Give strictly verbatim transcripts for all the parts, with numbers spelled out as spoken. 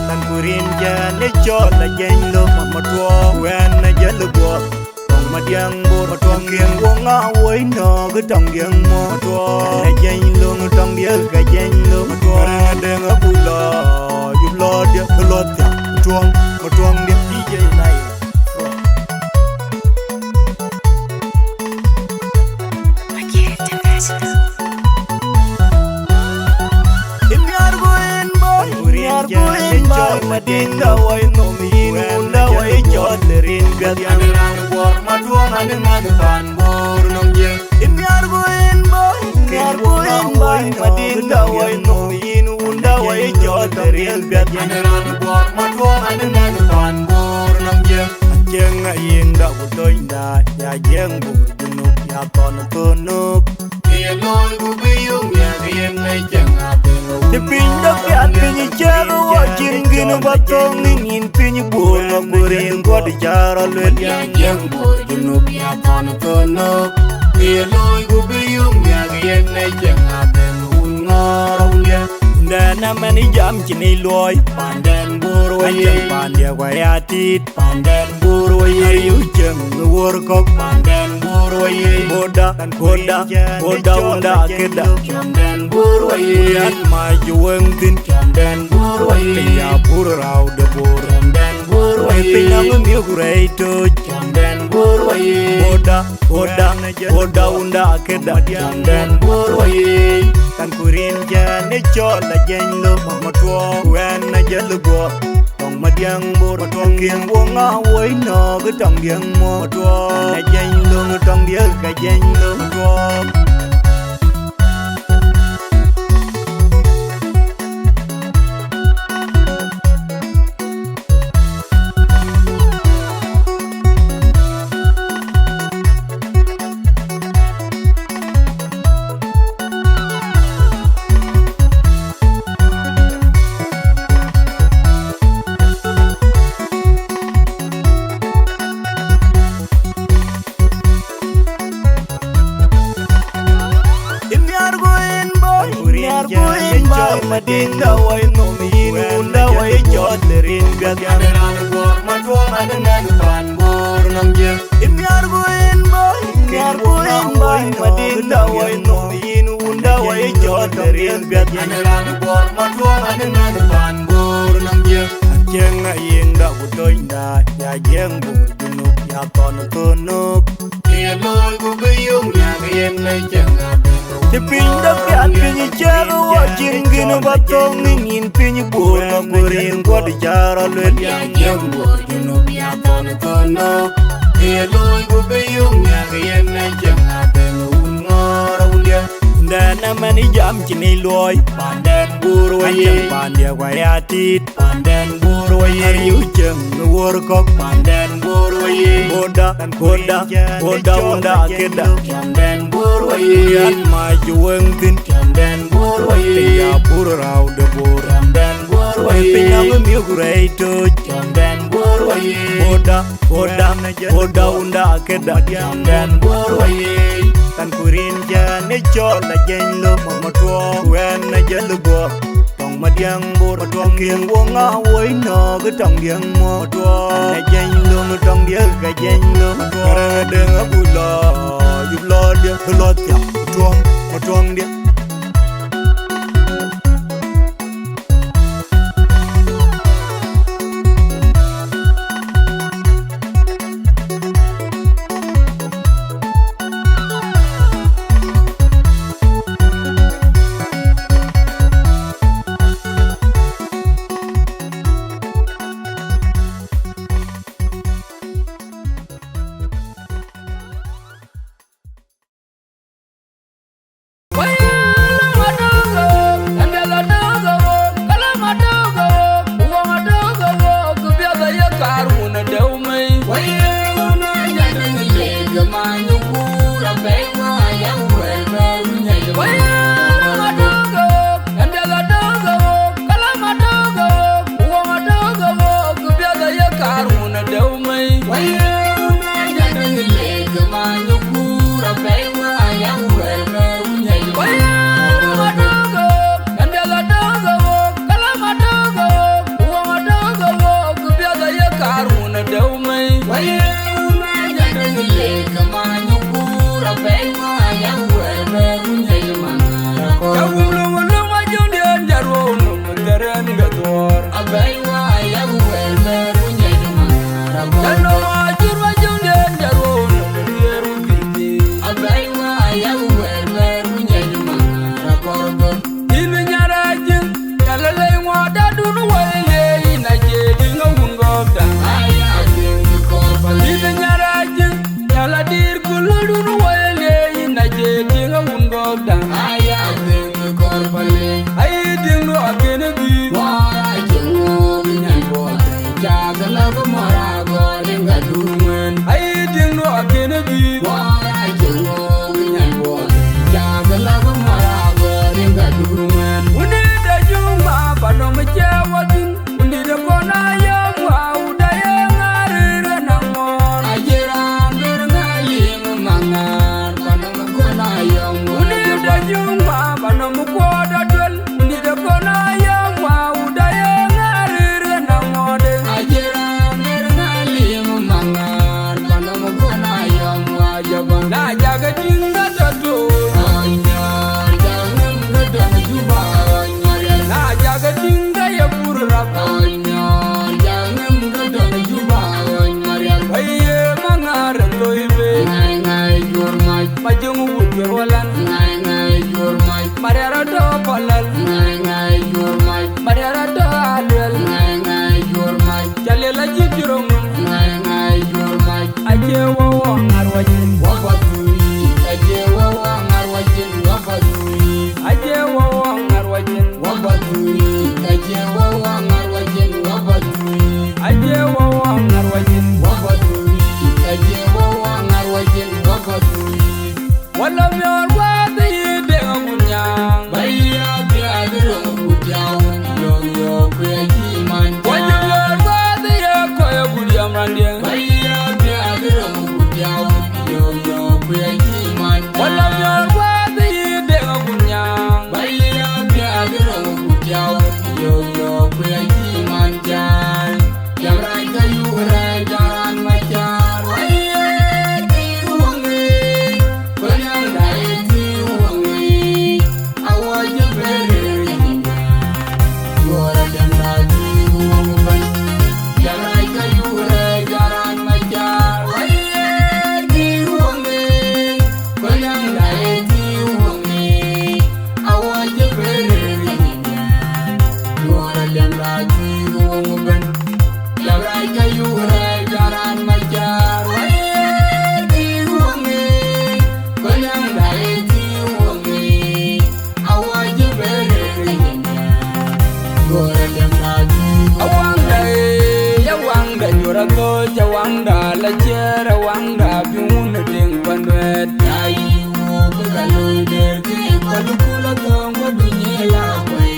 Than kurin jɛn ë cɔl ajɛny lom matuɔɔk wɛn ajɛl buɔth. Tɔŋ madiɛŋ bor matuɔŋ kiɛŋ wuɔŋ a woi nɔɔk tɔŋ diɛŋ muɔɔk matuɔɔk. Ajɛny lom tɔŋ diɛk ajɛny lom matuɔɔk. Rɛn adɛŋ abulɔ yup lɔ diɛk lɔ thiak matuɔŋ matuɔŋ diɛk. D J Lion. Imiar ku in boy, imiar ku in boy, madinda wai nom yin wunda wai jot lerin gadian. Raan buɔr matuɔŋ an man pan bor nom ye. Imiar ku in boy, imiar ku in boy, madinda wai nom yin wunda wai jot lerin gadian. Raan buɔr matuɔŋ an man pan bor nom ye. Aceng ayinda ku toinda ya jeng bor junub ya ton tonuk. Të piny dɔ̈k piath piny cɛk wɔ cïn gïn bä thöŋ nin yïn piny buɔ̈l ŋɔk ku rin guɔ̈t cär aluel. Yɛn jɛŋ buɔ̈l junub ya thɔn thöno. Ye looi ku bï yum miak yen ë cɛŋ adhɛn wun ŋɔɔr awuliɛ. Wundɛn amɛn ë jam cïn ë luɔi. Pandɛn buɔ̈r wɔ ye. Acɛŋ pandiɛ guɔ ya tit. Pandɛn buɔ̈r wɔ ye. Ayï cieŋ në wuɔ̈r kɔ̈k. Pandɛn buɔ̈r wɔ ye. Boda, boda, boda wunda këda. Pandɛn buɔ̈r wɔ ye. Yan ma jɔ wëŋ thïn. Pandɛn buɔ̈r wɔ ye. Piny ya buɔ̈r rau de buɔ̈r. Pandɛn buɔ̈r wɔ ye. Piny na ŋö miök rɛi toc. Pandɛn buɔ̈r wɔ ye. Boda, boda, boda wunda këda. Pandɛn buɔ̈r wɔ ye. Kan kurin jɛn ë cɔl ajɛny lom matuɔɔk wɛn ajɛl buɔ̈r. Tɔŋ madiɛŋ bor matuɔŋ kiɛŋ wuɔŋ a woi nɔɔk tɔŋ diɛŋ muɔɔk matuɔɔk. Ajɛny lom tɔŋ diɛk ajɛny lom matuɔɔk. Imiar ku in boy, imiar ku in boy, madinda wai nom yin wunda wai jot lerin gadian. Raan buɔr matuɔŋ an man pan bor nom ye. Imiar ku in boy, imiar ku in boy, madinda wai nom yin wunda wai jot lerin gadian. Raan buɔr matuɔŋ an man pan bor nom ye. Acieŋ ayinda ku toinda ya jɛŋ bor junub ya thɔn thonuk. Të piny dɔ̈k piath piny cɛk wɔ cïn gïn bä thöŋ nin yïn piny buɔ̈l ŋɔk ku rin guɔ̈t cär aluel. Wundɛn amɛn ë jam cïn ë luɔi. Pandɛn buɔ̈r wɔ ye. Pandiɛ guɔ ya tit. Pandɛn buɔ̈r wɔ ye. Ariu cieŋ në wuɔ̈r kɔ̈k. Pandɛn buɔ̈r wɔ ye. Boda, boda, boda wunda këda. Pandɛn buɔ̈r wɔ ye. Yan ma jɔ wëŋ thïn. Pandɛn buɔ̈r wɔ ye. Piny ya buɔ̈r rau de buɔ̈r. Pandɛn buɔ̈r wɔ ye. Piny na ŋö miök rɛi toc. Pandɛn buɔ̈r wɔ ye. Boda, boda, boda wunda këda. Pandɛn buɔ̈r wɔ ye. Kan kurin jɛn ë cɔl ajɛny lom matuɔɔk wɛn ajɛl buɔ̈r. Tɔŋ madiɛŋ bor matuɔŋ kiɛŋ wuɔŋ a woi nɔɔk tɔŋ diɛŋ muɔɔk matuɔɔk. Ajɛny lom tɔŋ diɛk ajɛny lom matuɔɔk. Rɛn adɛŋ abulɔ yup lɔ diɛk lɔ thiak matuɔŋ matuɔŋ diɛk. Wundït de Juba, panom cie wɔ thïn. Wundït de kɔn ayɔm, wa wut aye ŋarir ë naŋ ŋɔɔr. Acie raan ber ŋa lim maŋar, panom kɔn ayɔm. Wundït de Juba, panom kuɔɔt aduel. Wundït de kɔn ayɔm, wa wut aye ŋarir ë naŋ ŋɔɔr. Acie raan ber ŋa lim maŋar, panom kɔn ayɔm, wa Juba. Na jakë tïŋ ke tɔ̈ tuur. Anyɔɔr, jak ŋëm ke tɔ̈ Juba, anyɔɔr. Na jakë tïŋ ke ye pur rap. Anyɔɔr, jak ŋëm ke tɔ̈ Juba, anyɔɔr. Wëi ye maŋar loi be. Ŋai, ŋai, juɔr mac. Majöŋ wut juɔr walan. Ŋai, ŋai, juɔr mac. Mariar atɔ̈ Palal. Ŋai, ŋai, juɔr mac. Mariar atɔ̈ Aluel. Ŋai, ŋai, juɔr mac. Ca liel acït cï röŋ nɔm. Ŋai, ŋai, juɔr mac. Acie wɔ wɔ ŋar wacin. Wɔ pa thui. Acie wɔ wɔ ŋar wacin. Wɔ pa thui. Acie wɔ wɔ ŋar wacin. Wɔ pa thui. Acie wɔ wɔ ŋar wacin. Wɔ pa thui. Acie wɔ wɔ ŋar wacin. Wɔ pa thui. Acie wɔ wɔ ŋar wacin. Wɔ pa thui. Wala miɔɔr guäth yï deŋ agut nyaŋ. Ba yï apiath röŋ agut yaw, yök yök kuec cï man. Wala miɔɔr guäth yï kɔc agut yam randï. Ba yï apiath röŋ agut yaw, yök yök kuec cï man. Wala miɔɔr guäth yï deŋ agut nyaŋ. Ba yï apiath röŋ agut yaw, yök yök kuec cï man. Jai. Jam rac ka yuk rɛɛc, jam raan Macar, wai, ee, ti woŋi, kɔc nyaŋda, ee, ti woŋi, awɔ jë bɛ̈n rëër yïn. Yuɔr adɛm da ti woŋ bɛ̈n. Jam rac ka yuk rɛɛc, jam raan Macar, wai, ee, ti woŋi, kɔc nyaŋda, ee, ti woŋi, awɔ jë bɛ̈n rëër yïn. Yuɔr adɛm da ti woŋ bɛ̈n. Jam rac ka yuk rɛɛc, jam raan Macar, wai, ee, ti woŋi, kɔc nyaŋda, ee, ti woŋi, awɔ jë bɛ̈n rëër yïn. Yuɔr adɛm da ti woŋ. Awaŋda, ee, awaŋda, yuɔr athöc, awaŋda, la ciɛɛr, awaŋda, bï wun ë deŋ panuɛɛt. Na yï wok bï ka loi der, kë kɔc ku la thɔ̈ŋ, wä du nyiɛɛl akuɛi.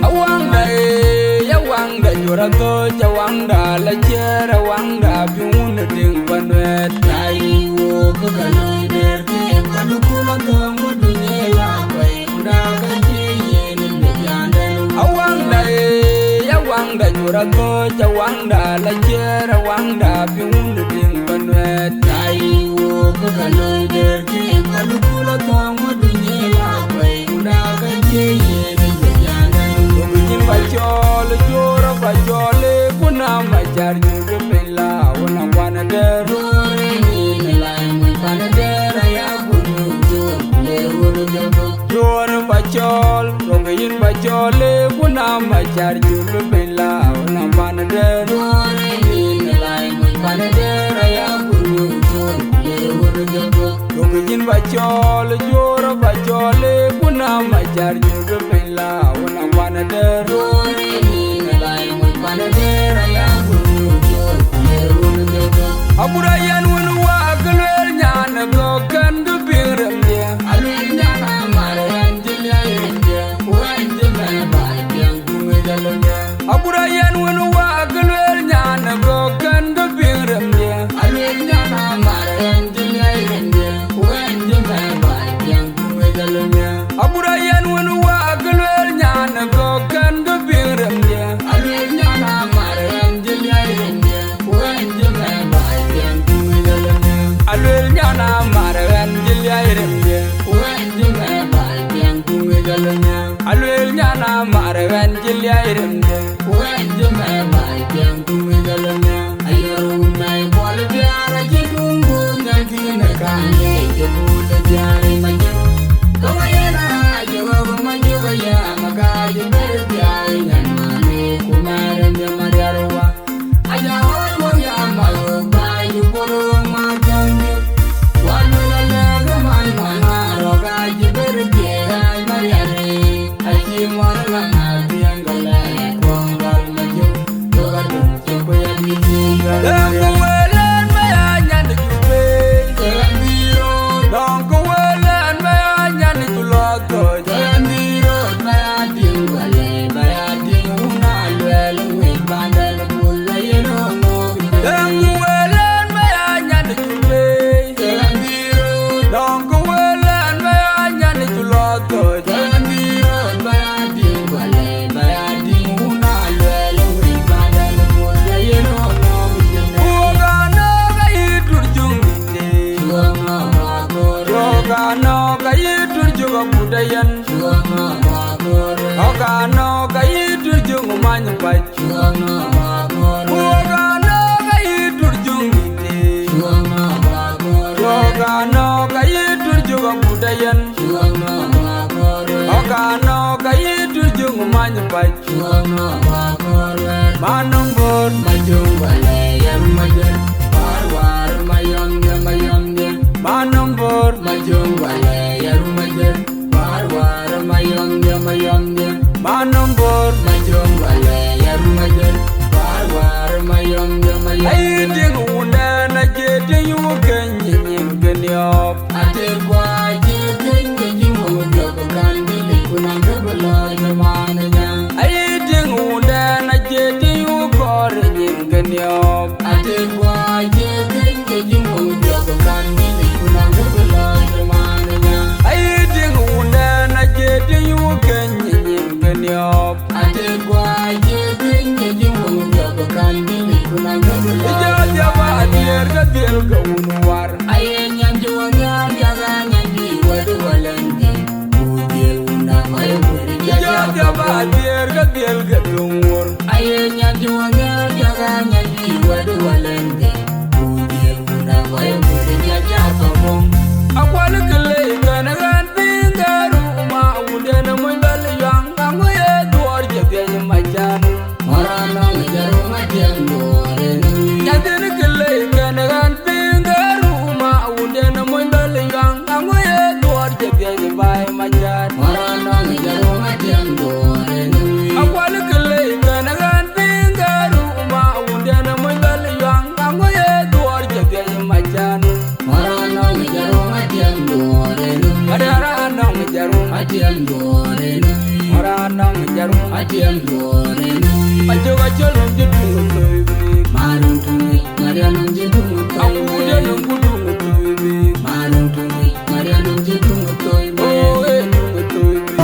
Awaŋda, ee, awaŋda, yuɔr athöc, awaŋda, la ciɛɛr, awaŋda, bï wun ë deŋ panuɛɛt. Na yï wok bï ka loi der, kë kɔc ku la thɔ̈ŋ, wä du nyiɛɛl akuɛi. Awaŋda, ee, awaŋda, yuɔr athöc, awaŋda, la ciɛɛr, awaŋda, bï wun ë deŋ panuɛɛt. Na yï wok bï ka loi der, kë kɔc ku la thɔ̈ŋ, wä du nyiɛɛl akuɛi. Ŋuda ka cie yen ë jɔ jandɛn. Duɔ̈kkë yïn ba cɔɔl, Juɔ̈ɔ̈r ba cɔɔl, ee, ku na Macar nyuc bï piny la, wun a ŋuan adɛ̈r. Juɔ̈ɔ̈r ë nin ë la muc pan adɛ̈r, aya ku nyuc Juɔ̈ɔ̈r, ku le wun ë jɔ duk. Juɔ̈ɔ̈r ba cɔɔl, duɔ̈kkë yïn ba cɔɔl, ee, ku na Macar nyuc bï piny la, wun a ŋuan adɛ̈r. Juɔ̈ɔ̈r ë nin ë la muc pan adɛ̈r, aya ku nyuc Juɔ̈ɔ̈r, ku le wun ë jɔ duk. Duɔ̈kkë yïn ba cɔɔl, Juɔ̈ɔ̈r ba cɔɔl, ee, ku na Macar nyuc bï piny la, wun a ŋuan adɛ̈r. Juɔ̈ɔ̈r ë nin ë la muc pan adɛ̈r, aya ku nyuc Juɔ̈ɔ̈r, ku le wun ë jɔ duk. Agut ayɛn wën wak, lueel nyan ë gɔ̈k kën kë piŋ remdiɛ̈. Alueel nyan amär ɣɛn cï liɛc remdiɛ̈, ku ɣɛn cï bɛ̈n baai piɛŋ ku ŋic alëŋdiɛ̈. Agut ayɛn wën wak, lueel nyan ë gɔ̈k kën kë piŋ remdiɛ̈. Alueel nyan amär ɣɛn cï liɛc remdiɛ̈, ku ɣɛn cï bɛ̈n baai piɛŋ ku ŋic alëŋdiɛ̈. Agut ayɛn wën wak, lueel nyan ë gɔ̈k kën kë piŋ remdiɛ̈. Alueel nyan amär ɣɛn cï liɛc remdiɛ̈, ku ɣɛn cï bɛ̈n baai piɛŋ ku ŋic alëŋdiɛ̈. Alueel nyan amär ɣɛn cï liɛc remdiɛ̈, ku ɣɛn cï bɛ̈n baai piɛŋ ku ŋic alëŋdiɛ̈. Alueel nyan amär ɣɛn cï liɛc remdiɛ̈, ku ɣɛn cï bɛ̈n baai piɛŋ ku ŋic alëŋdiɛ̈. Ayɔ̈r wun mɛi buɔl biaar acï tuŋ guöp nyan kïn ë kaŋ ye cï buul ë biaar ë Majök. Kɔ̈k ayen aa cï ɣɔ̈k ë Majök aya, maka cï bɛ̈n biaar ë nyan man. Cuk agut ayen. Ɣɔ̈k anɔ̈k ayï Turjuŋ many pac. Ɣɔ̈k anɔ̈k ayï Turjuŋ dït. Ɣɔ̈k anɔ̈k ayï Turjuŋ agut ayen. Ɣɔ̈k anɔ̈k ayï Turjuŋ many pac. Manɔm bor ma jong wale yar ma jer. War war ma yom dia ma yom dia. Manɔm bor ma jong wale yar ma jer. War war ma yom dia ma yom dia. Manɔm bor ma jong wale yar ma jer. War war ma yom dia ma yom dia. Ai ding wunda na je ding yu ken nyin ken yop. Ate gua je ken ke jing wong jok kan bi le kunang ke beloi ke man nya. Ai ding wunda na je ding yu kor nyin ken yop. Ate gua je ken ke jing wong jok kan bi le kunang ke beloi ke man nya. Ai ding wunda na je ding yu ken nyin ken yop. Ate gua je ken ke jing wong jok kan bi le kunang ke beloi. Ija dia ba dier ke diel ke wun war. Aye nyan juɔŋ ya jaga nyan bi wadu walan ke. Ku diel wunda mai wuri jaga. Ija dia ba dier ke diel ke tung wur. Aye nyan juɔŋ ya jaga nyan bi wadu walan ke. Ku diel wunda mai wuri jaga pamong. Akwal kele kan ran pingaru ma wunde na mun bal yang. Angu ye duor je bian majan. Ora nong jaru ma tiang duore ni. Nyan tin kele kan ran pingaru ma wunde na mun bal yang. Angu ye duor je bian bai majan. Ora nong jaru ma tiang duore ni. Akwal kele kan ran pingaru ma wunde na mun bal yang. Angu ye duor je bian majan. Ora nong jaru ma tiang duore ni. Ora nong jaru ma tiang duore ni. Ora nong jaru ma tiang duore ni. Ajo ga jolom jidung toy bi. Marung tumi, Maria nong jidung toy bi. Aku de nong kudung toy bi. Marung tumi, Maria nong jidung toy bi. Oh, eh, dung toy bi.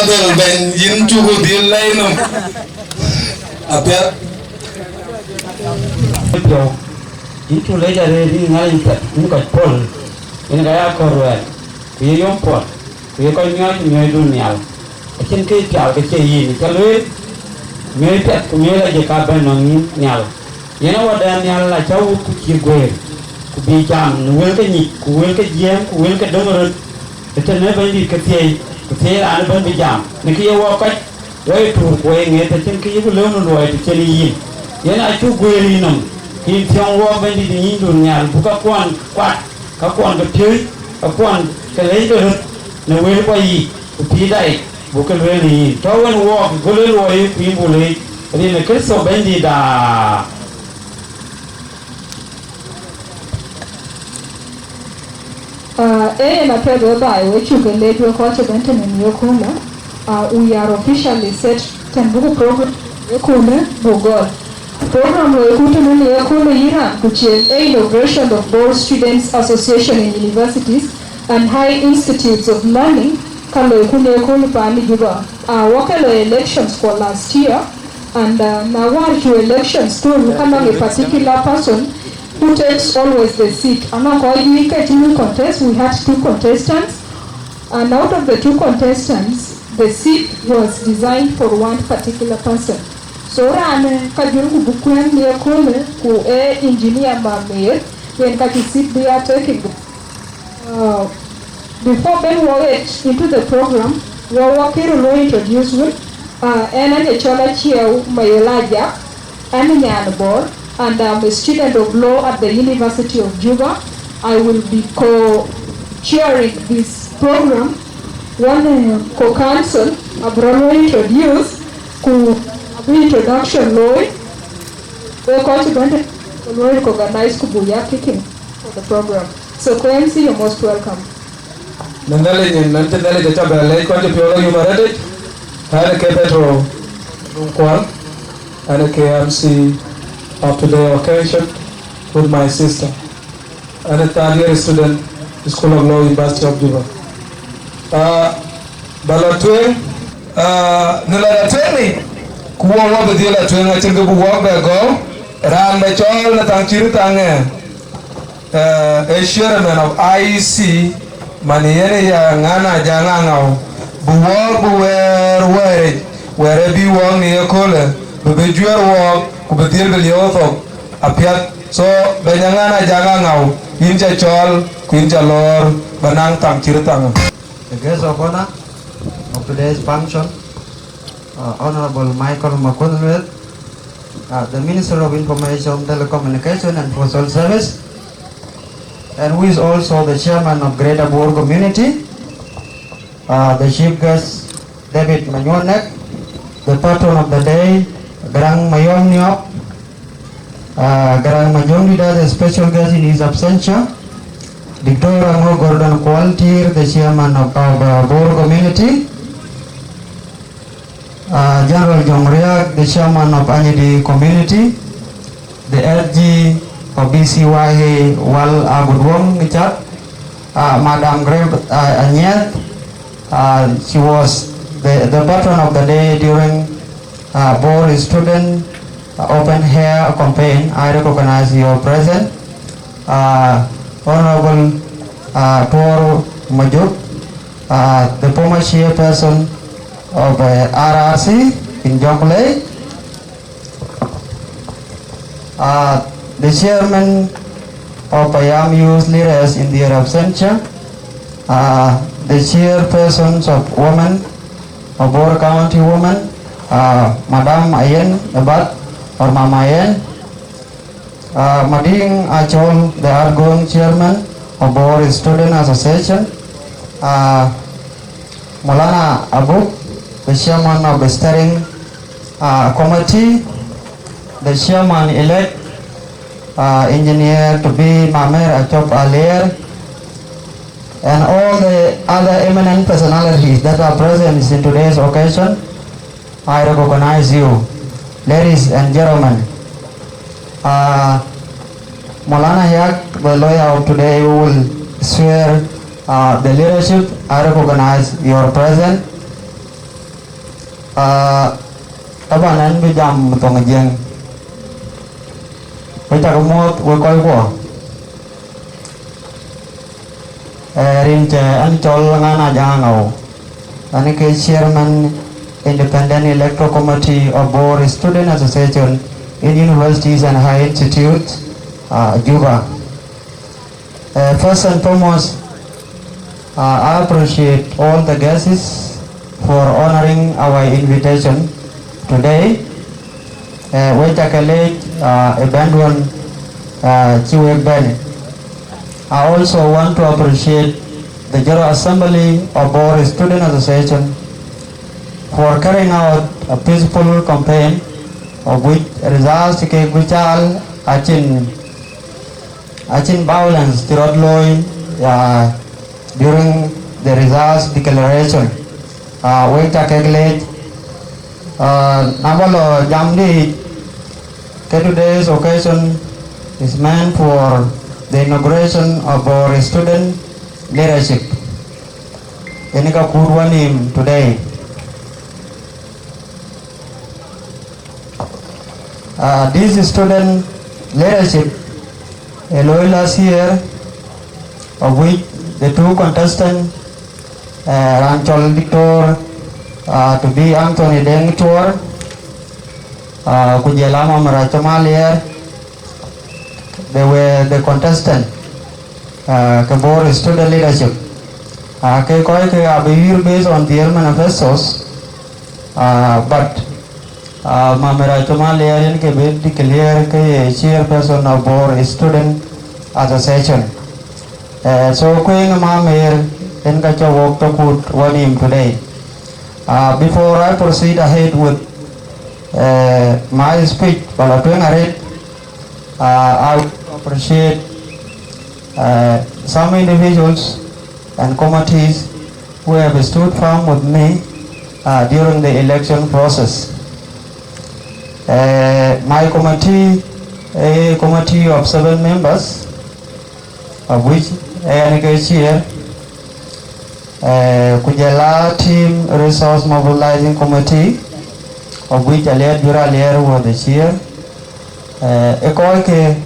Dhil bɛ̈ny, yïn cuk dhil lɛ̈i nɔm. Apiɛth. Piɔ̈u, yïn cuk lec arëët, yïn Nhialic piɛth, yïn kɔc puɔ̈l, yïn ka ya kɔ̈r wɛ̈ɛ̈r, ku ye yom puɔ̈l, ku ye kɔc miɔɔc miɔɔcdun nhial. Acïn kë pial ke cie yïn ca lueel, miɔɔc piɛth ku miɔɔc ajëk ka bɛ̈n nɔŋ yïn nhial. Yen awäda nhial acä wut ku cï guëër, ku bï jam në wël ke nyic, ku wël ke jiɛɛm, ku wël ke döŋ röt, ëtënë Bɛ̈nydït ke thiëi, ku thiëi raan ëbɛ̈n bï jam në kë ye wɔ kɔc, wɔ ye tuur ku wɔ ye ŋeet, acïn kë yeku lëu në luɔi të cïn yïn. Yen acuk guëër yïnɔm, ke yïn thiɔ̈ŋ wɔɔk Bɛ̈nydït ë nyïnyduön nhial, buk kakuɔn kuat, kakuɔn ke piööc, kakuɔn ke lɛc ke röt në wël kuɔ yiic, ku pïïrda yic, buk ke lueel në yïn. Tɔ̈ wën wɔɔk, go lueel luɔi, ku yïn buk leec, rin ë Kërtho Bɛ̈nydïtda. Uh, ee yen apiɛth whereby we cuk ke leec wek kɔc ëbɛ̈n tënë në ye köölë. Uh, we are officially set tɛ̈n buk program ye köölë buk gɔl. Program loiku tënë në ye köölë yï raan ku cieŋ ee inauguration of Bor Students Association in Universities and High Institutes of Learning, ka loiku në ye köölë paan ë Juba. Uh, wɔ ke lɔ elections for last year, and uh, na wäär cuk elections thöl, ka nɔŋ a particular person who takes always the seat. Anɔŋ kɔc juëc ke cï lui contest, we had two contestants, and out of the two contestants, the seat was designed for one particular person. So raan, eh, ka jur ku bï kuɛ̈n në ye köölë, ku ee engineer Mamer, yen ka cï seat bï ya taking. Uh, before bɛ̈n wɔ ɣet into the program, wɔ wɔ kë röt luɔi introduce wën, uh, ɣɛn aye cɔl Aciɛɛu Mayol Ajak, ɣɛn ë nyan Bor, and I'm a student of law at the University of Juba. I will be co-chairing this program. Wɔ, uh, co-counsel abï röt luɔi introduce, ku abï introduction looi, wek kɔc ëbɛ̈n tënë, ku luɔi recognize ku buk ya kicking for the program. So, K M C, you're most welcome. Në Nhialic nyin, ɣɛn cï Nhialic acä bɛ leec, ku ɣɛn cï piɔ̈u la yum arëëtic. Ɣɛn ke Petro Kuɔl, ɣɛn ke M C of today occasion with my sister. Ɣɛn a third year student, School of Law, University of Juba. Ah, ba la tueŋ, ah, në la la tueŋ ni, ku wɔ wɔ bï dhil la tueŋ, acïn kë bï wɔ bɛ gɔ̈u, raan bɛ cɔɔl në thaŋ cït thaŋ ë, eh, ee chairman of I E C, man yen ya ŋan a jaŋ aŋau, bï wɔɔk bï wɛɛr wɛɛric, wɛɛr ë bï wɔɔk në ye köölë, bï bï juɛ̈r wɔɔk, ku bï dhil bï lieu thok apiɛth. So, bɛ̈ny aŋan a jaŋ aŋau, yïn ca cɔɔl, ku yïn ca lɔɔr, ba naŋ thaŋ cït thaŋ. The guest of honor of today's function, uh, Honorable Michael Makuei Lueth, uh, the Minister of Information, Telecommunication and Postal Service, and who is also the chairman of Greater Bor Community, uh, the chief guest, David Manyuɔn Nek, the patron of the day, Garang Mayom Niok, uh, Garang Majong Dida, the special guest in his absentia, Doctor Ango Gordon Kual Tir, the chairman of, of, uh, Bor Community, uh, General Jong Riak, the chairman of Anyidi Community, the S G of B C Y A, Wal Agudwong Chat, uh, Madam Grace, uh, Anyeth, uh, she was the, the patron of the day during, uh, Bor Student, uh, Open Air Campaign. I recognize your presence. Uh, Honorable, uh, Tuor Majuk, uh, the former chairperson of, uh, R R C in Jonglei, uh, the chairman of Payam Youth Leaders in their absentia, uh, the chairpersons of women, of Bor County women, uh, Madam Ayen Ebat or Mama Ayen, uh, Mading Achol, the outgoing chairman of Bor Student Association, uh, Maulana Abuk, the chairman of the steering, uh, committee, the chairman-elect, uh, Engineer to be Mamer Achop Alier, and all the other eminent personalities that are present in today's occasion. I recognize you, ladies and gentlemen. Uh, Maulana Yak, the lawyer of today, who will swear, uh, the leadership, I recognize your presence. Ah, taban ɛn bï jam thoŋ Jiëŋ. Wek cak muɔ̈th wek kɔckuɔ. Eh, rin cɛ ɛn cɔl Ŋan Ajaŋ Aŋau. Ɛn ke Chairman Independent Electoral Committee of Bor Student Association in Universities and High Institutes, ah, Juba. Uh, first and foremost, uh, I appreciate all the guests for honoring our invitation today. Uh, wek cak leec, uh, ë bɛ̈nduɔn, uh, cï wek bɛ̈n. I also want to appreciate the General Assembly of Bor Student Association for carrying out a peaceful campaign of which results ke guical achin Acïn violence cï rɔt looi, ya, during the results declaration. Ah, wek cak leec, ah, na ba lɔ jamdï, ke today's occasion is meant for the inauguration of our student leadership. Yen ka kut wanhïïm today. Uh, this student leadership, a looi last year, of which the two contestants, uh, raan cɔl Doctor, uh, to be Anthony Deng Chuor, uh, ku jɔl a Mama Rachoma Lier, they were the contestant, uh, ke Bor student leadership. Uh, ke kɔc ke abï yuir based on their manifestos, uh, but Uh, Mama Rachoma Lier yen ke bï declare ke ye chairperson of Bor Student Association. Uh, so kueŋ Mama Lier yen ka cɔk wok tɔ̈ kut wanhïïm today. Uh, before I proceed ahead with, uh, my speech, ba la tueŋ arët, uh, I would appreciate, uh, some individuals and committees who have stood firm with me, uh, during the election process. Uh, my committee, a committee of seven members, of which I am the chair, uh, ku jɔl a Team Resource Mobilizing Committee, of which Alier Jura Alier was the chair. Uh, ë kɔc ke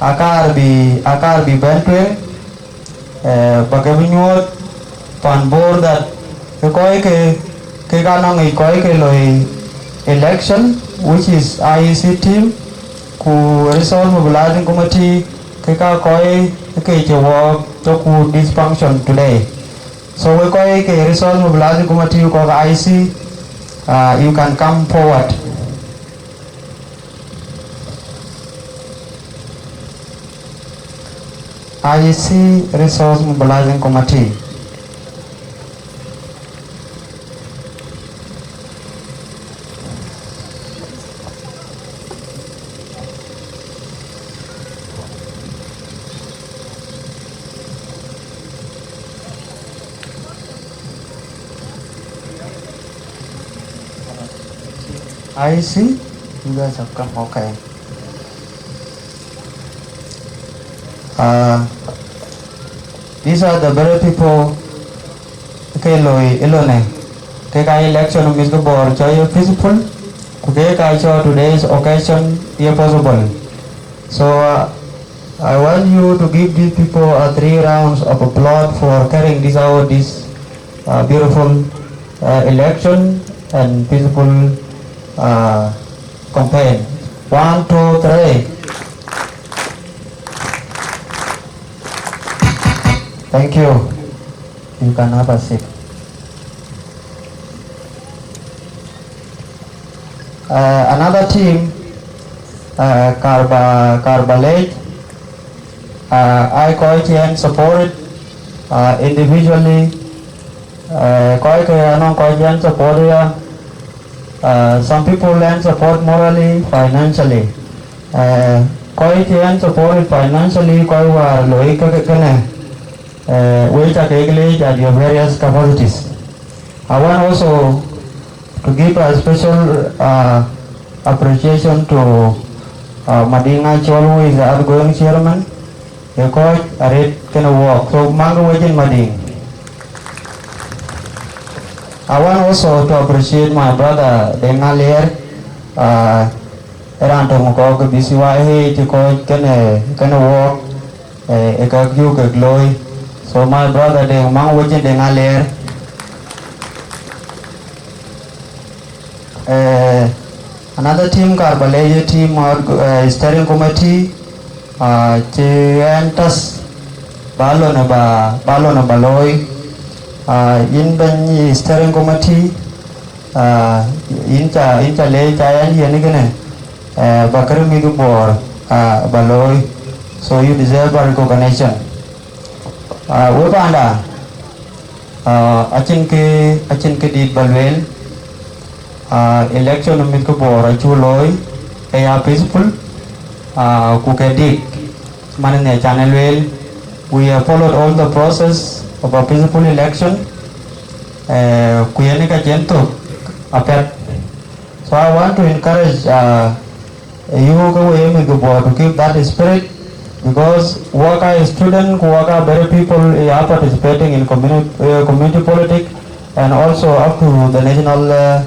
akaar bï, akaar bï bɛ̈n tueŋ, eh, ba ke bï nyuɔɔth pan Bor that ke kɔc ke, ke ka nɔŋ yic kɔc ke loi election, which is I E C team, ku Resource Mobilizing Committee, ke ka kɔc ke cï wɔɔk tɔ̈ ku this function today. So we kɔc ke Resource Mobilizing Committee kɔc I E C, uh, you can come forward. I E C Resource Mobilizing Committee. I E C, you guys have come, okay. Uh, these are the very people ke loi ë lɔn ë, ke ka election mïth ke Bor cɔk ye peaceful, ku ke ka cɔk today's occasion ye possible. So, uh, I want you to give these people a three rounds of applause for carrying this out, this, uh, beautiful, uh, election and peaceful, uh, campaign. One, two, three. Thank you. You can have a seat. Uh, another team, uh, Karba, Karba Lake, uh, I kɔc cï yen supported, uh, individually, uh, kɔc ke anɔŋ kɔc cï yen support ya, uh, some people yen support morally, financially. Uh, kɔc cï yen supported financially, kɔc wäär loi ke, ke, kënë, uh, we cak ke leec at your various capacities. I want also to give a special, uh, appreciation to, uh, Madiŋ Acol, who is the outgoing chairman. Ë kɔc arët kënë wɔɔk. So, maŋ ke wec yen Madiŋ. I want also to appreciate my brother Deng Alier, uh, ë raan töŋ kɔ̈k ke B C Y H kɔc kënë, kënë wɔɔk, eh, ë käk yök kek looi. So my brother Deng, maŋ wecin Deng Alier. Eh, another team, kar ba leec ë team, uh, eh, steering committee, uh, cï ɣɛn tath ba lon ba, ba lon ba looi. Uh, yïn bɛ̈ny steering committee, uh, yïn ca, yïn ca leec, ca ɣɛn yiën kënë, uh, ba kërë mïth Bor, uh, ba looi. So you deserve a recognition. Uh, we panda, uh, acïn kë, acïn kë dït ba lueel. Uh, election mïth ke Bor acuk looi, ke ya peaceful, uh, ku ke dik, man ë can ë lueel. We have followed all the process of a peaceful election, uh, ku yen ka cïn thök apiɛth. So I want to encourage, uh, you ke we mïth ke Bor to keep that spirit, because work as student, ku work as very people, eh, are participating in communi-, uh, community politics and also up to the national, uh,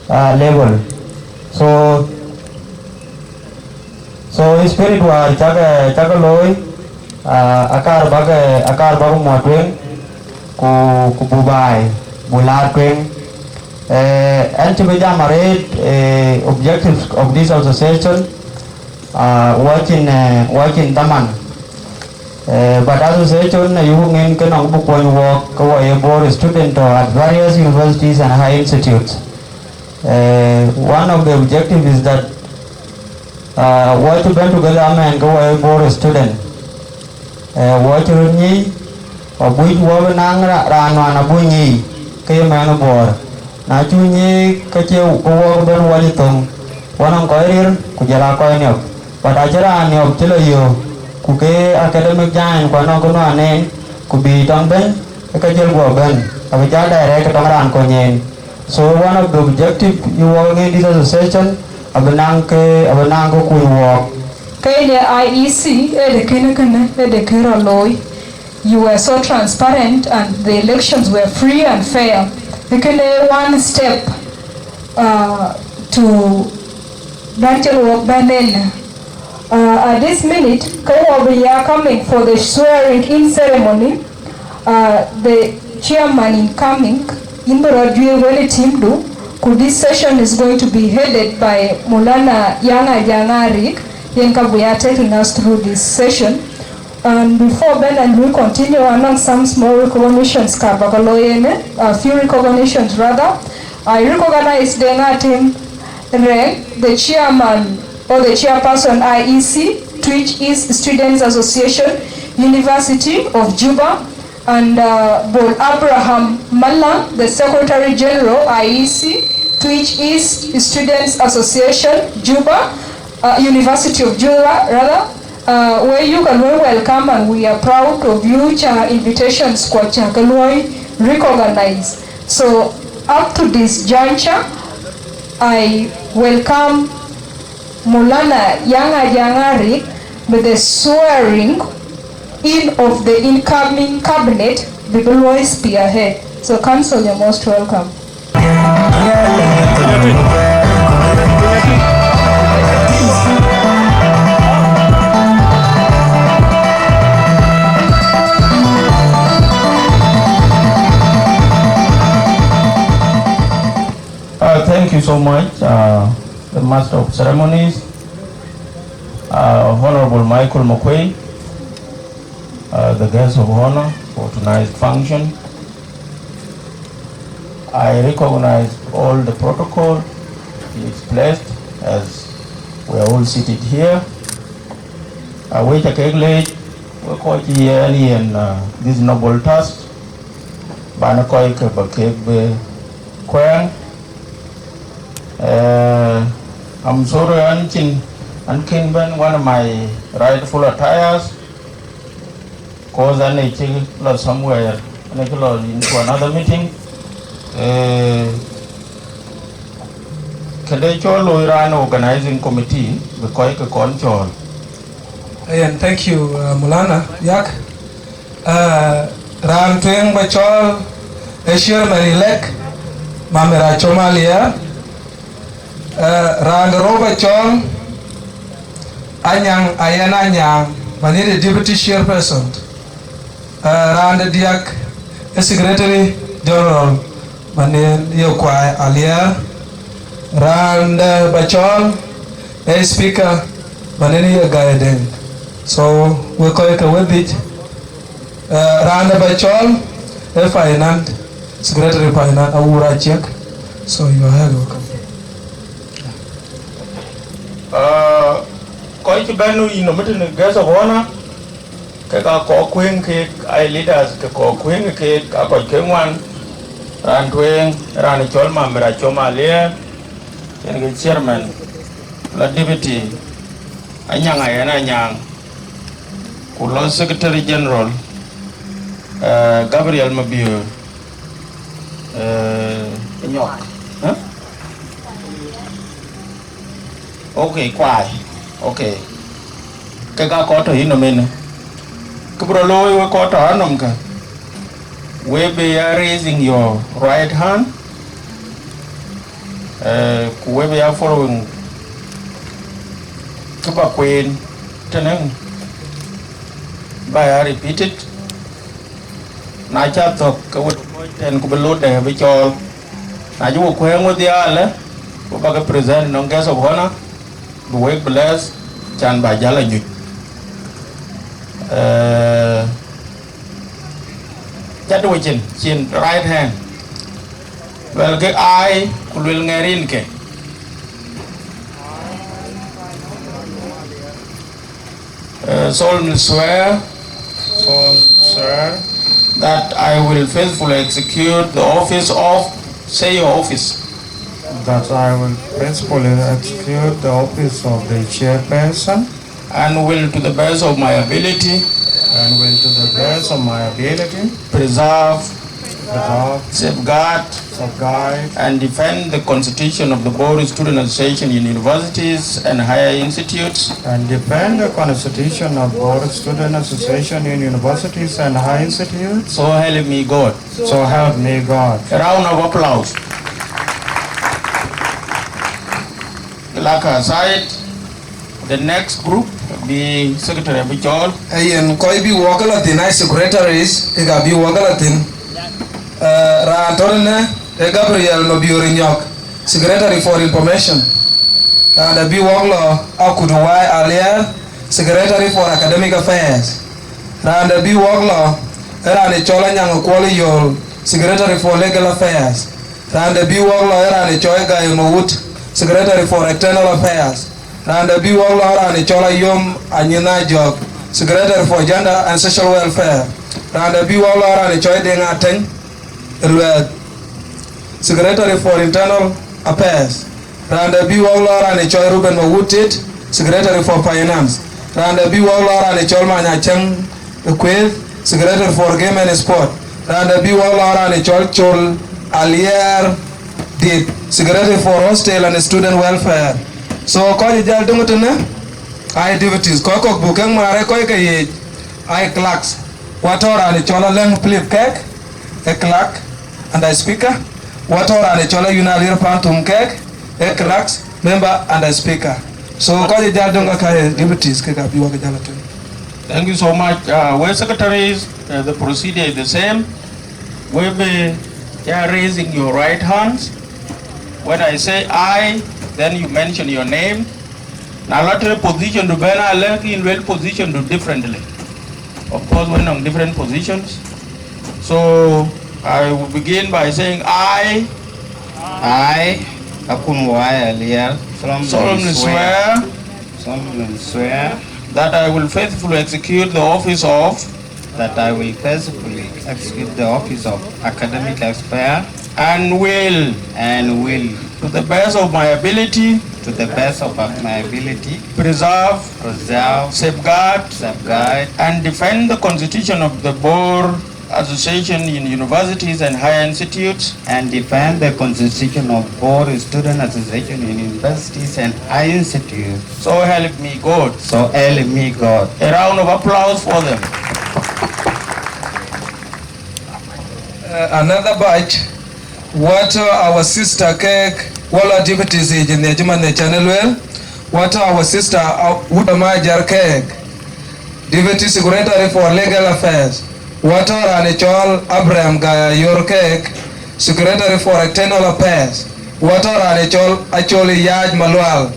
uh, level. So, so spirit wäär cak, cak looi, uh, akar bak, akar bak muɔt tueŋ, ku, ku bu baai, bu laar tueŋ. Eh, ɛn cï bï jam arëët, eh, objectives of this association, uh, working, uh, working dhaman. Eh, but association, uh, yuku ŋiɛn ke nɔŋ bï kuɔny wɔɔk ke wɔ ye Bor student tɔ̈ at various universities and high institutes. Eh, one of the objective is that, uh, wɔ cï bɛ̈n together amɛn ke wɔ ye Bor student. Eh, wɔ cï röt nyic, abuc wɔ bï naŋ ra-, raan nuan abuc nyic, ke ye mɛnh Bor. Na cuk nyic, ke cie ke wɔ bï bɛ̈n wɔ cï thöŋ, wɔ nɔŋ kɔc rir, ku jɔl aa kɔc niɔp. But acïn raan niɔp cï lɔ yök, ku ke academic giant ku anɔŋ kë nuan en, ku bï tɔŋ bɛ̈n, ke ka jël guɔ bɛ̈n, abï jal direct ke tɔŋ raan kony en. So one of the objective you working in this association, abï naŋ ke, abï naŋ ke kuny wɔɔk. Ke ye I E C, ë de kënë kënë, ë de kë rɔt looi. You were so transparent and the elections were free and fair. Ë kënë one step, uh, to bɛ̈n cï wɔɔk bɛ̈n en. Uh, at this minute, ke wɔ bï ya coming for the swearing in ceremony. Uh, the chairman incoming, yïn bï rɔt juëc wën ë team du, ku this session is going to be headed by Maulana Young Ajang Arik, yen ka bï ya taking us through this session. And before bɛ̈n and we continue, anɔŋ some small recognitions ka ba ke looi ënë, a few recognitions rather. I recognize Deng Atem Reng, the chairman or the chairperson I E C, Twic East Students Association, University of Juba, and, uh, Bol Abraham Malang, the Secretary General I E C, Twic East Students Association, Juba, uh, University of Juba, rather. Uh, we yuku luɔi welcome and we are proud of you, ca invitations kuɔ ca ke luɔi recognize. So up to this juncture, I welcome Maulana Young Ajang Arik with the swearing in of the incoming cabinet, bï bï luɔi spearhead. So Council, you're most welcome. Uh, thank you so much, uh, the Master of Ceremonies, uh, Honorable Michael Makuei, uh, the guest of honor for tonight's function. I recognize all the protocol is placed as we are all seated here. Awek ca kek leec, wek kɔc cï yen yen, uh, this noble task, ban kɔc ke ba kek bï kuɛɛŋ. Uh, I'm sorry, an cïn, an kën bɛ̈n one of my rightful attires, 'cause an ë cï lɔ somewhere, an ë cï lɔ into another meeting. Eh, këde cɔl looi raan organizing committee, bï kɔc ke kɔn cɔɔl. Ayen, thank you, uh, Maulana Yak. Uh, raan tueŋ ba cɔɔl ë chairman elect, Mamer Acom Aliɛɛr, eh, raan de rou ba cɔl Anyaŋ Ayɛn Anyaŋ, man yen ë deputy chairperson. Eh, raan de diäk ë secretary general, man yen ye Kuai Aliɛɛr. Raan de ba cɔl ë speaker, man yen ye Gai Deŋ. So, we kɔc ke we dhic, eh, raan de ba cɔl ë finance, secretary finance, Awur Aciek. So, you are highly welcome. Ah, kɔc cï bɛ̈n yï nom tënë guest of honor, kek aa kɔc kuëŋ, kek aa leaders ke kɔc kuëŋ, kek aa kɔc ke ŋuan. Raan tueŋ, raan cɔl Mamer Acom Aliɛɛr, yen ke chairman, la deputy Anyaŋ Ayɛn Anyaŋ, ku lɔ secretary general, eh, Gabriel Mabior, eh, Nyok. Eh? Okay, Kuai. Okay. Kek aa kɔc tɔ̈ yï nom ënë. Kë bï rɔt looi, we kɔc tɔ̈ anom kë, we be ya raising your right hand, eh, ku we be ya following kë ba kueen tënë, ba ya repeated. Na cä thök, ke we tɛ̈n ku bï lotde bï cɔɔl. Na cï we kuëëŋ wedhie alë, ku bä ke present nɔŋ guest of honor, bï wek bless, can bä jäl anyuc. Eh, cä du cin, cin right hand. Luɛlkë ai, ku luel ŋɛrin ke. Uh, solemnly swear, solemnly swear that I will faithfully execute the office of, say your office. That I will faithfully execute the office of the chairperson. And will to the best of my ability. And will to the best of my ability. Preserve. Preserve. Safeguard. Safeguard. And defend the constitution of the Bor Student Association in universities and higher institutes. And defend the constitution of Bor Student Association in universities and high institutes. So help me God. So help me God. A round of applause. Like I said, the next group bï secretary bï cɔɔl. Ee yen kɔc bï wɔk la thïn, ai secretaries, ë ka bï wɔk la thïn. Eh, raan tɔ̈ në ee Gabriel Mabior Nyok, secretary for information. Raan dɛ̈ bï wɔk lɔ Akut Wai Alier, secretary for academic affairs. Raan dɛ̈ bï wɔk lɔ ee raan ë cɔl Anyaŋ Kuɔl Yol, secretary for legal affairs. Raan dɛ̈ bï wɔk lɔ ee raan ë cɔl Gai Mawut, secretary for external affairs. Raan dɛ̈ bï wɔk lɔ raan ë cɔl Ayom Anyin Ajɔk, secretary for gender and social welfare. Raan dɛ̈ bï wɔk lɔ raan ë cɔl Deŋ Atɛŋ Luɛɛth, secretary for internal affairs. Raan dɛ̈ bï wɔk lɔ raan ë cɔl Ruben Mawut Tit, secretary for finance. Raan dɛ̈ bï wɔk lɔ raan ë cɔl Many Acäŋ Kuëth, secretary for game and sport. Raan dɛ̈ bï wɔk lɔ raan ë cɔl Col Alier Dit, secretary for hostel and student welfare. So kɔc ë jäl döŋ tënë, ai deputies, kɔc kɔ̈k buk kek maar ë kɔc ke yiic, ai clerks. Wa tɔ̈ raan ë cɔl Alɛŋ Philip Kek, ë clerk and a speaker. Wa tɔ̈ raan ë cɔl Ayun Alier Panthum Kek, ë clerks, member and a speaker. So kɔc ë jäl döŋ ka, ka ye deputies kek abï wak jäl atënë. Thank you so much. Uh, we secretaries, uh, the procedure is the same. We be, yeah, raising your right hands. When I say I, then you mention your name. Na lɔ tënë position du bɛ̈n alë, ke yïn luel position du differently. Of course, we nɔŋ different positions. So, I will begin by saying, I, I, Akun Wai Alier, solemnly swear, solemnly swear that I will faithfully execute the office of, that I will faithfully execute the office of academic expert, and will, and will, to the best of my ability, to the best of my ability, preserve, preserve, safeguard, safeguard, and defend the constitution of the Bor Association in universities and higher institutes, and defend the constitution of Bor Student Association in universities and high institutes. So help me God. So help me God. A round of applause for them. Uh, another batch, What our sister keek, wala deputies yic nhiac man nhiac cän ë lueel. What our sister, uh, Wut Amajar keek, Deputy Secretary for Legal Affairs. What raan ë cɔl Abraham Gaya Yor keek, Secretary for External Affairs. What raan ë cɔl Acol Yac Malual,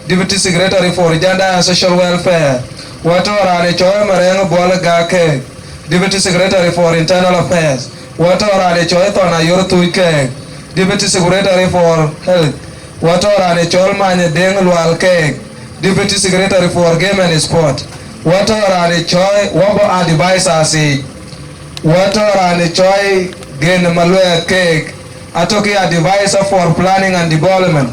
Deputy Secretary for Gender and Social Welfare. What raan ë cɔl Mareng Buɔl Gak keek, Deputy Secretary for Internal Affairs. What raan ë cɔl Thon Ayor Thuc keek, Deputy Secretary for Health. What raan ë cɔl Many Deng Lual keek, Deputy Secretary for Game and Sport. What raan ë cɔl wabɔ advisors yic. What raan ë cɔl Gen Maluɛɛk keek, atɔ̈ ke advisor for planning and development.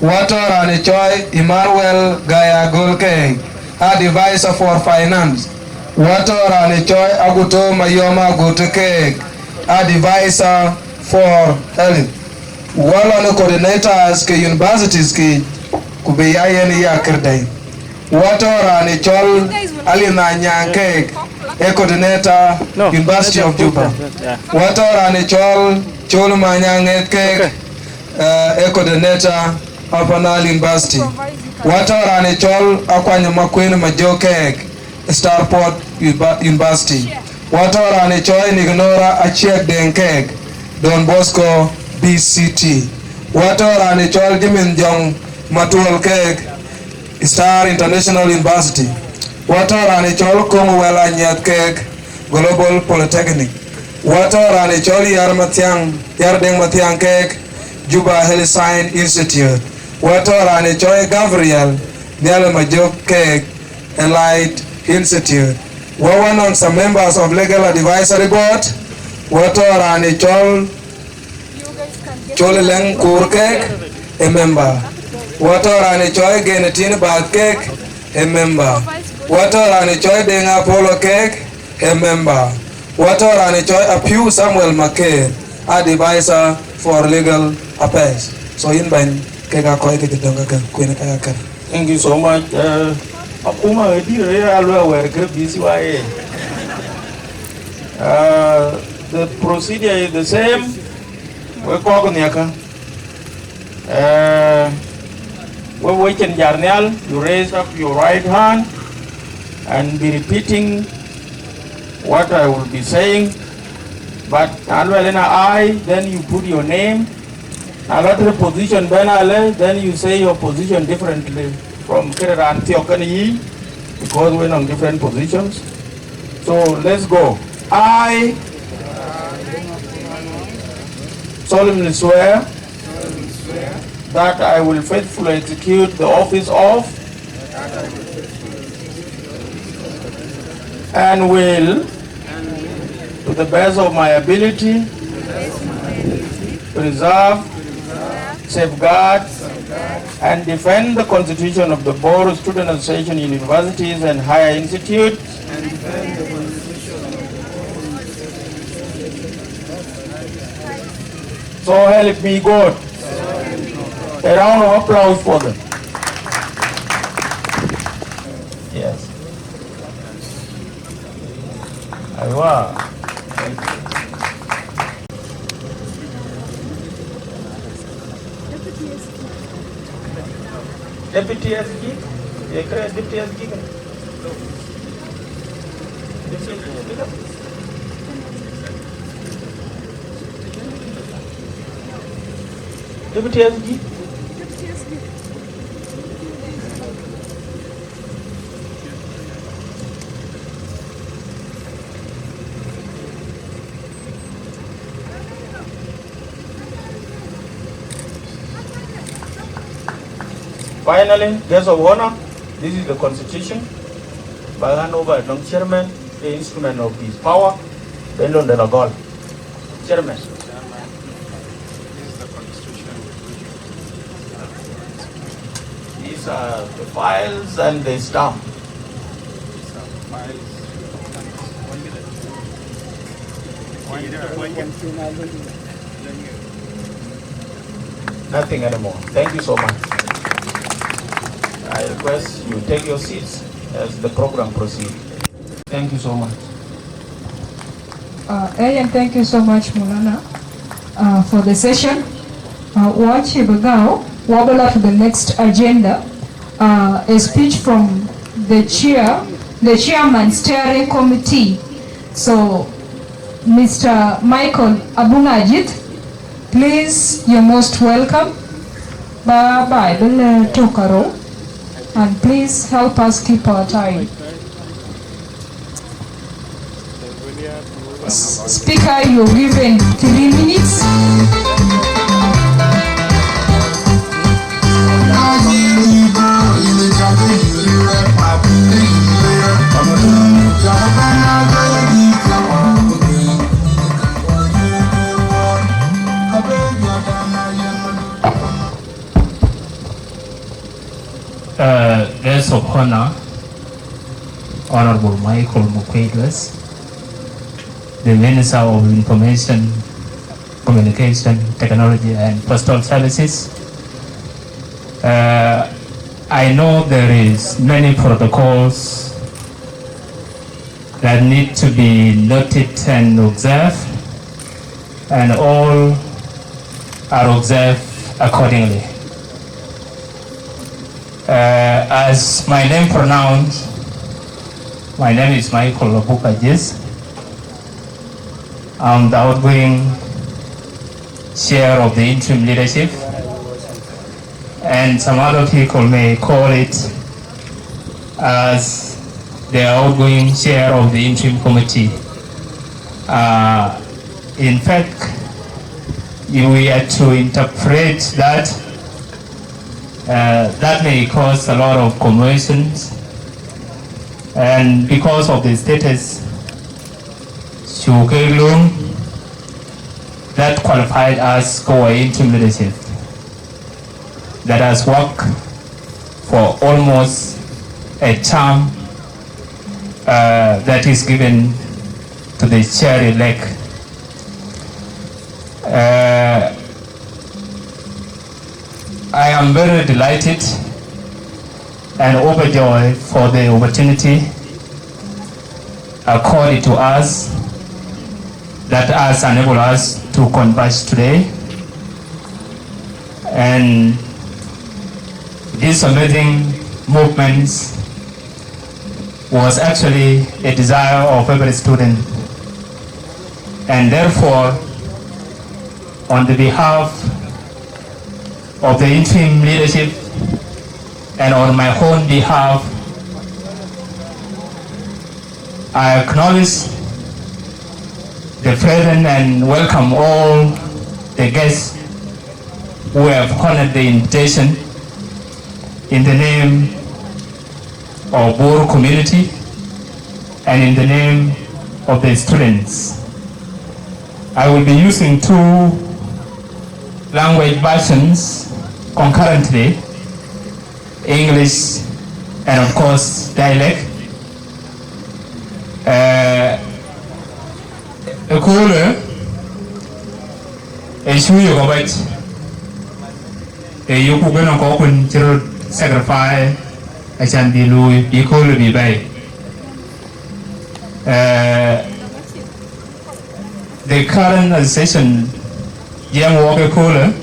What raan ë cɔl Emmanuel Gaya Gol keek, advisor for finance. What raan ë cɔl Aguto Mayom Agut keek, advisor for health. Wala në coordinators ke universities ki, ku bï ya yen ya kër dɛ̈i. What raan ë cɔl Alina Nyaŋ keek, ë coordinator, no, University of Juba. Yeah. What raan ë cɔl Col Manyaŋ keek, okay, uh, ë coordinator of Upper Nile University. What raan ë cɔl Akuany Makuën Majok keek, Starport Uba-, University. What raan ë cɔl Nignora Achiek Deng keek, Don Bosco B C T. What raan ë cɔl Jimin Jong Matuol keek, Star International University. What raan ë cɔl Kong Wela Nyiɛth keek, Global Polytechnic. What raan ë cɔl Yar Mathiang, Yar Deng Mathiang keek, Juba Health Science Institute. What raan ë cɔl Gabriel Nhial Majok keek, Elite Institute. Wä wä nɔŋ some members of Legal Advisory Board. Wä tɔ̈ raan ë cɔl Col Lɛŋ Kuur keek, a member. Wä tɔ̈ raan ë cɔl Gen Tin Baath keek, a member. Wä tɔ̈ raan ë cɔl Deŋ Apollo keek, a member. Wä tɔ̈ raan ë cɔl Apiu Samuel Maker, advisor for legal affairs. So yïn bɛ̈ny, kek aa kɔc ke cï döŋ ke kën, kuën ke aa kën. Thank you so much. Uh, akuma ë dït rëër aa luɛɛk wɛ̈ɛ̈r ke B C Y A. Uh, the procedure is the same. Wek kɔ̈k nhiakä. Uh, we wecin jar nhial, you raise up your right hand and be repeating what I will be saying. But na luɛl ëna I, then you put your name. Na lɔ tëde position bɛ̈n alë, then you say your position differently from këde raan thiɔ̈k kenë yï, because we nɔŋ different positions. So let's go. I solemnly swear that I will faithfully execute the office of and will, to the best of my ability, preserve, safeguard, and defend the Constitution of the Bor Student Association, Universities and Higher Institutes. So help me God. A round of applause for them. Yes. Aiwa. Deputy S G, ye kre deputy S G kan. Deputy S G. Finally, guest of honor, this is the constitution. By hand over nɔŋ chairman, the instrument of his power, Bendon de la Gol. Chairman. This is the constitution. These are the files and the stamp. Nothing anymore. Thank you so much. I request you take your seats as the program proceeds. Thank you so much. Uh, Ian, thank you so much, Mulana. Uh, for the session. Uh, wɔ cï bï gäu, wɔ bï lɔ to the next agenda. Uh, a speech from the chair, the chairman steering committee. So, Mister Michael Abungajith, please, you're most welcome. Ba Bible uh, tokaro, and please help us keep our time. Speaker, you're given three minutes. Uh, guest of honor, Honorable Michael Mukwei Lueth, the Minister of Information, Communication, Technology and Postal Services. Uh, I know there is many protocols that need to be noted and observed, and all are observed accordingly. Uh, as my name pronounced, my name is Michael Obuka Jis. I'm the outgoing chair of the interim leadership, and some other people may call it as the outgoing chair of the interim committee. Uh, in fact, if we are to interpret that, uh, that may cause a lot of commotions, and because of the status, Shuke Lung, that qualified as our interim leadership that has worked for almost a term uh, that is given to the chair elect. Uh, I am very delighted and overjoyed for the opportunity accorded to us that has enabled us to converge today. And this amazing movement was actually a desire of every student. And therefore, on the behalf of the interim leadership and on my own behalf, I acknowledge the present and welcome all the guests who have honored the invitation in the name of Bor community and in the name of the students. I will be using two language versions concurrently, English and of course dialect. Uh, Ekole, e cuyo ko bac, e yoku gënɔ kɔkun cï röt sacrifice, acan bï luui, bï köölë bï bɛ̈i. Eh, the current association, Jiɛɛm Wɔk Ekole,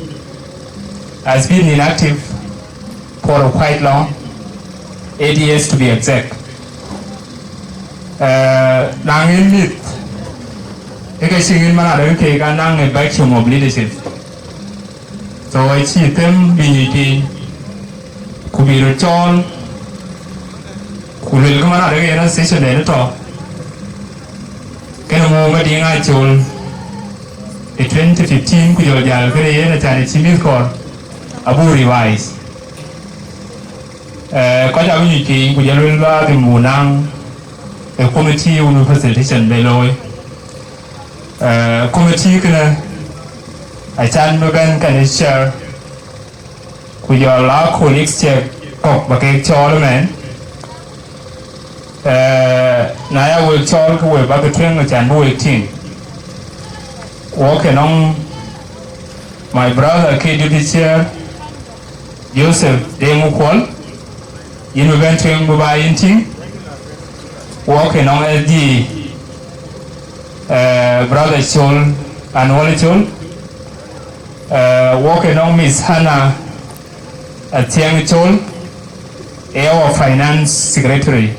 has been inactive for quite long, eight years to be exact. Eh, na ŋin mïth, ë ke cï ŋin man adɛ̈ ke ka naŋ a vacuum of leadership. So acï them bï nyuc piny, ku bï röt cɔɔl, ku luel kë man adɛ̈ ke yen association den ë tɔ̈. Kënë muk Madiŋ Acol ë twenty fifteen ku jɔl jäl kënë yen acan ë cï mïth kɔɔr abuk revise. Eh, kɔc abï nyuc piny ku jɔl luel ba dhim buk naŋ ë committee wun facilitation bë looi. Eh, committee kënë acan bï bɛ̈n kënë chair, ku jɔl aa colleagues cek kɔ̈k ba kek cɔɔl ëmɛn. Eh, na ya wek cɔɔl ke wek bäk tueŋ acan bï wek tïŋ. Wok ke nɔŋ my brother ke deputy chair, Joseph Deng Ukuɔl, yïn bï bɛ̈n tueŋ bï ba yïn tïŋ. Wok ke nɔŋ S D, eh, brother Col, Anuɔl Col. Uh, wok ë nɔŋ Miss Hannah Athiɛŋ Col, ë our finance secretary.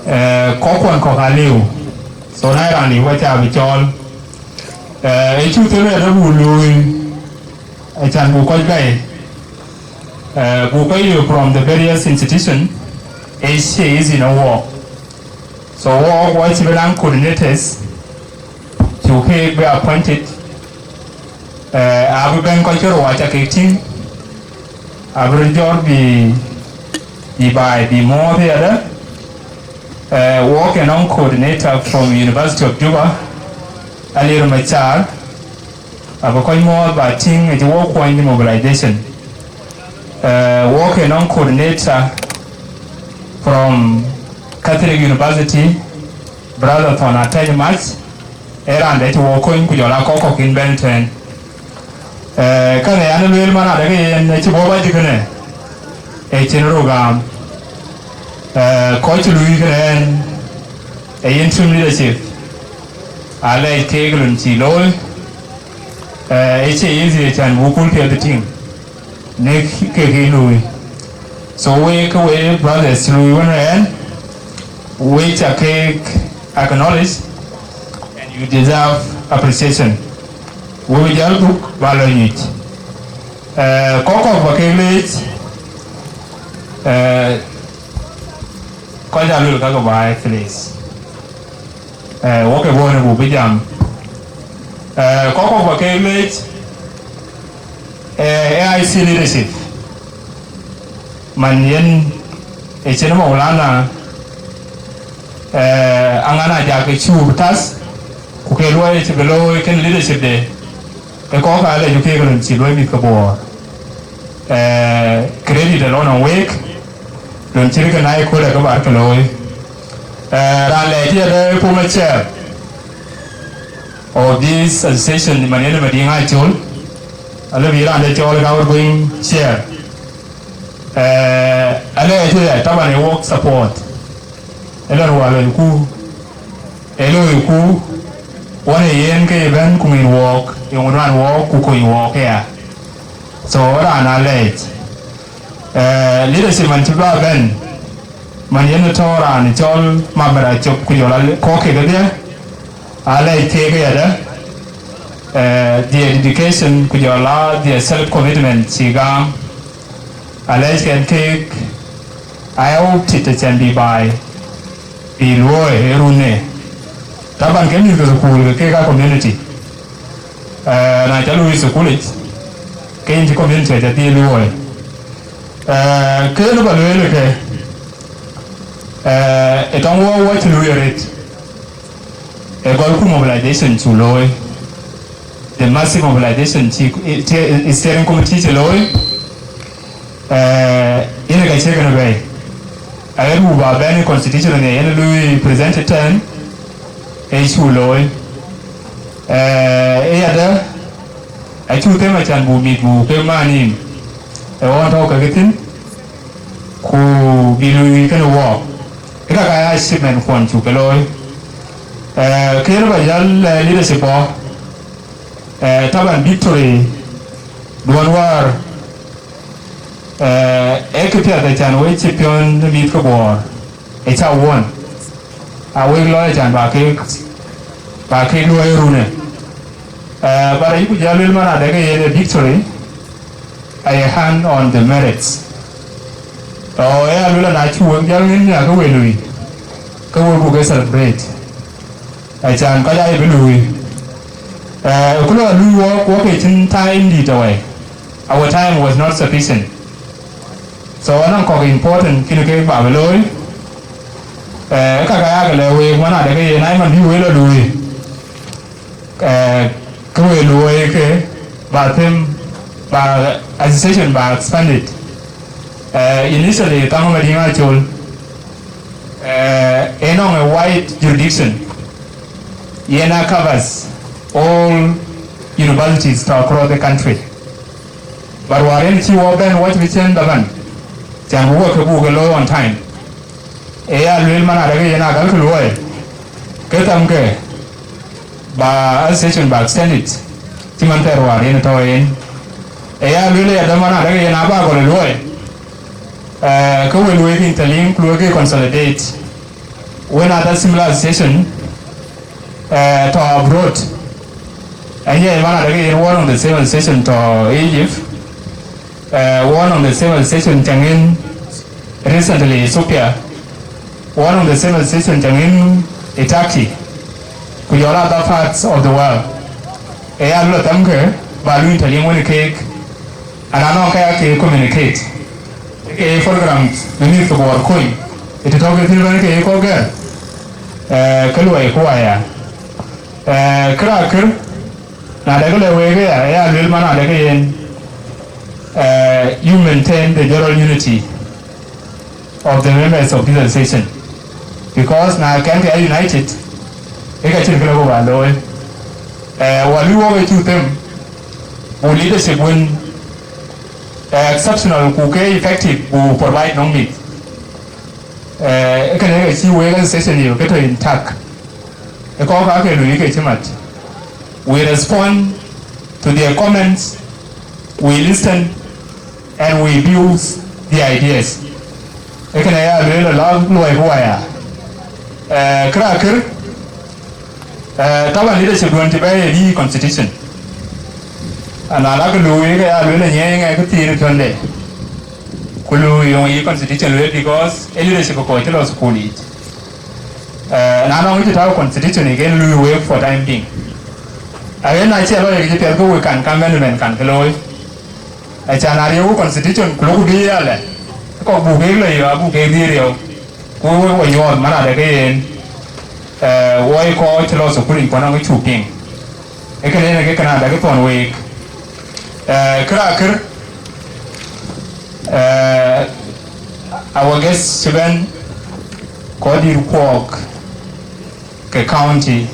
Uh, kɔckuɔn kɔ̈k aliu, so na raan liu ka ca bï cɔɔl. Uh, ë cuk thël rɛ̈t abuk luui, acan buk kɔc bɛ̈i, uh, buk kɔc liu from the various institution, ë cie easy në wok. So wok, wok cï bï naŋ coordinators, cuk keek bï appointed, uh, abï bɛ̈n kɔc kërou aca kek tïŋ, abï röt jɔt bï, bï baai bï muɔɔth yadë. Uh, wok ë nɔŋ coordinator from University of Juba, Alier Machar, abï kɔc muɔɔth ba tïŋ ë cï wok kuɔny mobilization. Uh, wok ë nɔŋ coordinator from Catholic University, Brother Thon Ateny Mac, ë raan dɛ̈ cï wok kony ku jɔl a kɔc kɔ̈k kïn bɛ̈n tɛ̈n. Eh, kënë yan lueel man adɛ̈ ke yen acï bɔ̈ ba jï kënë, ë cïn röt gam. Eh, kɔc cï luui kënë ɛn, ë yen team leadership, alɛc keek lon cï looi, eh, ë cie easy acan buk kul piɛth tïŋ në ke ke luui. So we ke we brothers cï luui wën ɛn, we ca keek acknowledge and you deserve appreciation. We bï jäl dhuk ba lɔ nyuc. Eh, kɔc kɔ̈k ba kek leec, eh, kɔc aa luel kakë baai, please. Eh, wok ë bɔ̈ në buk bï jam. Eh, kɔc kɔ̈k ba kek leec, eh, A I C leadership. Man yen ë cïn Maulana, eh, aŋan ajak ë cuk tath, ku ke luɔi cï bï looi kën leadership de, ke kɔ̈k aa lɛc keek lon cï luɔi mïth ke Bor. Eh, credit alɔ nɔŋ week, lon cï rï ke na ëköl ë ke bar ke looi. Eh, raan lɛc yadë former chair of this association, man yen Madiŋ Acol, alë bï raan de cɔɔl ka wot guiny chair. Eh, alë ëcï ya taban ë wok support. Ë lɔ ruwa lɔi ku, ë lɔi ku, wën ë yen ke ëbɛ̈n ku ŋin wok, yöŋ duan wok ku kony wok ëya. So, raan alɛc. Eh, leadership man cï bä bɛ̈n, man yen ë tɔ̈ raan cɔl Mamer Acop ku jɔl a kɔ̈k kek kedhie, alɛc keek yadë, eh, their dedication ku jɔl a their self commitment cï gam. Alɛc kɛn keek aya wok tit acan bï baai, bï luɔi ë run ë. Taban ke mïth ke thukul ke keek a community. Eh, na ca luui thukulic, ke yïn cï community aca dhil luɔi. Eh, ke lë ba lueel ke, eh, ë tɔŋ wɔ wɔ cï luui arëët. Ë gɔl ku mobilization cï looi, the massive mobilization cï, cï steering committee cï looi, eh, yen ë ka cie kënë bɛ̈ɛ̈i. Aɣet wu ba bɛ̈n ë constitution ë yen lui presented tɛ̈n, ë cï looi. Eh, ë yadë, acuk them acan buk mïth buk ke maan yïn, ë ɣɔn tɔ̈u ke ke thïn, ku bï lui kënë wɔɔk. Ë ka ka ya achievement kuɔn cuk ke looi. Eh, ke yen ba jäl, eh, leadership bɔ̈, eh, taban victory duɔn wäär, eh, ee këpiɛth acan wek cï piɔ̈n ë mïth ke Bor, ë ca won, a wek lɔ acan ba kek, ba kek luɔi ë run ë. Eh, ba rɛc ku jäl luel man adɛ̈ ke yen ë victory, aye hand on the merits. Tɔ̈ ë aluel an, acï wek jäl ŋiɛ̈n nhiaar ke we lui, ke we buk e celebrate. Acan kɔc aa ye bï lui. Eh, ku lɔ lui wɔk, wɔk ke cïn time dït away. Our time was not sufficient. So, anɔŋ kɔ̈k important kïn ke ba bï looi. Eh, ka ka yak lɛ week man adɛ̈ ke yen ai man bï we lɔ lui. Eh, ke we luɔi ke ba them, ba association ba expanded. Eh, initially, Thaŋ Madiŋ Acol, eh, ë nɔŋ a wide jurisdiction, yen a covers all universities to across the country. But wäär yen cï wɔ bɛ̈n wɔ cï bï cien dhaman, can buk wɔ ke buk ke looi on time. Ë ya lueel man adɛ̈ ke yen agäl ke luɔi, ke thamkë ba association ba extended, Cï man thɛɛr wäär yen tɔ̈ yen, ë ya lueel ya däman adek yen aba gɔl ë luɔi, eh, ke wël wek Interlink luɔi ke consolidate wën ata similar association, eh, tɔ̈ abroad. Ɛn ye man adek yen one of the same association tɔ̈ Egypt, eh, one of the same association cäŋ in recently Ethiopia, one of the same association cäŋ in Turkey, ku jɔl other parts of the world. Ë ya lɔ thɛmkë ba luny tɔ liŋ wën keek, ana nɔŋ ka ya ke communicate. Ke program në mïth ke Bor kony, ë të tɔ̈ ke thïn bɛ̈n ke ye kɔ̈k gɛ̈r, eh, ke luɔi ku waya. Eh, këra kër, na dek lɛ wek ya, ya luel man adek yen, eh, you maintain the general unity of the members of this association. Because na kɛn ke united, e ka cïn kë lɔ ku ba looi. Eh, wa lui wok e cu them, bu leadership wën, eh, exceptional ku ke effective bu provide nɔŋ mïth. Eh, e kënë ke cï wek association yo ke tɔ intact. E kɔ̈k ka ke lui ke cï mat. We respond to their comments, we listen, and we build the ideas. E kënë ya lueel la luɔi ku waya. Eh, këra kër, eh, taban leadership duɔn cï bɛ̈ɛ̈i ë bï constitution. Ana la ke luui ke ya lueel ë nyiɛɛi ŋɛk ke thiir piɔ̈nde. Ku luui yöŋ yï constitution lueel because e leadership kɔc cï lɔ school yic. Eh, na nɔŋ cï tääu constitution again lui wek for time being. Ayen na cie lɔ yek cï piɛth ke we kan ka amendment kan ke looi. Acan a riëëu constitution ku lok bï yalɛ. Kɔk buk kek lɔ yɔ abuk kek dhil riëëu. Ku wek wɔ nyuɔɔth man adɛ ke yen. Eh, wɔ ye kɔc cï lɔ thukul yic ku anɔŋ cuk piŋ. E kënë yen ke kënë adɛ ke thɔn week. Eh, këra kër, eh, our guest cï bɛ̈n kɔc dït kuɔɔk ke county,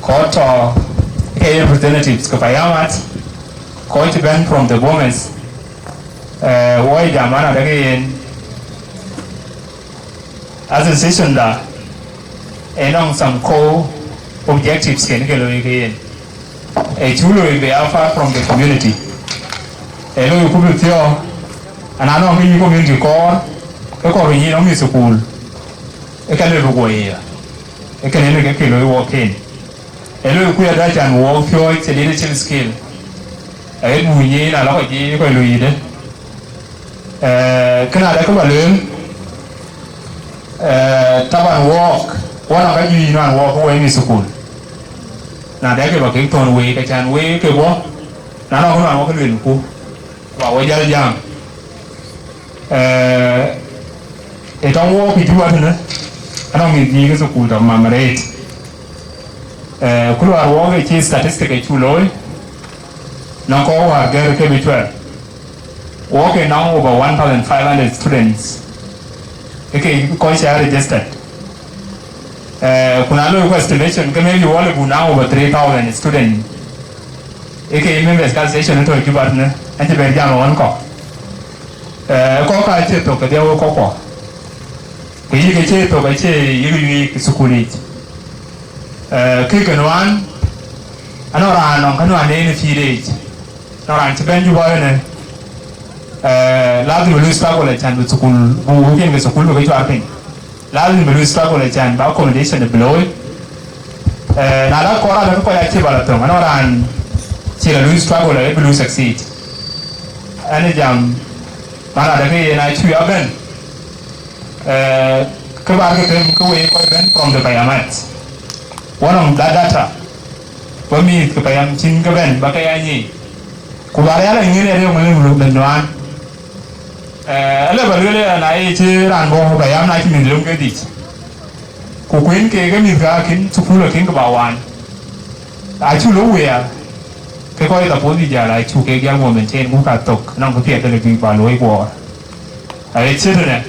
kɔc tɔ ke representatives ke payamat, kɔc cï bɛ̈n from the Bomas, eh, wɔ ye jam man adɛ ke yen. Association da, e nɔŋ some core objectives ken ke looi ke yen. E cu looi be a part from the community. E looi ku bï thiɔ̈k, ana nɔŋ ke yï community kɔɔr, ke kɔɔr bï nyin nɔŋ mïth thukul, e ka lëu bï guɔ ye ya. E kënë yen ke ke looi wɔ ken. E looi ku ya da can wɔ piɔ̈ɔ̈c the leadership skill. Aɣet bu nyin alɔ kɔc ye kɔc looi yïdë. Eh, kënë adɛ ke ba lueel, eh, taban wɔɔk, wɔ nɔŋ ka juëc nuan wɔɔk ke wɔ ye mïth thukul. Na dɛ ke ba kek thɔn wei, ka can wei ke bɔ, na nɔŋ nuan wɔ ke lueel ku, ba wɔ jäl jam. Eh, e tɔŋ wɔɔk ë Juba tënë, anɔŋ mïth bï ke thukul tɔ mam arëët. Eh, ku luaar wɔɔk ë cï statistic ë cu looi, nɔŋ kɔɔr wäär gɛ̈r ke bï cuɛl. Wɔ ke nɔŋ over one thousand five hundred students. Ë ke kɔc cä registered. Eh, ku na loi ku estimation, ke maybe wɔ lë bu naŋ over three thousand students. Ë ke members ka station tɔ Juba tënë, an cï bɛ̈n jam ɣɔn kɔk. Eh, kɔk ka cie thok ke dhiau kɔk kɔk. Ku yïk ë cie thok acie yïk yuiik thukul yic. Eh, kë ke nuan, anɔŋ raan nɔŋ ka nuan en ë pïïr yic. Nɔŋ raan cï bɛ̈n Juba ënë, eh, lazim bï lui struggle acan bï thukul, bu weekend ke thukul bï ke cuar piny. Lazim bï lui struggle acan bï accommodation bï looi. Eh, na la kɔɔr alë ke kɔc acï bä la thöŋ, anɔŋ raan cï la lui struggle, eh, bï lui succeed. Ɛn ë jam, man adë ke yen acï abɛ̈n, eh, ke bä ke them ke wek kɔc bɛ̈n from the payamat. One of that data, bä mïth ke payam cïn ke bɛ̈n, bä ke ya nyic. Ku bä rɛ̈ɛ̈r aŋiɛ̈n ë rëëu ŋö lëu lëu nuan. Eh, alë bä lueel aya, na ye cï raan bɔ̈ bä yam, na cï mïth lom ke dhïc. Ku kuën keek ë mïth ka akïn thukul akïn ke bä waan. Acu lɔ wiɛɛr, ke kɔc suppose bï jäl, acu keek jäl guɔ maintain, ku ka thok, nɔŋ kë piɛth dɛ̈ bï bä luɔi guɔɔr. Aye cït ënë,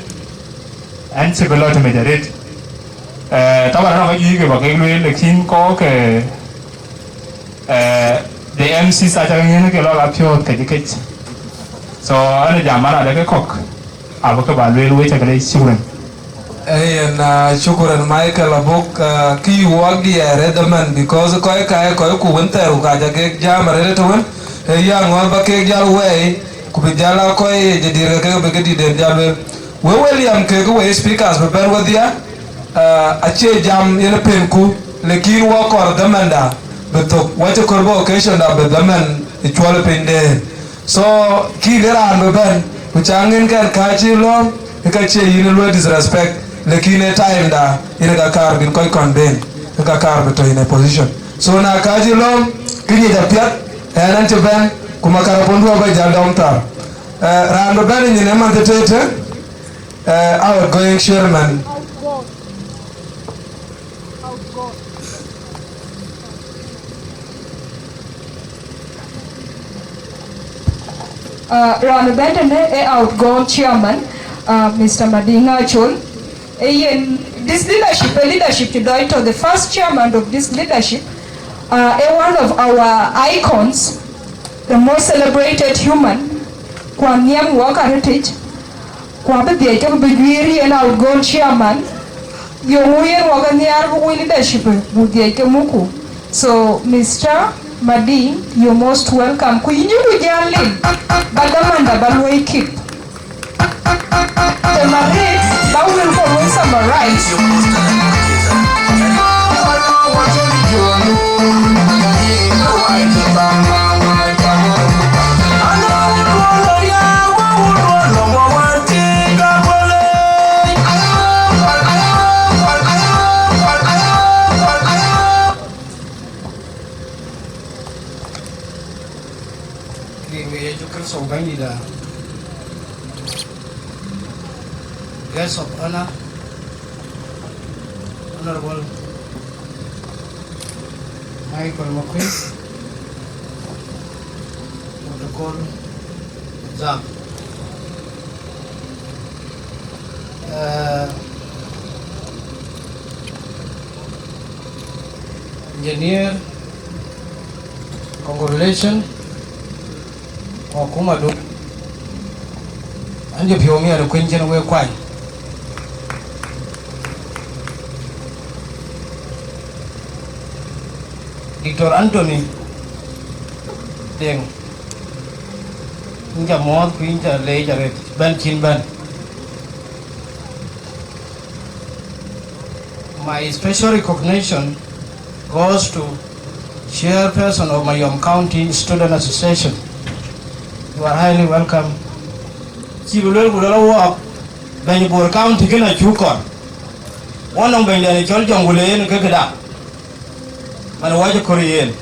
ɛn cï bï lɔ tëmec arëët. Eh, taban anɔŋ ka juëc ke bä kek lueel, lakin kɔɔr ke Eh, the M Cs aca ke ŋiɛ̈n ke lɔ la piɔ̈ɔ̈th kecikec. So, ɛn ë jam man adë ke kɔ̈k, abï ke bä lueel wec akëde, shukran. Ee, yen, ah, shukran Michael Abuk, ah, kë yï wɔk diɛɛr ë dhamɛn, because kɔc ka, kɔc ku wën thɛɛr ku ka jɔ kek jam arëët ëtëwën, ee, ya ŋɔ̈ɔ̈th ba kek jäl wɛɛi, ku bï jäl a kɔc ye jadït ke kek bï këdït den jäl lueel. We William kek we speakers bï bɛ̈n wedhia, ah, acie jam yen penku, lakin wɔ kɔɔr dhamɛnda bï thök, wɔ cï kɔɔr bï occasion da bï dhamɛn ë cuɔl ë piny den. So, kïn ë raan bï bɛ̈n, ku ca ŋiɛckɛn kääc cï lööm, ë ka cie yïn ë luɔi disrespect, lakin ë time da, yen ë ka kaar bïn kɔc convene, ë ka kaar bï tɔ̈ in a position. So, na kääc cï lööm, kë nyic apiɛth, ɣɛn ɣɛn cï bɛ̈n, ku makarapon duɔ̈ɔ̈r ba jäl dɔm thar. Eh, raan bï bɛ̈n ë nyin ë man tëtëtë, eh, outgoing chairman. Uh, raan bɛ̈n tënë ë outgoing chairman, uh, Mister Mading Achol. Ee yen, this leadership, a leadership to do it to the first chairman of this leadership, uh, a one of our icons, the most celebrated human, ku anhiɛm wɔ ka röt yic. Ku abï dhiɛc ke bï juiir yen outgoing chairman, yeŋö yen wɔ ke nhiaar bï wïc leadership, buk dhiɛc ke muku. So, Mister Mading, you're most welcome. Ku yïn yuku jäl lim, ba dhamanda ba luɔi keep. The Mading, ba will go will summarize. Rin we Yecu Kërtho Bɛ̈nydïïtda. Guest of honor, Honorable Michael Makuei, Protocol Zak. Eh, Engineer, congratulations. Wakumadu, an jɔ piɔ̈u miɛt ë kuëny cïn wek kuany. Doctor Anthony Deng, yïn ca muɔ̈ɔ̈th ku yïn ca leec arëët, bɛ̈n cïn bɛ̈n. My special recognition goes to Chairperson of Mayom County Student Association. You are highly welcome. Cï bï luel ku luel awɔɔk, bɛ̈ny Bor County kënë acuk kɔɔr. Wɔ nɔŋ bɛ̈nyden cɔl Jɔŋ ku le yen ke këda. Man wɔ cï kɔɔr yen.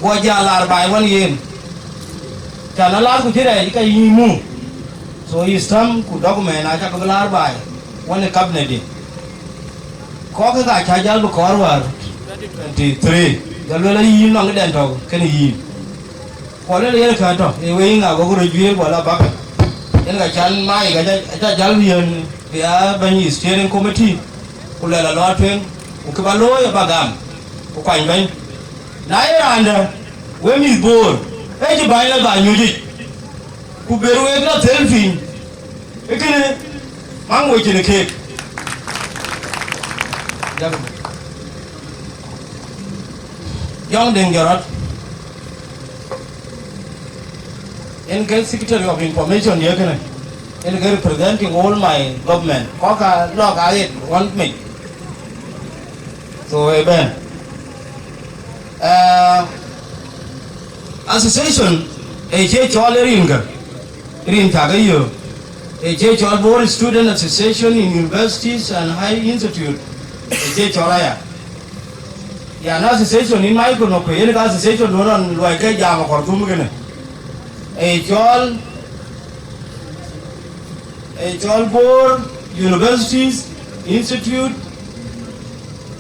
Guɔ jal lar baai wän yen. Can alar ku cï rɛɛc ka yï muk. So yï stamp ku document acä ke bï lar baai wän ë cabinet dï. Kɔ̈k kek aa cä jäl bï kɔɔr wäär twenty three, jɔ luel ayï nɔŋ këdɛn tɔ̈ kënë yïn. Ku luel yen kë tɔ̈, ee wei ŋa gɔk röt juëër, wala bäkë. Yen ka can maai ka cä, cä jäl bï yen bï aa bɛ̈ny steering committee, ku luɛl alɔ tueŋ, ku kë ba looi aba gam, ku kuany bɛ̈ny. Na ye raan dɛ̈, we mïth Boor, ee cï bäny la ba nyuc yic, ku ber wek la thel piny, ee kënë maŋ we cïn keek. Jɔŋ Deŋ Jɔrɔt, en ke Secretary of Information ye kënë, en ke representing all my government. Kɔ̈k ka lɔk aɣet ɣɔn mec. So, ee bɛ̈n. Eh, association ee cie cɔl ë rin kë, rin cä ke yök, ee cie cɔl Bor Student Association in Universities and High Institute, ee cie cɔl aya. Yan association in Michael Makuei, yen ka association duɔ̈n ɣɔn luɔi ke jam ë Khartoum kënë. Ee cɔl, ee cɔl Bor Universities Institute,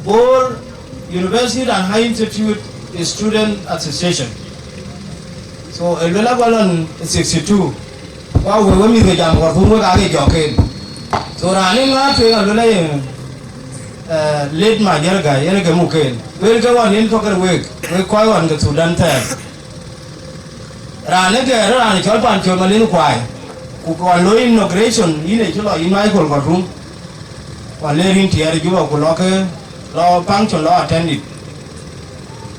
Bor University and High Institute Student Association. So, ë luel aguɔ lɔn sixty-two. Wa we, we mïth ke jam Khartoum, wek aake jɔk ken. So, raan ë ŋaat tueŋ aluel aye, eh, late Majër Gai, yen ke muk ken. Wel ke ɣɔn yen tɔ̈ kën wek, wek kɔc ɣɔn ke Thudan thɛɛr. Raan ë gɛɛr, raan cɔl Pancol Malin Kuai. Ku kɔn looi inauguration, yïn ë cï lɔ, yïn Michael Khartoum. Ku aleer yïn tiɛɛr Juba ku lɔ ke, lɔ function lɔ attended.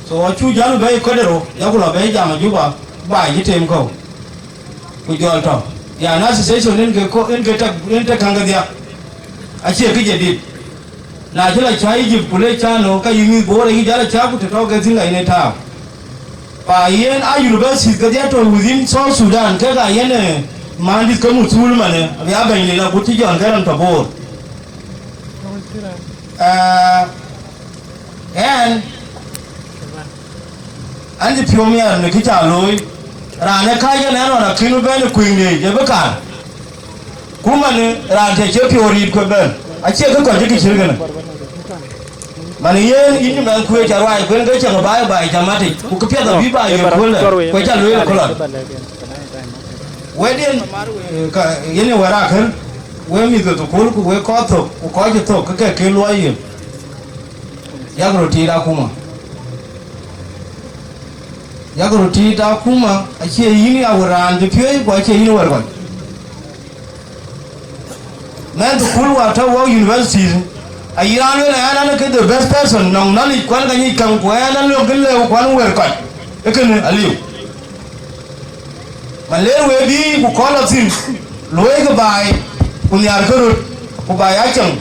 So acuk jäl bɛ̈i kɔc ë rou, yaku lɔ bɛ̈i jam Juba baai cï tem kɔ̈u. Ku jɔl tɔ̈, yan association en ke ko, en ke tek, en tek käŋ kedhia. Acie kë jadid. Na cï lɔ cä Egypt ku le cä nööŋ, ka yï mïth Bor ayï jäl acä ku të tɔ̈ ke thïn ka yen ë tääu. Pa yen a universities kedhia tɔ̈ within South Sudan, kek a yen, eh, mandït ke muthul manë, abï a bɛ̈ny lil agut cï John Garang tɔ̈ Bor. Eh, ɛn, an cï piɔ̈u miɛɛr në kë ca looi, raan ë kääc ënɛn ɣɔn akïn bï bɛ̈n ë kuëëŋ de, ye bï kaar. Ku man raan të cï piɔ̈u riit ku bɛ̈n, acie kë kɔc cï kë cït kënë. Man yen yïn cï mɛnh kuëëc aruai, kuën ke cäŋ baai baai cä matic, ku këpiɛth abï baai ye kuöl lɛ, ku ca lueel ë kölɔn. Wɛ̈tdiɛn, eh, ka, yen ë wɛ̈t akën, wek mïth ke thukul, ku wek kɔc thök, ku kɔc cï thök, ke kek ke luɔi yen. Yak röt tiit akuma. Yak röt tiit akuma, acie yïn ya wën raan cï piööc, ku acie yïn wɛ̈t kɔc. Mɛnh thukul wäär tɔ̈ wɔ universities, ayï raan lueel aya, an, ke the best person, nɔŋ knowledge kuan ka nyic käŋ, ku aya, an, lëu kën lëu kuan wɛ̈t kɔc. Ee kënë aliu. Man ler wek bï ku kɔn lɔ thïn, luɔikï baai, ku nhiarkï röt, ku baai a cäŋ,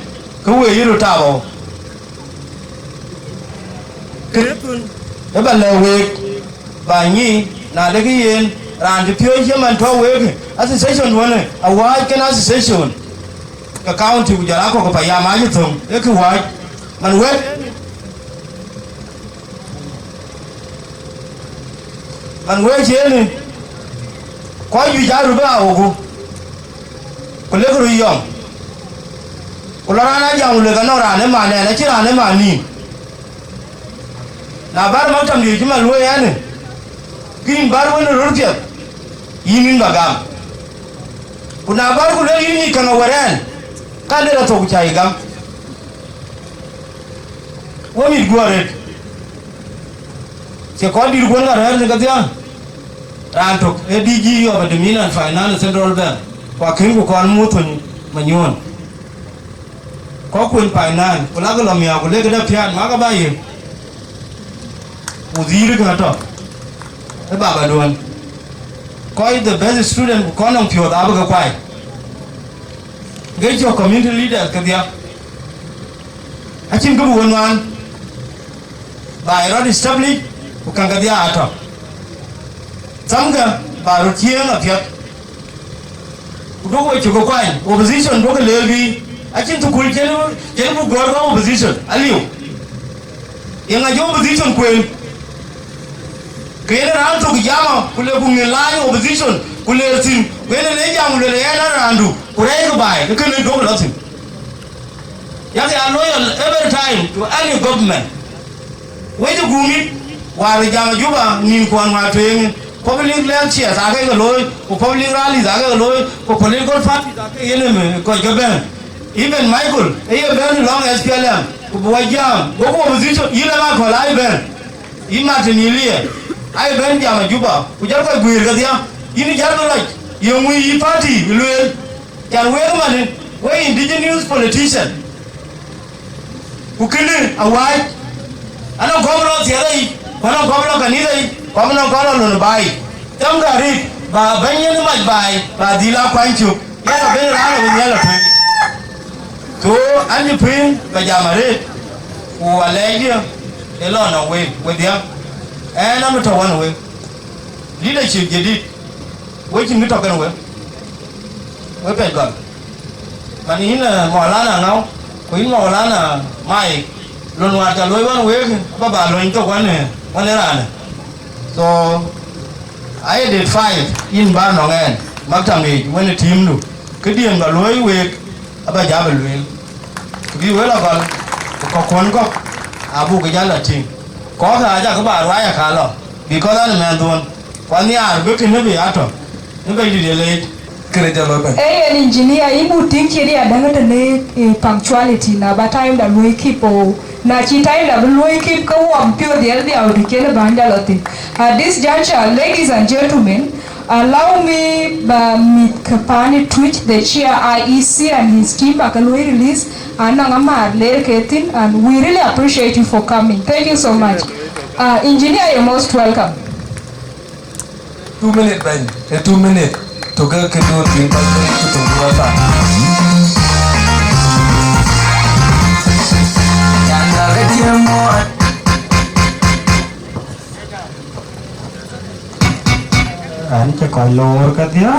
ke wek yï röt tap ɣɔ̈u. Kënë thun, ë ba lɛ̈k week, ba nyic, na de kë yen, raan cï piööc cï man tɔ̈ week, association wënë, awääc kën association, ke county ku jɔl a kɔ̈k ke payam acï thöŋ, ee kë wääc, man wɛ̈t, man wɛ̈t cienë, kɔc juëc aa röt bï aa woku, ku lek röt yɔŋ, ku lɔ raan a jam, ku lek anɔŋ raan ë man ɛn, acïn raan ë man nïïm. Na bär maktam diëëc cï man luöi ɛn, ke yïn bär wën ë röt piɛth, yïn yïn ba gam. Ku na bär ku luel yïn nyic käŋ awär ɛn, ka ler athok cä yï gam. Wo mit guɔ arëët, cie kɔn dït kuɔn ka rɛ̈ɛ̈r në kedhia. Raan tök ee D G of Admin and Finance Central Bank, ku akën ku kɔn muthony manyuɔ̈ɔ̈n. Kɔc kuën finance, ku lakï lɔ miäk, ku lekï dap piaan, makë ba yï. Wudhiir kë tɔ̈ ë babaduön. Kɔc the best student ku kɔn nɔŋ piɔ̈ɔ̈th abï ke kuai. Ke cɔk community leaders kedhia. Acïn kë bï wën nuan. Ba rɔt establish, ku käŋ kedhia atɔ̈. Thamkë ba röt cieŋ apiɛth. Ku duökï we cï ke kuany, opposition duökï lëër bï, acïn thukul cïn, cïn buk gɔ̈ɔ̈r ke opposition, aliu. Yeŋa cï opposition kueen? Ke yen raan thök jama, ku le ku ŋic laany opposition, ku leer thïn, ku yen le jam, ku le yen a raandu, ku rɛɛckï baai, ke kënë duökï lɔ thïn. Yak ya loyal every time to any government. Wec ë guumit, wäär ë jam ë Juba, nïn kuɔn wäär tueŋ, public lectures aake ke looi, ku public rallies aake ke looi, ku political parties aake yen ë kɔc ke bɛ̈n. Even Michael, ë ye bɛ̈n lɔŋ S P L M, ku bï wɔ jam, goku opposition, yïn ë Michael, ai bɛ̈n. Yïn Martin Elia, ai bɛ̈n jam ë Juba, ku jɔl kɔc guiir kedhia, yïn jal bï lɔc, yeŋö yï party lueel? Can wek ëmënë, wek indigenous politician. Ku kënë awääc, anɔŋ kɔm lɔ thiɛth yic, ku anɔŋ kɔm lɔ kanitha yic, ku anɔŋ kɔm lɔ lon baai yic. Thamkë arëët, ba bɛ̈ny yen mac baai, ba dhil a kuany cök, yen abënë raan ë wën nhial atueŋ. So, an cï piny, ba jam arëët, ku alɛɛcdiɛ̈, ë lɔ nɔŋ week, wedhia. Ɛn, am tɔ̈ wän week. Leadership jadid, wek cïn kë tɔ̈ kenë wek. Wek piac gɔl. Man yïn, eh, Maulana Ŋau, ku yïn Maulana Maik, lon wäär ca looi wän week, ba ba lony thok wän, eh, wän ë raanë. So, aye date five, yïn ba nɔŋ ɛn, maktam yic, wën ë teamdu. Këdiën ba looi week, aba jam ë lueel. Ku bï wël agɔl, ku kɔ̈k kuɔn kɔ̈k, abuk jal a tïŋ. Kɔ̈k aa jakï ba ruai aka lɔ, because an ë mɛnhduön, ku anhiaar bï kënë bï a tɔ̈, në Bɛ̈nydït ye leec. Kënë jɔl lɔ bɛ̈n. Ee yen engineer, yïn buk tïŋ cï riɛɛt däŋ tënë, eh, punctuality, na ba time da luɔi keep o, na cï time da bï luɔi keep ke wɔ bï piɔ̈ɔ̈th dhiɛl dhiau të cïn bäny da lɔ thïn. At this juncture, ladies and gentlemen, Allow me ba mïth ke pani Twic, the chair I E C and his team, ba ke luɔi release, anɔŋ amär ler ke thïn, and we really appreciate you for coming. Thank you so much. Uh, engineer, you're most welcome. Two minute bɛ̈ny, ë two minute. Tök ke këdun bïn kɔc bɛ̈n ku tök bï rɔt thaar. Ɣɛn cï kɔc loor kedhie,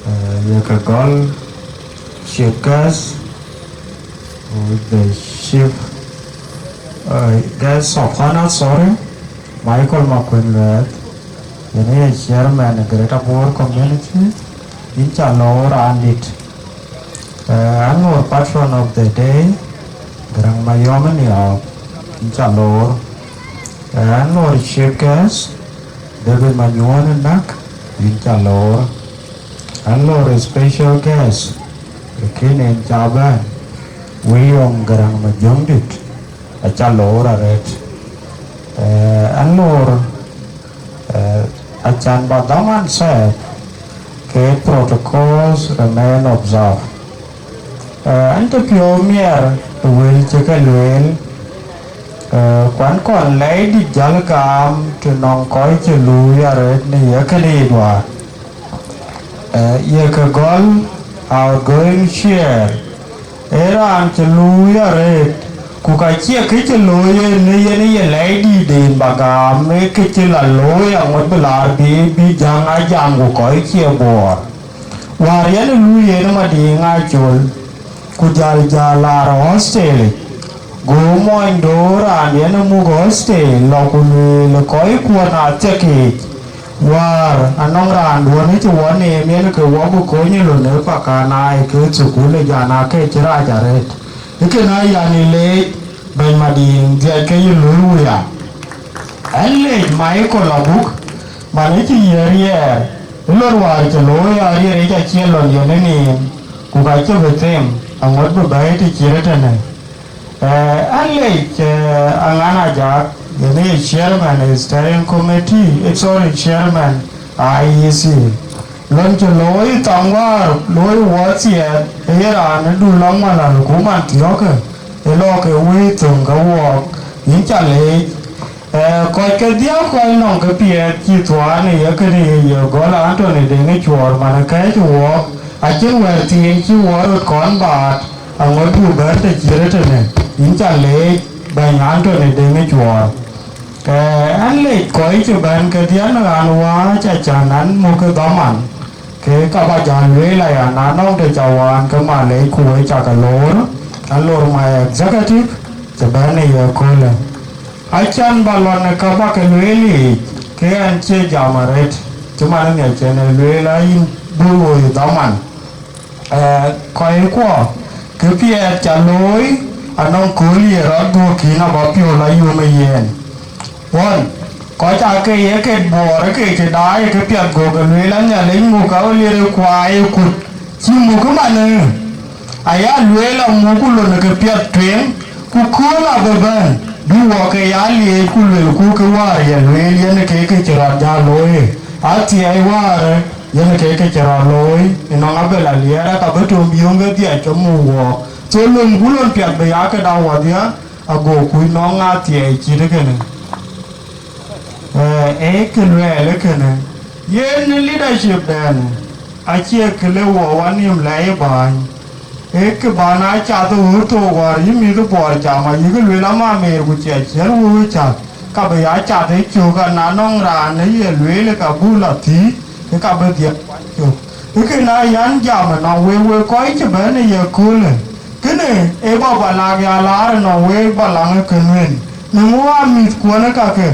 eh, ye ke gɔl chief guest, with the chief, uh, guest of honor, sorry, Michael Makuei Lueth, yen ye chairman Greater Bor Community, yïn ca loor raan dït. Eh, ɣɛn loor patron of the day, Garang Mayom Niok, yïn ca loor. Eh, ɣɛn loor chief guest, David Manyuɔn Nak, yïn ca loor. Ɣɛn loor special guest, lakin yen ca bɛ̈n, William Garang Majɔŋdït, aca loor arëët. Eh, ɣɛn loor, eh, acan ba dhaman safe, ke protocols remain observed. Eh, ɣɛn cï piɔ̈u miɛt ë wël cï ke lueel, eh, ku ɣɛn kɔn lɛidït jäl gam të nɔŋ kɔc cï luui arëët në ye kënë yic wäär. Eh, ye ke gɔl outgoing chair, ee raan cï luui arëët, ku ka cie kë cï looi en, yen ye lɛidït en ba gam, ee kë cï la looi aŋot bï laar bï, bï jäŋ a jam ku kɔc cie Bor. Wäär yen ë luui yen ë Madiŋ Acol, ku jäl jäl laar hostel yic. Go mony döör raan yen ë muk hostel lɔ ku lueel ë kɔckuɔn athiekic. Wäär anɔŋ raanduɔ̈n ë cï wɔ neem yen ke wɔ bï kony ë lon ë pakan aa ë ke thukul ë jan aa ke cï rac arëët. Ë kën aa yan ë leec bɛ̈ny Madiŋ dhiac ke yï luöi wuya. Ɣɛn leec Michael Abuk, man ë cï yiëër riɛɛr, ë lon wäär cï looi aa riɛɛr yic acie lon yen ë neem, ku ka cï bï them, aŋot bï bɛ̈ɛ̈i të cït ëtënë. Eh, ɣɛn leec, eh, Aŋan Ajak, yen ë chairman ë steering committee, eh, sorry, chairman I E C. Lon cï looi thaŋ wäär looi wɔ thiɛɛth, ë ye raan ë dul lɔŋ malal ku man thiɔ̈kë, ë lɔ ke wëi thöŋ ke wuɔɔk, yïn ca leec. Eh, kɔc kedhie kɔc nɔŋ ke piɛth cï thuaan ë ye kënë ye ye gɔl Anthony Deŋ ë Cuɔɔr man ë kɛ̈ɛ̈c ë wuɔɔk, acïn wɛ̈ɛ̈r thiin cï wɔ röt kɔn baat, aŋot buk bɛ̈n të cït ëtënë, yïn ca leec bɛ̈ny Anthony Deŋ ë Cuɔɔr. Eh, ɣɛn leec kɔc cï bɛ̈n kedhie në ɣän wääc acan ɣɛn muk ë dhaman, ke ka ba jäl lueel aya na nɔŋ të ca wään ke ma leec ku wek ca ke loor, ɣɛn loor my executive cï bɛ̈n ë ye köölë. Acan ba lɔ në ka ba ke lueel yiic, ke ɣɛn cie jam arëët, cï man ë ŋiɛc en ë lueel ayïn bï woi dhaman. Eh, kɔckuɔ, kë piɛth ca looi, anɔŋ kööl ye rɔt guɔ̈k kïn abä piɔ̈u la yom ë yen. Ɣɔn, kɔc aake ye ket Buɔɔr ë ke cï daai ë këpiɛth, gokï lueel a Nhialic muk ka ɣölier ë kuaai ë kuc, cï muk ë man ë. Aya lueel amuk ku lon ë këpiɛth tueŋ, ku kööl abï bɛ̈n, bï wɔ ke ya liëëc ku luelku kë wäär ye lueel yen ke kë cï rɔt jäl looi. Athiɛɛi wäär yen ke kë cï rɔt looi, ënɔɔnë abï la liɛɛr, aka bï tom yöŋ kedhie cï muk wɔɔk. So löŋku lon piɛth bï ya këda wɔdhia, ago kuc nɔŋ athiɛɛi cït kënë. Eh, ee kë luɛɛl ë kënë, yen leadership dɛn acie kë le wɔ wanïïm lɛc ë bääny. Ee kë bän aa cath ë ɣööt thook wäär yï mïth Buɔɔr jam ayï kë lueel ama meer ku cie ciɛ̈n wëu ë cath, ka bï ya cath ë cök, ana nɔŋ raan ë ye lueel ka buk la thiëëc, ke ka bï dhiɛl kuany cök. Ë kën aa yɛn jam ënɔɔnë wek, wek kɔc cï bɛ̈n ë ye köölë, kënë ee bä bä lak ya laar ënɔɔnë wek bä laŋ ë kë nueen, në ŋö aa mïthkuɔn ë kakë,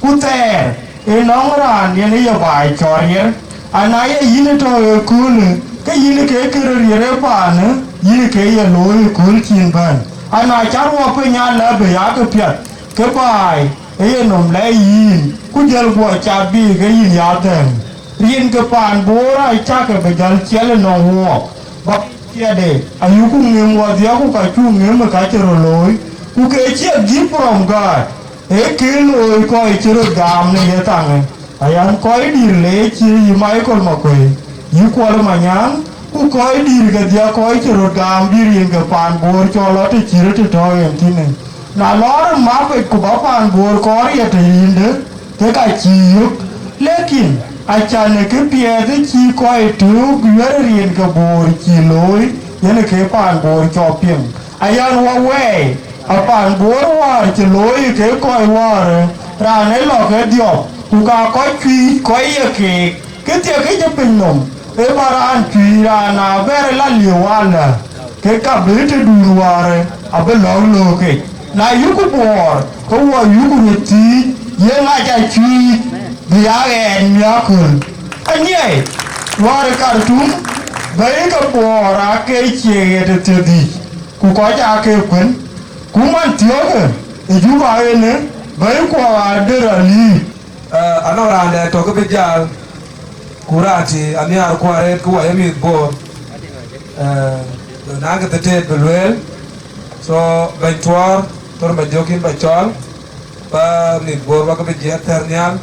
ku thɛɛr ë nɔŋ raan yen ë ye baai cɔɔr riɛr, ana ye yïn ë tɔ̈ ë köölë, ke yïn ke kërë riɛr ë paanë, yïn ke ye looi ë kööl cïn bɛ̈n. Ana cä ruɔp piny alɛ bï ya kë piɛth, ke baai ë ye nɔm lɛc yïn, ku jël guɔ cath bï ke yïn ya dhɛ̈m. Rin ke paan Boor acäkë bï jäl ciɛl ënɔɔnë wɔɔk, bä ciɛɛtde ayuku ŋëm wɔdhia, ku ka cuk ŋëm ë ka cï röt looi, ku ke cie gift from God, ee kë looi kɔc cï röt gam në ye thaŋë. Ayan kɔc dït leec, yï Michael Makuei, yï Kuɔl Manyaŋ, ku kɔc dït kedhie, kɔc cï röt gam dït yen ke paan Bor cɔl lɔ të cï röt të tɔ̈u yen thïnë. Na lɔɔr ë mapic ku bä paan Bor kɔɔr ye të yïndë, ke ka cï yök. Lekin, acan ë këpiɛth ë cï kɔc tök yuɛ̈r ë riɛn ke Bor cï looi, yen ë ke paan Bor cɔk piŋ. Ayan wä wɛɛi, a paan Bor wäär cï looi ke kɔc wäär, raan ë lɔ ke dhiɔp, ku ka kɔc cuiic kɔc ye keek, ke thiek ke cï piny nɔm, ë bä raan cuiic raan na bɛ̈ɛ̈r ë la liu alä, ke ka bï tëdun wäär abï lɔ̈k löökic. Na yuku Bor, ke wɔ yuku röt thiic, ye ŋac a cuiic, bï a ɣɛɛt miäköl. Anyiɛɛi, wäär ë Khartoum, bɛ̈i ke Bor aa ke cie ɣet ë thiërdhïc, ku kɔc aa ke kuën, ku man thiɔ̈kë ë Juba ënë, bɛ̈ikuɔ aa dër alïïk. Eh, anɔŋ raan dɛ̈ tɔ̈ kë bï jäl, ku raan cï anhiaar ku arëët ku wɔ ye mïth Bor. Eh, na kë thëtëët bï lueel, so bɛ̈ny Tuɔɔr, thor ma jök yïn bä cɔɔl, bä mïth Bor bä kë bï jiɛɛk thɛ̈r nhial.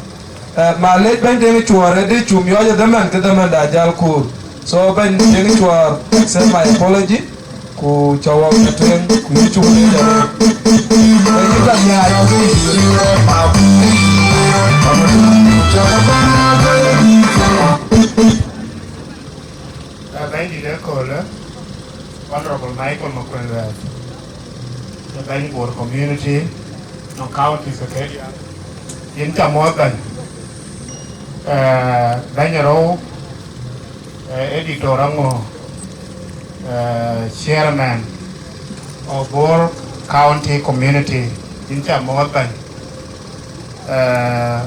Eh, malec bɛ̈ny Deŋ Cuɔɔr, ë dï cum yɔc ë dhamän, kë dhamända jäl kuur. So bɛ̈ny Deŋ Cuɔɔr, send my apology. Ku cä wɔ ke tueŋ, ku yï cuk leec arëët. Ee yï ka nhiaac. Ee, Bɛ̈nydït ëköölë, Honorable Michael Makuei Lueth, ee bɛ̈ny Bor community, nɔŋ counties ë kediak, yïn ca muɔ̈th bɛ̈ny. Ee, bɛ̈ny ë rou, ee, ee Diktor Aŋo, ee, chairman of Bor County Community, yïn ca muɔ̈th bɛ̈ny. Ee,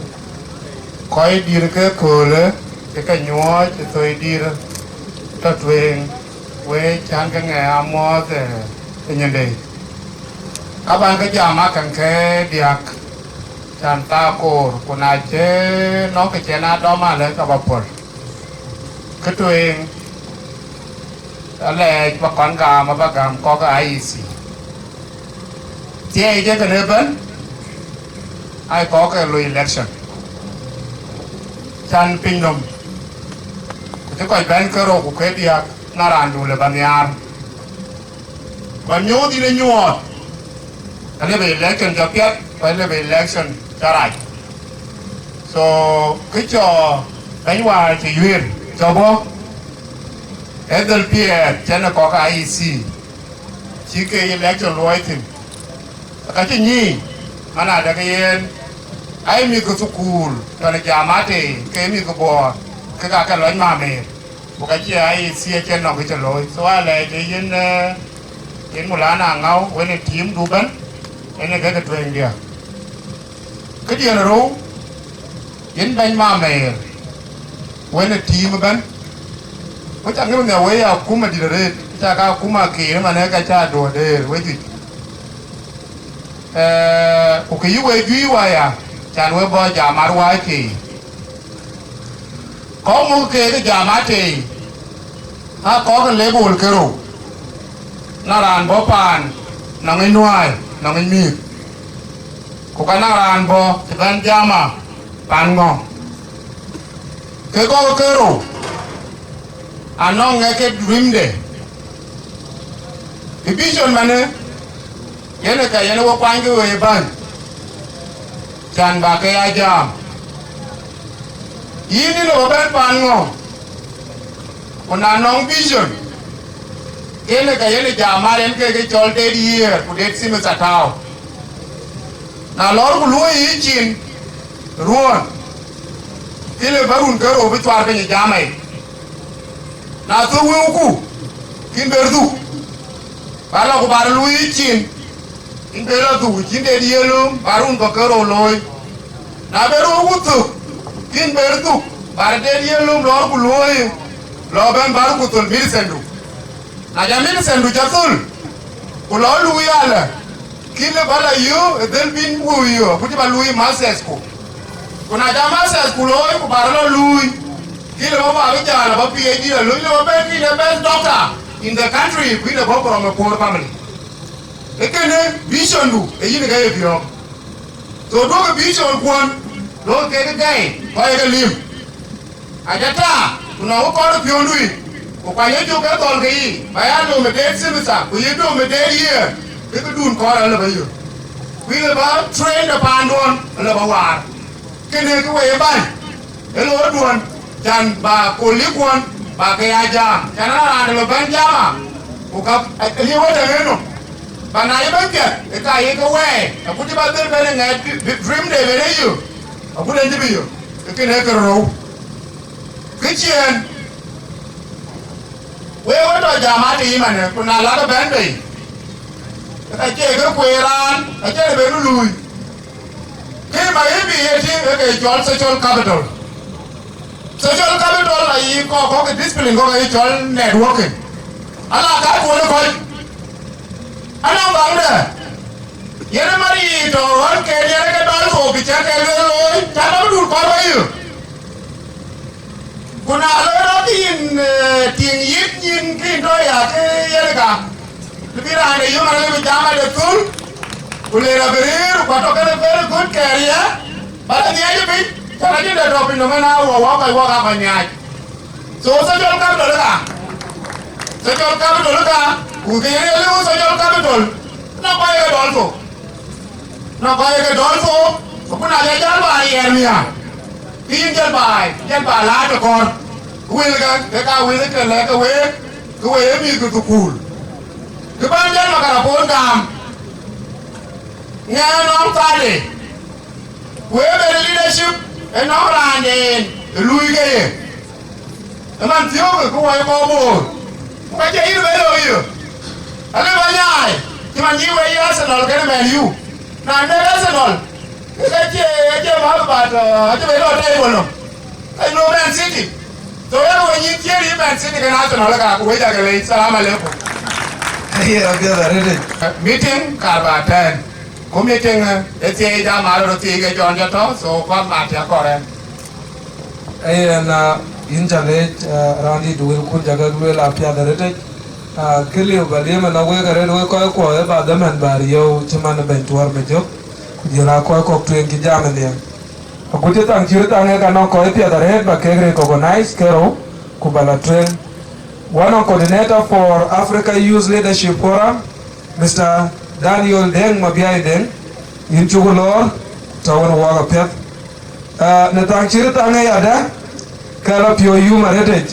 kɔc dït ke köölë, cï ke nyuɔɔc ë thoi dït tɔ̈ tueŋ, wek cän ke ŋɛk amuɔ̈th, ee, ë nyindei. Ka bän ke jam akäŋ ke diäk, cän thaa koor, ku na cï nɔ̈k ke cïn aa dɔm alë ke bä pɔ̈l. Kë tueŋ, alɛɛc bä kɔn gam abä gam kɔ̈k ë I E C. Thiëëc ë kënë ëbɛ̈n, aa kɔ̈k ke lui election. Cän piny nɔm, ku cï kɔc bɛ̈n ke rou ku ke diäk, na raandu le bä nhiaar. Bä nyuɔɔth yïn ë nyuɔɔth, alë bë election cä piɛth, ku alë bë election cä rac. So, kë cɔ bɛ̈ny wäär cï yuëër cɔ bɔ̈, ee dhël piɛth cɛn ë kɔ̈k ë I E C, cï ke election luɔi thïn. Ka cï nyic, man adɛ̈ ke yen, ai mïth ke thukuul, tɔ̈ në jam atei, ke mïth ke Bor, ke ka ke lɔc mamer. Ku ka cie I E C acïn nɔŋ kë cï looi. So alɛɛc ë yïn, ee, yïn Mulana Aŋau, wën ë team du bɛ̈n, ënë ke ke tueŋdiɛ̈. Këdiɛ̈n ë rou, yïn bɛ̈ny Mamer, wën ë team ëbɛ̈n. Ku ca ŋic nhial wek akuma dït arëët, ca ka akuma kiir ëmɛnë ka ca duɔ̈ɔ̈r dëër we juëc. Ee, ku kë yï wek juëc waya, can we bɔ̈ jam arëët wääc kiir. Kɔ̈k muk keek jam atei, aa kɔ̈k ë level ke rou, na raan bɔ̈ paan nɔŋ ë nuääi nɔŋ ë mïth, ku ka na raan bɔ̈ të bɛ̈n jama paan ŋɔ̈ŋ. Ke kɔ̈k ke rou anɔŋ ŋɛk ke dreamde, ë vision manë, yen ë ka yen ë we kuany ke we bäny, can bä ke ya jam. Yïn ë lɔ bɛ̈n paan ŋɔ̈ŋ, ku na nɔŋ vision, yen ë ka yen ë jam mar en ke ke cɔl dead year ku dead semester tääu. Na lɔɔr ku luöi yï cin ruɔ̈ɔ̈n, ke le bä run ke rou bï cuar piny ë jam ai. Na thök wëuku, kïn ber dhuk, bä lɔ ku bä rɔ luui cin, kïn ber lɔ dhuk, cin deet ye lööm, bä run bä ke rou looi. Na ber wëuku thök, kïn ber dhuk, bä rɔ deet ye lööm lɔɔr ku luööi, lɔ bɛ̈n bä rɔ ku thöl medicine du. Na jam medicine du cä thöl, ku lɔ luui alɛ, kï lë bä lɔ yöö ë dhël bïn wëu yöö, ku cï bä luui masters ku. Ku na ca masters ku looi, ku bä rɔt lɔ luui, kï lë bä bä bï jal, bä P H D lɔ luui, lë bä bɛ̈n kï lë best doctor in the country, ku yïn lë bɔ̈ from a poor family. Ee kënë vision du, ee yïn ke ye biɔ̈ɔ̈k. So duɔ̈kï vision kuɔn, Duökï kek gɛi, kɔc ke lim. Aca ta, ku nɔŋ kɔn ë piɔ̈ndu yic, ku kuany ë cök ke dhɔl ke yiic, ba ya dom ë deet semester, ku yï dom ë deet year, ke këdun kɔɔr alë ba yök. Ku yï lë ba train de paanduɔn alë ba waar. Kënë kë wëi ë bäny, ë looi duɔn, can ba kol yï kuɔn, ba ke ya jam. Can ë raan lɔ bɛ̈n jama, ku ka liu ë tëŋ ë nɔm. Ba na yï bɛ̈n piɛth, ë ka yï ke wɛɛi, agut cï ba dhil bɛ̈n ë ŋɛɛt dream de bɛ̈n ë yök, agut en cï bï yök, ë kënë ë kë rou. Kë ciëën, wek we tɔ jam atë yï manë, ku na lakë bɛ̈n bei, ë ka cie kë kueer raan, acie bɛ̈n luui. Kë ma yï bï ye tïŋ, ë ke cɔl social capital. Social capital ayï kɔc kɔ̈k ë discipline kɔ̈k ayï cɔl networking. Ala ka kuɔn ë kɔc. Anɔŋ baŋdɛ. Yen ë mär yic tɔ ɣɔn ke yen ke dɔl thok bï cä ke lueel looi, cä dɔm dul kɔɔr wä yï. Ku na loi rɔt yïn, eh, tiŋ yït nyin kïn tɔ ya ke yen ka. Të bï raan de yöŋ arëk bï jam ade thul, ku le rɔt bï rëër, ku atɔ kën very good career, ba la nhiac ë piny, cä ka cïn de tɔ piny nɔm ëna wɔ wɔ kɔc wɔ ka kɔc nhiac. So social capital ka, social capital ka, ku ke yen ye liu social capital, na kɔc ke dɔl thok. Na kɔc ke dɔl thok, ku na jɔ jal ba riɛɛr miäk. Ke yïn jal ba, jal ba laat ë kɔɔr. Wëlkë, ke ka wël ke lɛ̈k ke week, ke we ye mïth ke thukul. Kë bän jal makarapon gam, ŋɛɛn nɔm thade. Ku ë ben leadership ë nɔm raanden ë luui ke ye. Ë man thiöökë ku wai kɔc boor. Ku ka cie yïn ë ben looi yö. Alë ba nyaai, cï man yï wei Arsenal kënë Man U. Na dek Arsenal, ke ka cie, ka cie mal bat, acï ben lɔ tei bɔl nɔm. Ka nɔm Man City. So, yen we nyin thiëër yï Man City kën Arsenal ka, ku wec akë lec. Salam alaikum. Aye, apiɛth arëtic. Meeting kar ba tɛ̈ɛ̈n. Ku meeting, eh, ë thiëëc jam arëët ë thiëëc ke jɔn jɔ tɔ̈, so kɔn ma tiak kɔr ɛn. Aye, na, yïn ca leec, eh, raan dït wël kun ca ke lueel apiɛth arëtic. Ah, kë liu ba liëm ënɔ wek arëët wek kɔc kuɔ ë ba dhamën ba riëëu cï man ë bɛ̈ny tuɔɔr me jök, ku jël a kɔc kɔ̈k tueŋ cï jam ë nhial. Agut cï thaŋ cït thaŋ ee ka nɔŋ kɔc piɛth arëët ba kek recognize ke rou, ku ba la tueŋ. One of coordinator for Africa Youth Leadership Forum, Mister Daniel Deng Mabiai Deng, yïn cuk lɔɔr, tɔ wën wɔɔk apiɛth. Ah, në thaŋ cït thaŋ ee yadë, ke lɔ piɔ̈u yum arëtic,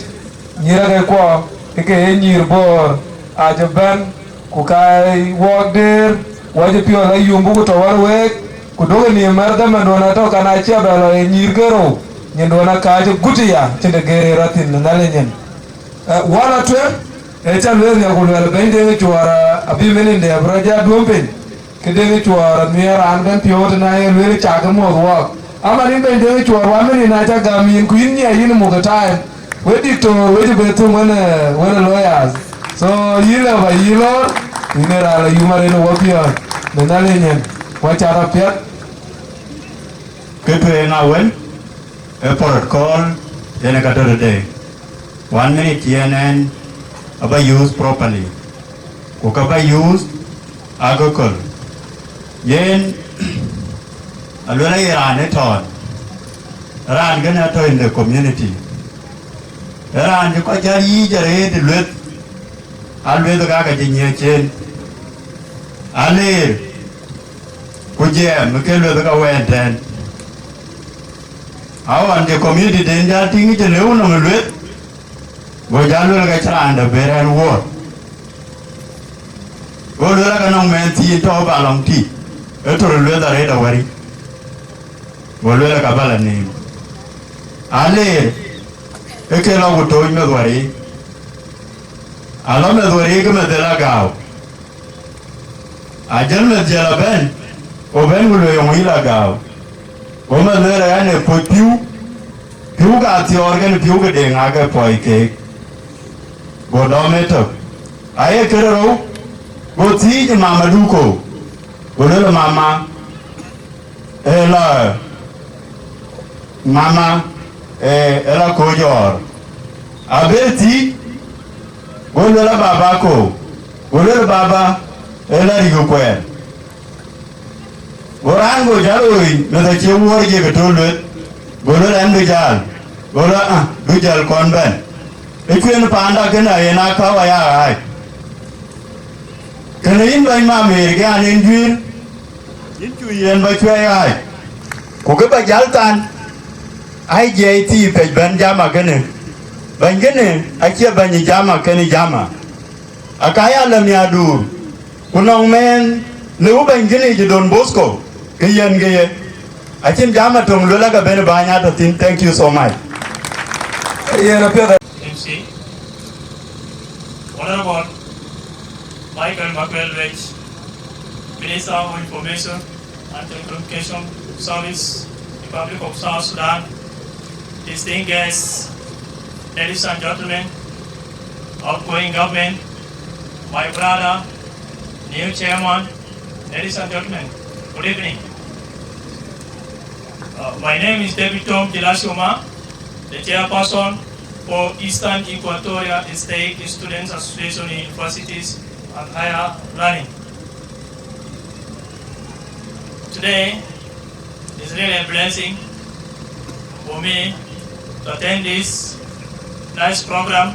nyïïr akɛckuɔ, ë ke ye nyïïr Boor, acï bɛ̈n, ku ka wɔɔk dëër, wɔ cï piɔ̈u la yum buk tɔ wär week, ku duökï nïïm mär dhamënduön atɔ̈ kan acï bɛ lɔ ë nyïïr ke rou, nyinduön akääc ë gut aya, cïn de geer ë rɔt thïn në Nhialic nyin. Eh, wala tueŋ, ee ca lueel nhial ku luɛɛl bɛ̈ny Deŋ Cuɔɔr, eh, abï mɛnhde abï rɔt jɔ duöm piny. Ke Deŋ Cuɔɔr anhiɛɛr raan bɛ̈n piɔ̈u tënë aye lueel cak ë muɔ̈th wɔɔk. Aman yïn bɛ̈ny Deŋ Cuɔɔr, wal mɛnhïn aca gäm yïn, ku yïn nhiɛɛr yïn ë muk ë time. We diktor, we cï bɛ thum wën, eh, wën ë lawyers. So, yïn lë ba yï lɔɔr, yïn ë raan la yum arëët ë wɔ piɔ̈ɔ̈th. Në Nhialic nyin, wɔ cath apiɛth. Kë tueŋ awën, ë protocol yen ë ka tɔ̈ tëde. One minute yen ɛn aba use properly. Ku ka ba use agokol. Yen aluel aye raan ë tɔ̈ɔ̈n. Raan kënë atɔ̈ in the community. Ë raan cï kɔc jäl yiic arëët ë lueth. Alueth ka ke cï nyiëëc en. Aleer. Ku jiɛɛm ke lueth ka wɛɛn tɛ̈ɛ̈n. Aɣɔn cï community den jäl tïŋ cï lëu nɔm ë lueth, go jäl luel ke cï raan dɛ̈ ber ɛn wuɔ̈ɔ̈r. Go luel ake nɔŋ mɛnh thiin tɔ̈u ba lɔŋ tï, ë tör lueth arëët awäri. Go luel ake bä la neem. Aleer, ë ke lɔ ku tooc meth wäriic. Alɔ meth wäriic ke meth dhil agääu. Ajël meth jiël abɛ̈n, ku bɛ̈n ku lueel yɔŋ yïl agääu. Go meth lueel aya në puɔc pïu, pïu ka thiɔɔr kën pïu ke deŋ ake puɔi keek. Go dɔm ëtök. Aye këde rou, go thiic mama duko. Go lueel mama, ë lɔ mama, ë, ë lɔ kɔc ɣɔɔr. Abë thiic, go lueel baba ko, go lueel baba, ë lɔ rik kuɛɛr. Go raan go jäl ɣööc, meth acie wuɔ̈ɔ̈r jek ë tɔ̈ lueth, Go lueel an, bï jäl. Go lueel, ah, bï jäl kɔn bɛ̈n. Ë cuën paanda kënë ayen aa käu aya ɣaac. Kënë yïn bɛ̈ny Mamer, ke an en juëër, yïn cu yen bä cuɛ̈ɛ̈i ɣaac. Ku kë bä jäl than, ai jiɛi thii pɛc bɛ̈n jama kënë. Bɛ̈ny kënë acie bɛ̈ny jama kënë jama. Aka ya lɔ miaduur, ku nɔŋ mɛɛn lëu bɛ̈ny kënë yic Don Bosco, ke yen ke ye. Acïn jam atöŋ luel aka ben bäny atɔ̈ thïn. Thank you so much. Yen apiɛth. M C, Honorable Michael Makuei Lueth, Minister of Information and Telecommunication Service, Republic of South Sudan, distinguished guests, ladies and gentlemen, outgoing government, my brother, new chairman, ladies and gentlemen, good evening. Uh, my name is David Tom Gilashuma, the chairperson for Eastern Equatoria State Students Association in Universities and Higher Learning. Today is really a blessing for me to attend this nice program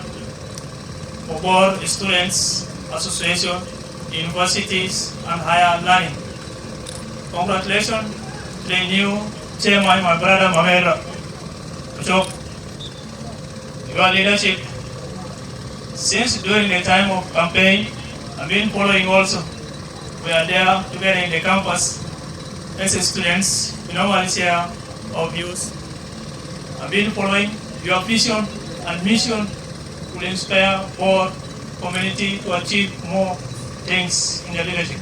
for Bor Students Association, Universities and Higher Learning. Congratulations to the new chairman, my brother Mamer Machok. Your leadership, since during the time of campaign, I've been following also. We are there together in the campus as students. We normally share our views. I've been following your vision and mission will inspire our community to achieve more things in the leadership.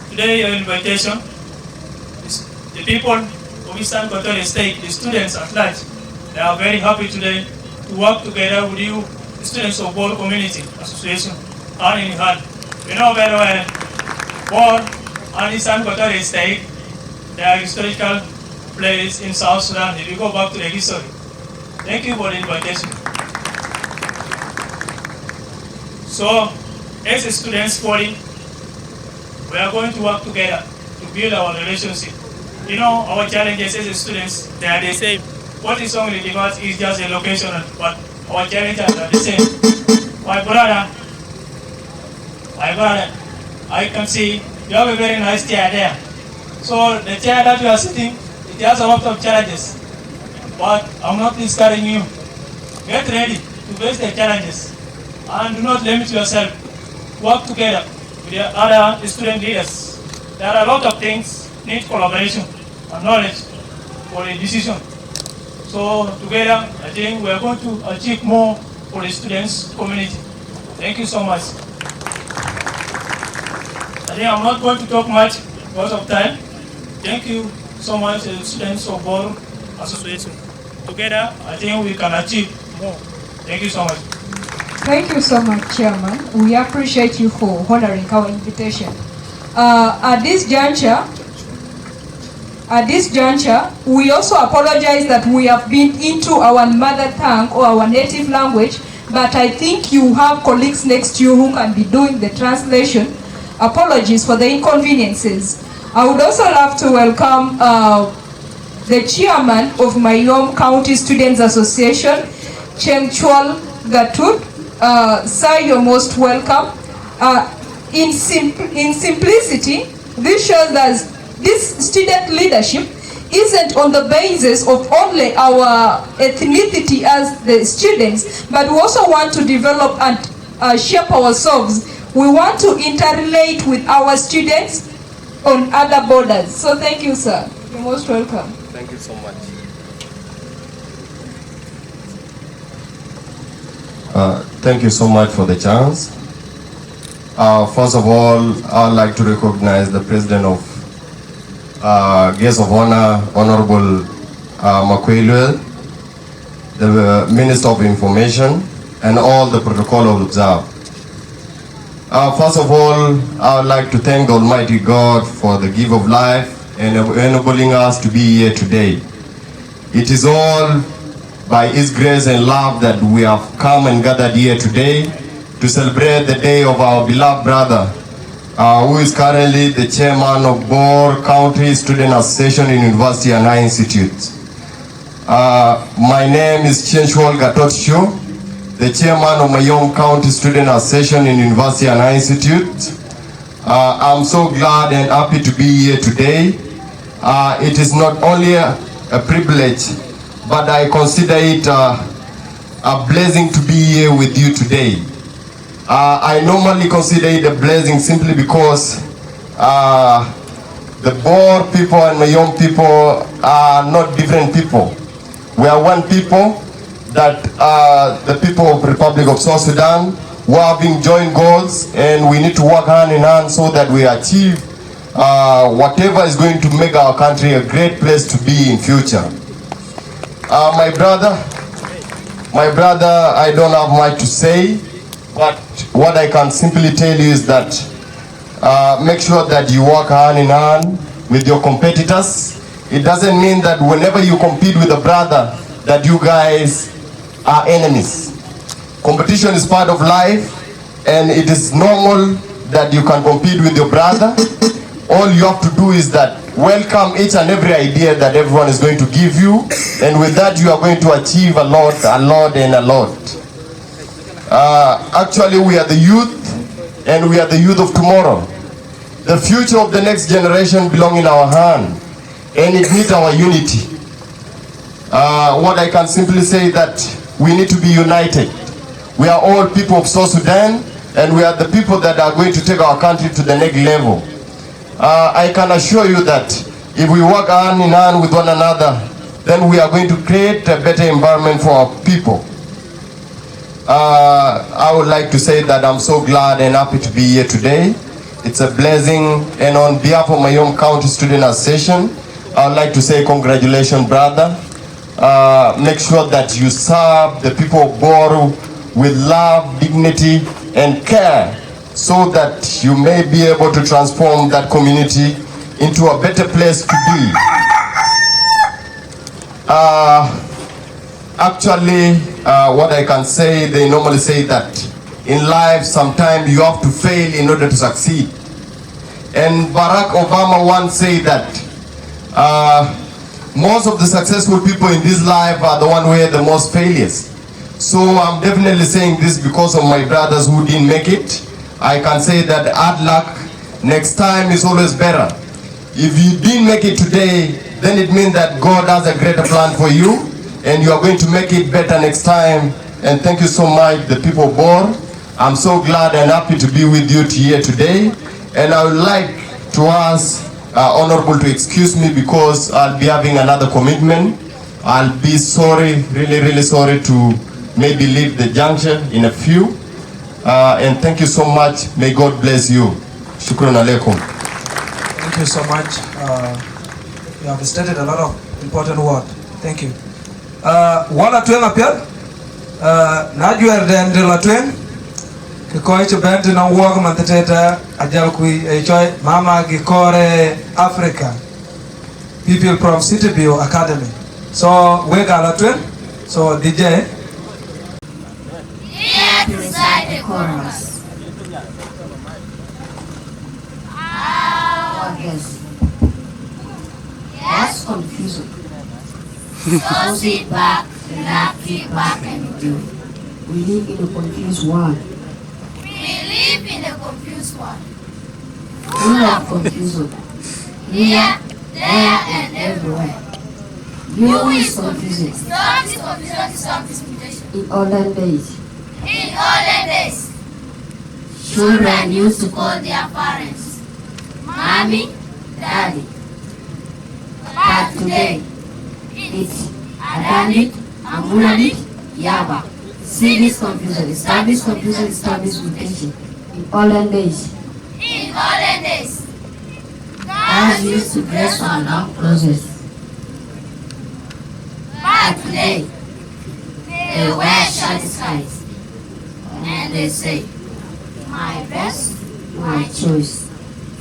Today, your invitation is the people of Eastern Equatoria State, the students at large, they are very happy today to work together with you, students of Bor Community Association, hand in hand. We know very well Bor and Eastern Equatoria State, they are historical place in South Sudan. If you go back to the history, thank you for the invitation. So, as a students body, we are going to work together to build our relationship. You know, our challenges as students, they are the same. What is only divides is just the location, but our challenges are the same. My brother, my brother, I can see you have a very nice chair there. So the chair that you are sitting, it has a lot of challenges. But I'm not discouraging you. Get ready to face the challenges and do not limit yourself. Work together with the other student leaders. There are a lot of things need collaboration and knowledge for a decision. So together, I think we are going to achieve more for the students community. Thank you so much. I think I'm not going to talk much because of time. Thank you so much, uh, students of Bor Association. Together, I think we can achieve more. Thank you so much. Thank you so much, Chairman. We appreciate you for honoring our invitation. Uh, at this juncture, at this juncture, we also apologize that we have been into our mother tongue or our native language, but I think you have colleagues next to you who can be doing the translation. Apologies for the inconveniences. I would also love to welcome, uh, the chairman of Mayom County Students Association, Chengchuol Gatut. Uh, sir, you're most welcome. Uh, in, simpl- in simplicity, this shows that this student leadership isn't on the basis of only our ethnicity as the students, but we also want to develop and, uh, shape ourselves. We want to interrelate with our students on other borders. So thank you, sir. You're most welcome. Thank you so much. Uh, thank you so much for the chance. Uh, first of all, I'd like to recognize the President of, uh, Guest of Honor, Honorable, uh, Makuei Lueth, the, uh, Minister of Information, and all the protocol observed. Uh, first of all, I would like to thank the Almighty God for the gift of life and enabling us to be here today. It is all by His grace and love that we have come and gathered here today to celebrate the day of our beloved brother, uh, who is currently the chairman of Bor County Student Association in University and High Institute. Uh, my name is Chienchwol Gatotcho, the chairman of Mayom County Student Association in University and High Institute. Uh, I'm so glad and happy to be here today. Uh, it is not only a, a privilege, but I consider it uh, a blessing to be here with you today. Uh, I normally consider it a blessing simply because uh, the Bor people and Mayom people are not different people. We are one people that are the people of Republic of South Sudan who are having joint goals, and we need to work hand in hand so that we achieve uh, whatever is going to make our country a great place to be in future. Uh, my brother, my brother, I don't have much to say, but what I can simply tell you is that uh, make sure that you work hand in hand with your competitors. It doesn't mean that whenever you compete with a brother that you guys are enemies. Competition is part of life, and it is normal that you can compete with your brother. All you have to do is that welcome each and every idea that everyone is going to give you, and with that you are going to achieve a lot, a lot, and a lot. Uh, actually, we are the youth, and we are the youth of tomorrow. The future of the next generation belong in our hand, and it needs our unity. Uh, what I can simply say that we need to be united. We are all people of South Sudan, and we are the people that are going to take our country to the next level. Uh, I can assure you that if we work hand in hand with one another, then we are going to create a better environment for our people. Uh, I would like to say that I'm so glad and happy to be here today. It's a blessing, and on behalf of Mayom County Student Association, I would like to say congratulations, brother. Uh, make sure that you serve the people of Bor with love, dignity, and care, so that you may be able to transform that community into a better place to be. Uh, actually, uh, what I can say, they normally say that in life, sometimes you have to fail in order to succeed. And Barack Obama once said that uh, most of the successful people in this life are the one who had the most failures. So I'm definitely saying this because of my brothers who didn't make it. I can say that hard luck next time is always better. If you didn't make it today, then it means that God has a greater plan for you, and you are going to make it better next time. And thank you so much, the people of Bor. I'm so glad and happy to be with you here today. And I would like to ask uh, Honorable to excuse me because I'll be having another commitment. I'll be sorry, really, really sorry to maybe leave the juncture in a few. Uh, and thank you so much. May God bless you. Shukran alaikum. Thank you so much. Uh, you have stated a lot of important words. Thank you. Uh, wala tueŋ apiɛth, uh, na juɛɛr dɛn të la tueŋ, ke kɔc cï bɛ̈n të nɔŋ wɔɔk man thëtëtë ajal kui, eh, cɔi Mama Gikore Africa, people from City View Academy. So, wek aa la tueŋ, so D J. Here to recite the chorus. Our guest. That's confusion. So sit back, relax, sit back and enjoy. We live in a confused world. We live in a confused world. Full of confusion. Here, there, and everywhere. You is confusion. Stop this confusion, stop this mutation. In olden days. In olden days. Children used to call their parents, Mommy, Daddy. But today, it's Adadit, Amunadit, Yaba. See this confusion, stop this confusion, stop this mutation. In olden days. In olden days. Girls used to dress on long clothes. But today, they wear short skirts. And they say, my best, my choice.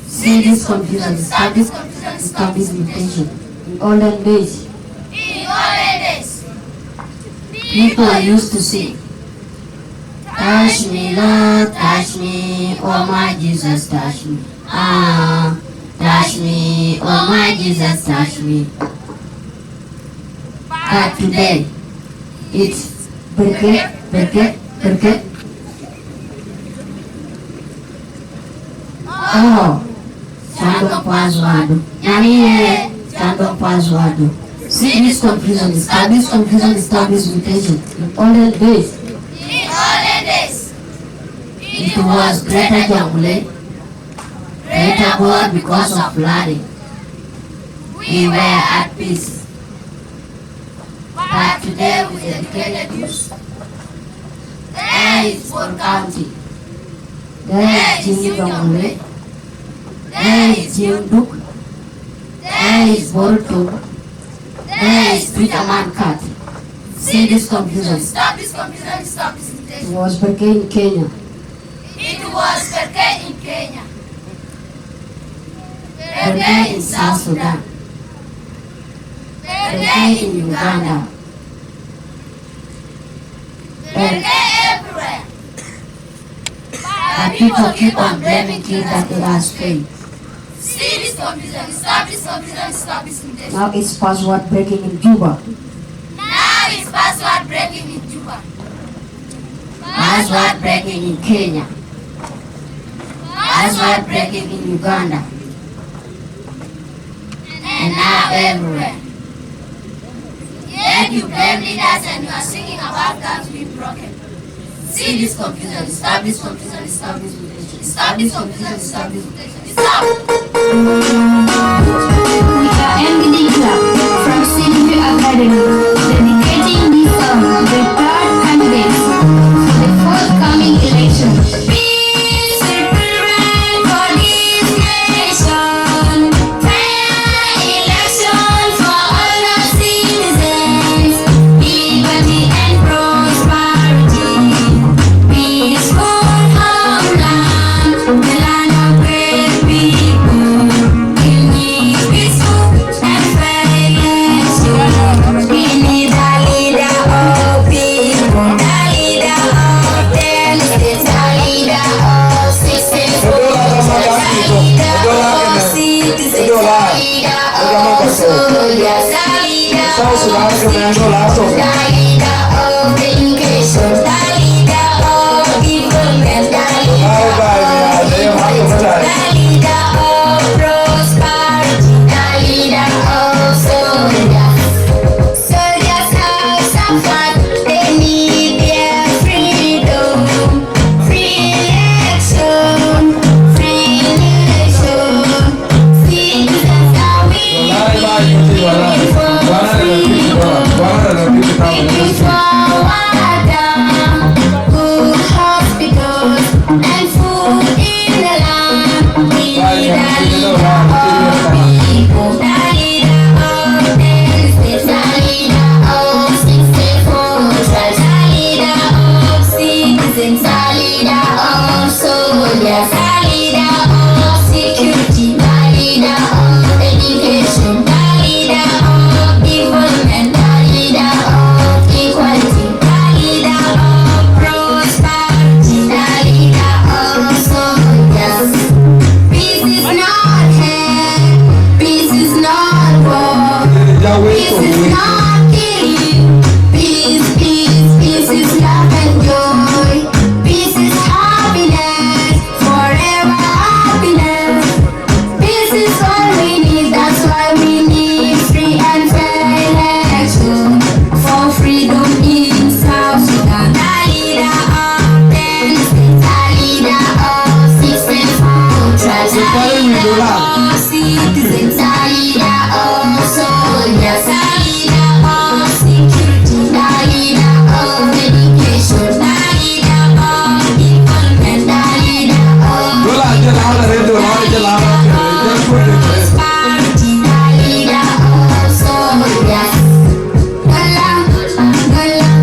See this confusion, stop this confusion, stop this mutation. In olden days, in olden days, people used to sing, Touch me, Lord, touch me, oh my Jesus, touch me. Ah, touch me, oh my Jesus, touch me. But today, it's berke, berke, berke. Oh, candle password. Nani ye candle password. See this confusion, stop this confusion, stop this mutation. In olden days, in olden days, it was Greater Jonglei, Greater Bor because of flooding. We were at peace. But today we dedicated youth. There is Bor County. There is Jing Jonglei. There is Jing Duk. There is Bor Tuk. There is Peter Mankat. See this confusion. Stop this confusion. Stop this confusion. It was Berke in Kenya. It was Berke in Kenya. Berke in South Sudan. Berke in Uganda. Berke everywhere. But people keep on blaming Kiir that it has failed. See this confusion. Stop this confusion. Stop this confusion. Now it's password breaking in Juba. Now it's password breaking in Juba. Password breaking in Kenya. Password breaking in Uganda. And now everywhere. Yet you blame leaders and you are singing about guns being broken. See this confusion. Stop this confusion. Stop this confusion. Stop this confusion. Stop this confusion. Stop. We are M D D Club from Sydney Academy, dedicating this song to the third candidates for the forthcoming election. Peace will prevail for this nation. Fair election for all our citizens. Liberty and prosperity. Peaceful homeland, the land of great people. We need peaceful and fair election. We need a leader of people, a leader of ten states, a leader of sixteen states, a leader of citizens, a leader of soldiers, a leader of education, a leader of development, a leader of equality, a leader of prosperity, a leader of soldiers. Soldiers have suffered, they need their freedom. Free election, free nation. Citizens are we for freedom. Clean water, good hospitals, and food in the land. We need a leader of people, a leader of ten states, a leader of sixty-four tribes, a leader of citizens, a leader of soldiers, a leader of security, a leader of education, a leader of development, a leader of equality, a leader of prosperity, a leader of soldiers. Peace is not hate, peace is not war, peace is not killing. Peace, peace, peace is love and joy. Peace is happiness, forever happiness. Peace is all we need, that's why we need free and fair election for freedom in South Sudan. A leader of ten states, a leader of sixty-four tribes, a leader of citizens, a leader of soldiers, a leader of security, a leader of education, a leader of development, a leader of prosperity, a leader of soldiers. Dollar, dollar, dollar,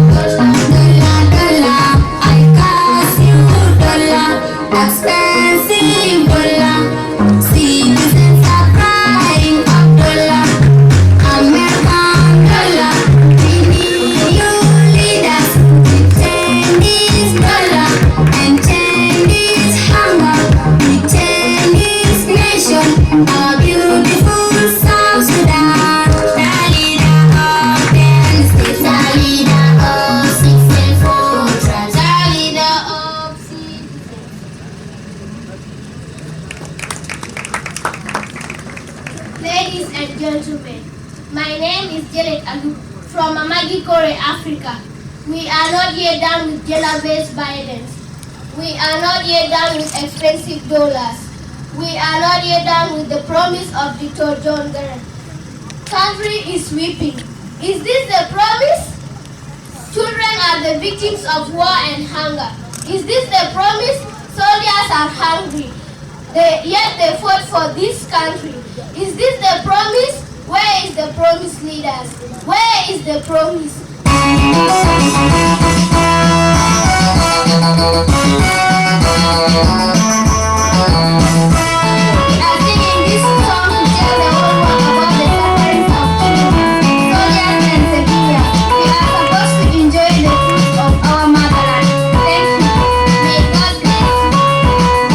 dollar, dollar, I curse you, dollar, expensive dollar. Citizens are crying for dollar, American dollar. We need new leaders to change this dollar. Ladies and gentlemen, my name is Janet Alu from Amagi Kore, Africa. We are not yet done with gender-based violence. We are not yet done with expensive dollars. We are not yet done with the promise of Doctor John Garang. Country is weeping. Is this the promise? Children are the victims of war and hunger. Is this the promise? Soldiers are hungry. They, yet they fought for this country. Is this the promise? Where is the promise, leaders? Where is the promise? We are singing this song to tell the whole world about the sufferings of innocent soldiers and civilians. We are supposed to enjoy the fruits of our motherland. Thank you. May God bless you.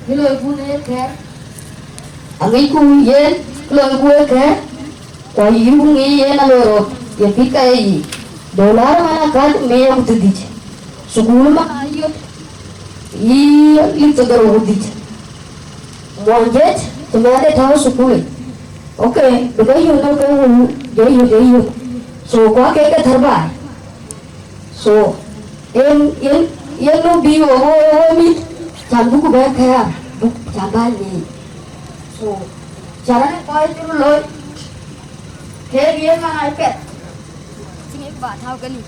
Kë loiku në kɛ̈ɛ̈r, aŋicku yen kë loiku ë kɛ̈ɛ̈r, ku ayïku ŋic yen aloi rɔt ye pït ka ye yic. Dolar man akäc miɔɔk thiërdhïc, thukul man ayöt yï lith dhorou ku dhïc. Muɔny jiëc cï mɛnhde tääu thukul yic. Okay, bï ke yöt, no ke wun jɔ yöt, jɔ yöt. So, ku ake ke thär baai. So, yen, yen, yen nu bï wo, wo, wo mït, can buk bɛ kɛ̈ɛ̈r, buk can bä nyic. So, can raan kɔc cï röt looi, kek yen man aa piɛth. Cï ŋic ba thau ke lim.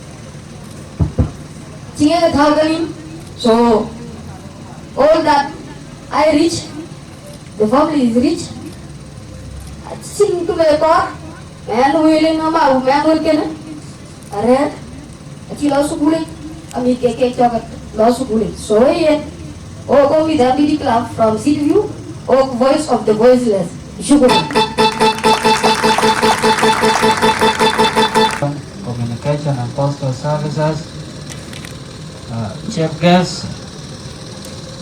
Cï ŋic thau ke lim. So, all that I reach, the family is rich. Acïn kë bɛ kɔɔr, mɛn wël ë ŋa ma, mɛn wël kënë, arɛ̈ɛ̈r, acï lɔ thukul yic, amit ke ke cɔk lɔ thukul yic. So, yen, wo, wo mïth Abidi Club from City View, wo Voice of the Voiceless. Shukran. Communication and Postal Services, uh, Chief Guest,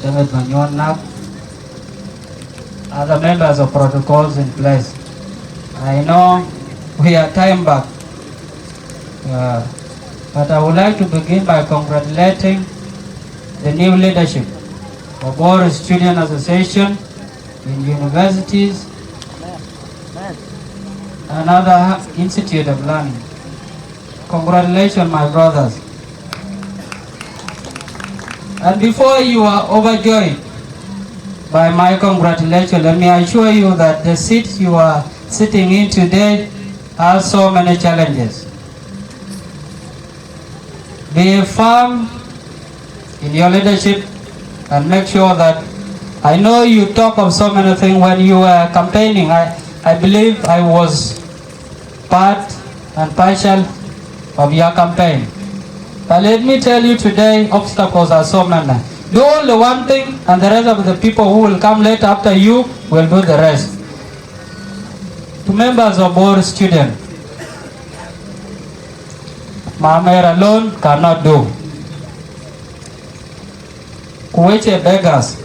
David Manyuon Nak, other members of protocols in place. I know we are time back, uh, but I would like to begin by congratulating the new leadership of Bor Student Association in universities and other institute of learning. Congratulations, my brothers. And before you are overjoyed by my congratulations, let me assure you that the seat you are sitting in today has so many challenges. Be firm in your leadership and make sure that, I know you talk of so many things when you were campaigning. I, I believe I was part and parcel of your campaign. But let me tell you today, obstacles are so many. Do only one thing, and the rest of the people who will come later after you will do the rest. To members of Bor student, Mamer alone cannot do. Ku we cie beggars.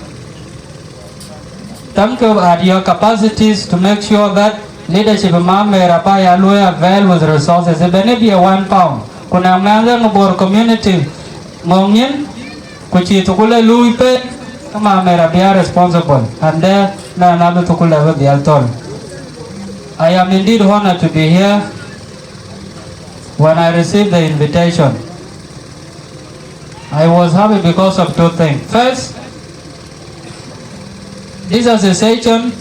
Thank you at your capacities to make sure that leadership Mamer aba ya luɔi avail with resources, even if you one pound. Ku na mɛnh dheŋ Bor community ŋɔ̈ŋ nyin, ku cï thukul ë luui pei, ke Mamer abï ya responsible, and then na na bï thukul abï dhiɛl thɔl. I am indeed honored to be here. When I received the invitation, I was happy because of two things. First, this association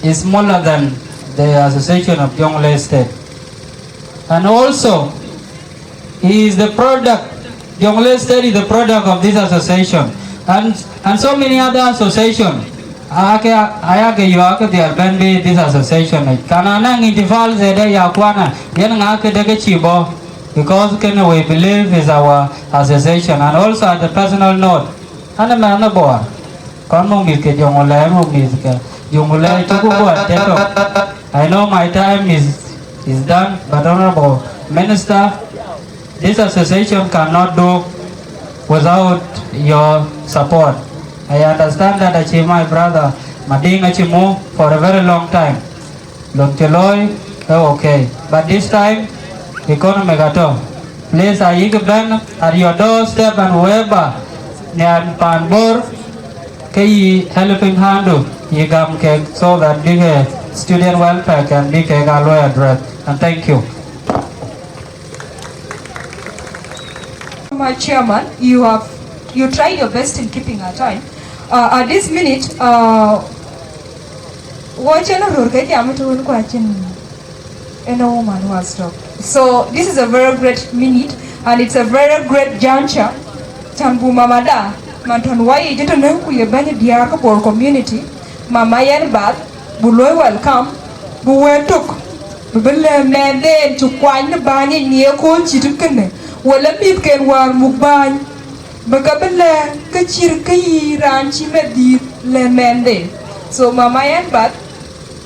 is smaller than the association of Jonglei State. And also, he is the product, Jonglei State is the product of this association. And, and so many other associations. Ake, ayake yuak ke dhiɛl bɛ̈n bï this association yic. Kan anɔŋ intifal zede ya kuana, yen ŋa ke deke cï bɔ̈, because kënë we believe is our association. And also at the personal note, an ë mɛnh ë Bor, kɔn muk mïth ke Jonglei, muk mïth ke Jonglei, tuku guɔ tetok. I know my time is, is done, but Honorable Minister, this association cannot do without your support. I understand that achieve my brother Mading Achimu for a very long time. Lon cï looi, eh, okay. But this time, economic at all. Please, are you been at your doorstep and wherever, near Panbor, ke yï helping hand, yï gam kek, so that big, eh, student welfare can be kek a lawyer address. And thank you. My chairman, you have, you tried your best in keeping our time. Uh, at this minute, uh, watch and rur ke jam to one question. And a woman who has talked. So this is a very great minute, and it's a very great juncture. Can bu mama da, man ton wai je to ne ku ye bany diar ka Bor community. Mama yen bath, bu looi welcome, bu wee tok, bu bi lɛ mɛɛnden cï kuany në bäny yic në ye kööl cït kënë, wala mïthken wäär muk bäny, bï ke bi lɛ ke cït kë yï raan cï mɛthdït lɛ mɛɛnden. So mama yen bath,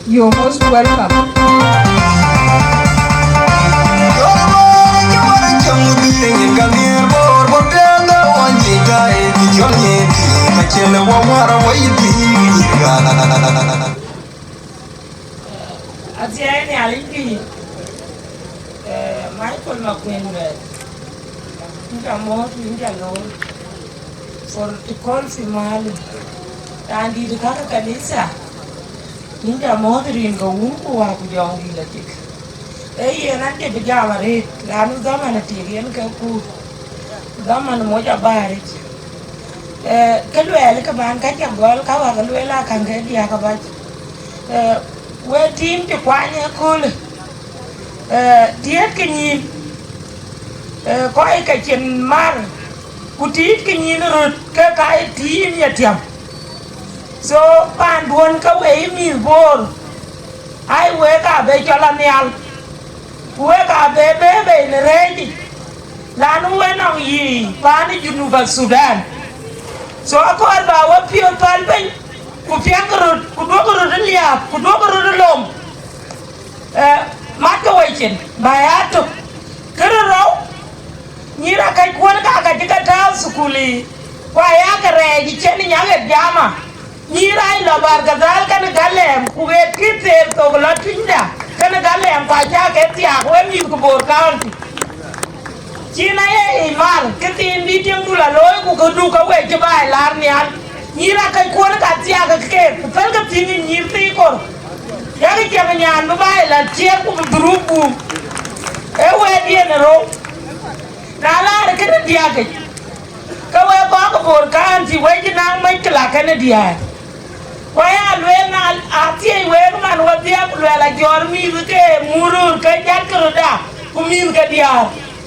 you're most welcome. Acïn wä wär wä yï dhïc. Athiɛɛi Nhialic pïïr, eh, Michael Makuën Bɛ̈ɛ̈r, yïn ca mɔ̈ɔ̈th, yïn ca loor, protocol fi mahali, raan dït käk kanitha, yïn ca mɔ̈ɔ̈th rin ke Wun ku Wät ku Jɔŋdït Lajik. Ee yen an, cï bï jam arëët, lanu dhaman atiek yen ke kuur, dhaman moc abäär yic. Eh, kë luɛɛl kë bän ka cä gɔl ka wä ke lueel a käŋ ke diäk abac. Eh, we tiim cï kuany ëköölë, eh, tiëëtkë nyïïn, eh, kɔc ke cin mar, ku tiitkë nyïïn röt ke ka ye tiim ye tiam. So, paanduön ke we yï mïth Bor, ai wek aa be cɔl anhial, ku wek aa be bɛ̈ɛ̈i bei në rɛ̈ɛ̈c yic, lanu we nɔŋ yiic paan ë Junub Thudan. So, akɔɔr ba we piɔ̈ɔ̈th päl piny, ku piɛŋkë röt, ku duɔ̈kkë röt ë liääp, ku duɔ̈kkë röt ë lom. Eh, matkë wecin, ba ya tök. Kë rou, nyïïr akäc kuɔ̈n ka ka cï ke tääu thukul yiic, ku aya ke rɛɛc ë cïn nyaŋ ë jama. Nyïïr rac lɔ Barkadhal kenë Galem, ku ɣet kï theer thok lɔ tunyda kenë Galem, ku acä ke thiaak we mïth ku Bor County. Cïn aye imar, këthiin bï tiëŋdu la looi, ku këdu ke we cï baai laar nhial. Nyïïr akäc kuɔ̈n ka thiaak ke keek, ku pälkë thïn ë nyïïr thii kor. Yak ciɛŋ nyan bï baai la ciɛɛr, ku bï dhurup guum. Ee wɛ̈ɛ̈t yen ë rou. Na laar kënë diäk yic, ke wek kɔc ke Bor County, we cï naŋ mec kë la kenë diäär. Ku aya lueel, na athiëëc wek man wedhie, ku luɛl ajɔ̈ɔ̈r mïth ke murur ke jat ke rötda, ku mïth ke diäär.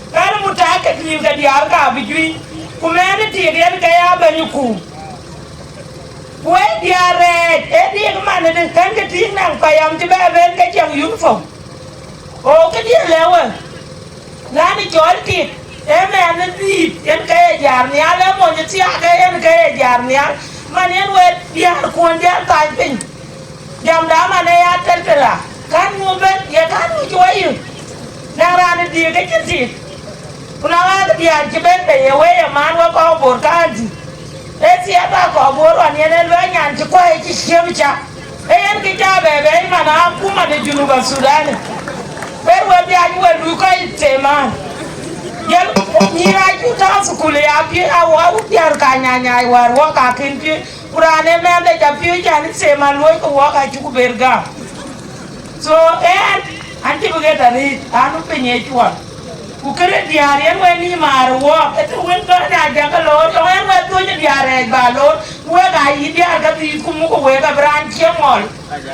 Kan mutakit mïth ke diäär ka bï juëc, ku mɛɛn ë tik yen ke ya bɛ̈ny ë kuum. Ku ee diäär rɛɛc, ee diëk man ëdë, kɛ̈nkë tïŋ naŋ payam cï bɛ ben ke ciɛŋ uniform. Oo, këdiɛ̈ lëu we, lani cɔl tik, ee mɛɛn ë dhiëth yen ke ye jäär nhial, ee mony ë thiaak ee yen ke ye jäär nhial, man yen we diäär kuɔ̈n diäär thany piny. Jamda man ee ya tɛ̈tɛ̈la, kän ŋö bɛ̈n, ye kän ŋö cï we yök? Naŋ raan ë dhiëëk ke cïn tik, ku na ɣaak diäär cï bɛ̈n bei, ye we ye man we kɔc Bor County. Ee thiatha kɔc Bor ɣɔn yen ee luɛɛl nyan cï kuäi cï ciëm cak. Ee yen kë cä bɛ bɛ̈ɛ̈i man akuma de Junub Thudan. Ber we dhiac we luui kɔc teman. Jël nyïïr acï tääu thukul ya piööc, a wä diäär ka nyanyai wäär wä ka kën piööc. Ku raan ee mɛnhde ca piööc an, ë them aluɔi ke wɔk acuk ber gam. So, ɛn, an cï bï ɣet arëët, anu piny ee cuɔl. Ku këde diäär yen we nïïm maar wɔɔk, ë të wën bä na jakë loor, tɔŋ ɛn we thöc ë diäär rɛɛc ba loor, ku wek aa yï diäär ka dhiith ku muk wek abï raan cieŋ ŋɔl.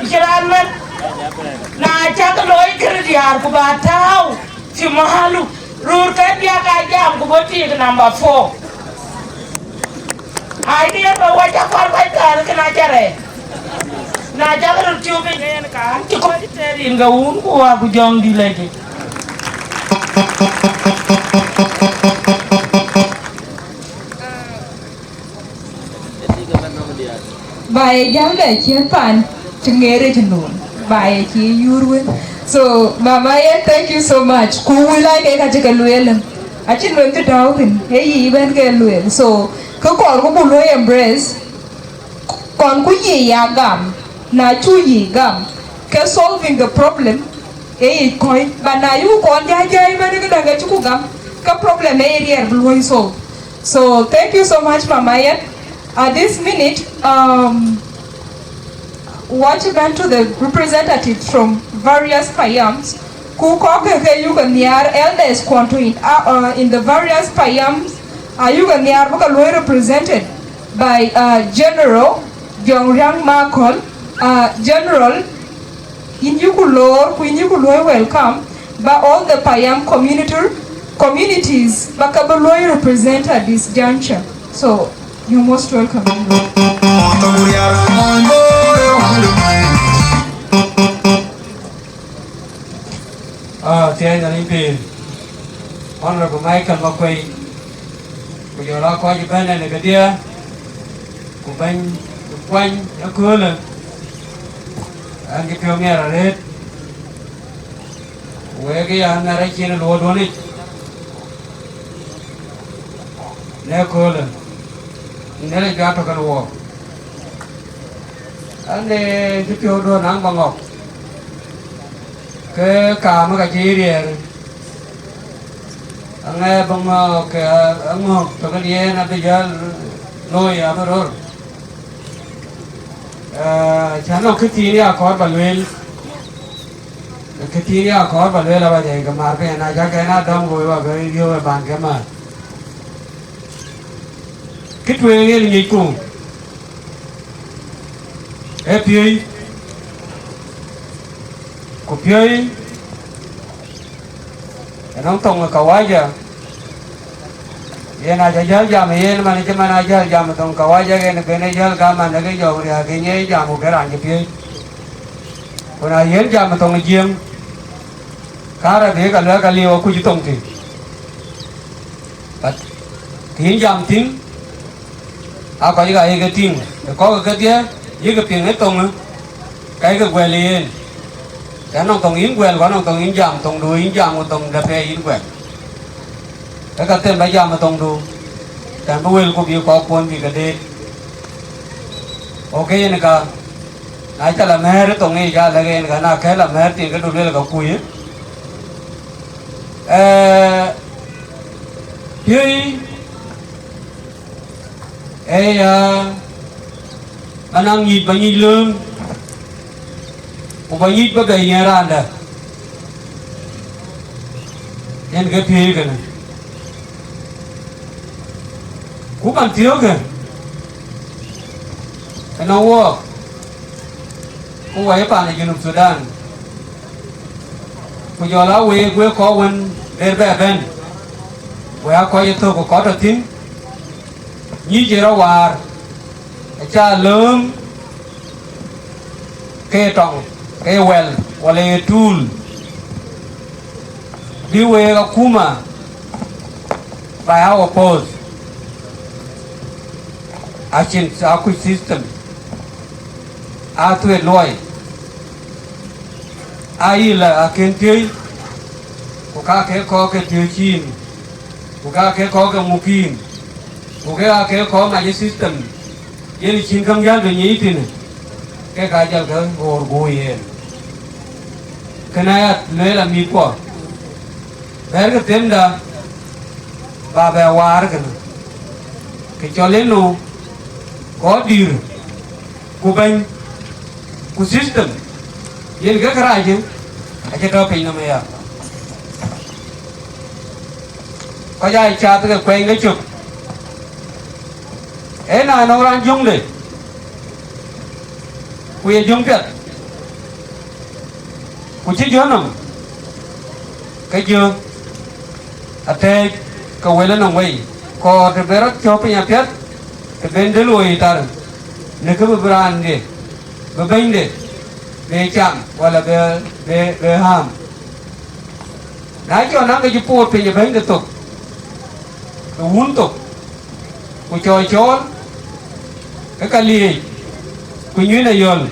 Ku cï raan mɛn, na cakë looi këde diäär ku ba tääu fi mahalu, röör ke diäk aa jam ku bɔ̈ tik number four. Ai, ke yen ba wac akɔɔr kɔc kään kën acä rɛɛc. Na cakë röt tiöp piny ke yen kaan cï kɔc tëër rin ke Wun ku Wät ku Jɔŋdït Lajik. Ba ye jäl bɛ ciën pan cï ŋeer ë cï nööm, ba ye cie yur wën. So, Mama Yen, thank you so much. Ku wël aa ke ka cï ke lueel, acïn wën cï tääu thïn, ee yï bɛ̈n ke lueel. So, kë kɔɔr ku buk luɔi embrace, kɔn ku yï ya gam, na cu yï gam, ke solving the problem, ee yic kɔc. But na yï ku kɔn jäi jäi bɛ̈n këdäŋ ke cï ku gam, ke problem ee riɛɛr bï luɔi solve. So thank you so much, Mama Yen. At this minute, um, what you going to the representatives from various payams, ku kɔ̈k ke ke yuk nhiaar, elders kuɔn to in, uh, uh, in the various payams, uh, yuk nhiaar bï ke luɔi represented by, uh, General Jɔŋ Riäŋ Makɔl, uh, General, yïn yï ku loor, ku yïn yï ku luɔi welcome, ba all the Payam community, communities, ba ka bï luɔi represent at this juncture. So, you're most welcome. Ah, thiëëc Nhialic pïïr, Honorable Michael Makuei, ku jɔl aa kɔc ëbɛ̈n ɛn ë kedhie, ku bɛ̈ny kuany ëköölë, ɛn cï piɔ̈u miɛt arëët, ku wek ë ya nɛ̈r acïn ë luɔɔduɔ̈nic në ëköölë. Nhialic ka tɔ̈ kenë wɔɔk. Ane cï piɔ̈u duɔ̈ɔ̈r naŋ Baŋɔ̈k, ke kaam ka cï riɛɛr. Aŋɛ Baŋɔ̈k ke aŋɔ̈k tɔ̈ kenë yen abï jäl looi abï röör. Eh, cä nɔŋ kë thiin ya kɔɔr ba lueel. Kë thiin ya kɔɔr ba lueel aba jai ke maar piny, na cä kɛn a dɔm woi ba bɛ yöö ë ban ke maar. Kë tueŋ yen ŋicku, ee piööc, ku piööc ënɔŋ thoŋ ë kawaja. Yen acä jäl jam yen man cï man a jäl jam thoŋ kawaja, yen ben ë jäl gam man ke jɔk riääk ke nyiɛc jam ku ke raan cï piööc. Ku na yen jam thoŋ ë Jiëŋ, ka rɛ̈t bï ka luɛk ka liu akuc thoŋ tïŋ. But kë yïn jam thïn, aa kɔc ɣa yeke tïŋ, ë kɔ̈k kedhie yeke piŋ ë thoŋë, ka yeke guɛl yen. Yɛn nɔŋ thoŋ yïn guɛl, ku anɔŋ thoŋ yïn jam, thoŋdu yïn jam, ku thoŋ dɛ̈ pɛɛi yïn guɛl. Ke ka them ba jam ë thoŋdu, tɛ̈n bï wëlku bï kɔ̈k kuɔ̈n bï ke deet. Oke yen ka, na cä la mɛ̈ɛ̈r ë thoŋ yic, aa lɛ̈k yen ka, na kɛ̈l la mɛ̈ɛ̈r tiŋ ke du luel ka kuc. Ee, piööc ë ya, ba naŋ nyic, ba nyic lööm, ku ba nyic ba bɛ yiɛ̈n raandä. Yen ke piööc kënë. Ku man thiöökë ënɔŋ wɔɔk, ku wɔ ye paan ë Junub Thudan, ku jɔl aa week, wek kɔc wën der bɛ bɛ̈n, wek aa kɔc ë thök ku kɔc tɔ̈ thïn, nyic ë rɔt waar, acä lööm ke tɔŋ, ke wɛl, wala ye tuul, bï week akuma by our force, acïn akuc system, aa thuet luɔi, aa yï la akën piööc, ku ka ke kɔ̈k ke piööc yïn, ku ka ke kɔ̈k ke muk yïn, ku ke aa ke kɔ̈k mac ë system, yen cïn käŋ jäl bï nyic thïn, ke ka jäl ke ɣoor guur yen. Kënë ayat lueel amïthkuɔ, bɛ̈ɛ̈rkë themda, ba bɛ waar kënë, kë cɔl yen nu, kɔc dïïr, ku bɛ̈ny, ku system, yen ke kärɛc acï tɔ̈ piny nɔm aya. Kɔc aa cath ke kuɛny ke cök, ee na nɔŋ raan jöŋde, ku ye jöŋ piɛth, ku cï jɔ̈ɔ̈n nɔm, ke jɔ̈ɔ̈n atɛ̈ɛ̈c ke wël ënɔm wei, kɔɔr të ben rɔt cɔ̈k piny apiɛth, të ben dël woi thar, në kë bï bï raande, bï bɛ̈nyde, bï cam, wala bï, bï, bï ɣääm. Na cɔl naŋ ke cï poot piny ë bɛ̈nyde thok, ë wun thok, ku cɔɔl cɔɔl, ke ka liëëc, ku nyuc ayɔ̈l,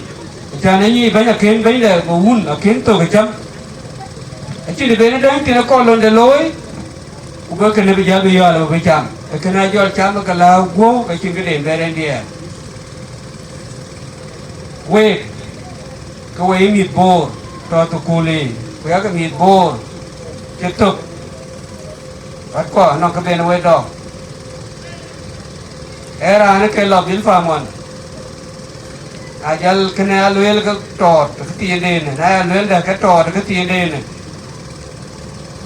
cän ë nyic bɛ̈ny akën bɛ̈nyde, ku wun akën thok ë cäm. Acïn të ben ë däŋ thïn ë kɔn londe looi, ku bï kënë bï jäl bï yɔ̈ɔ̈l abï cam. Ee kënë ajɔl cam ke lääu guɔ̈u, ke cïn këden bɛ rɛ̈n diɛɛr. Week, ke we ye mïth Boor tɔ̈ thukul yiic, ku yakë mïth Boor cï thök, wɛ̈t kɔc nɔŋ kë ben we dɔ̈k. Ee raan ke lɔ Bilpam ɣɔn, na jɔl kënë alueel ke tɔɔt ë këthiindenë, na ya lueel dɛ̈ ke tɔɔt ë këthiindenë,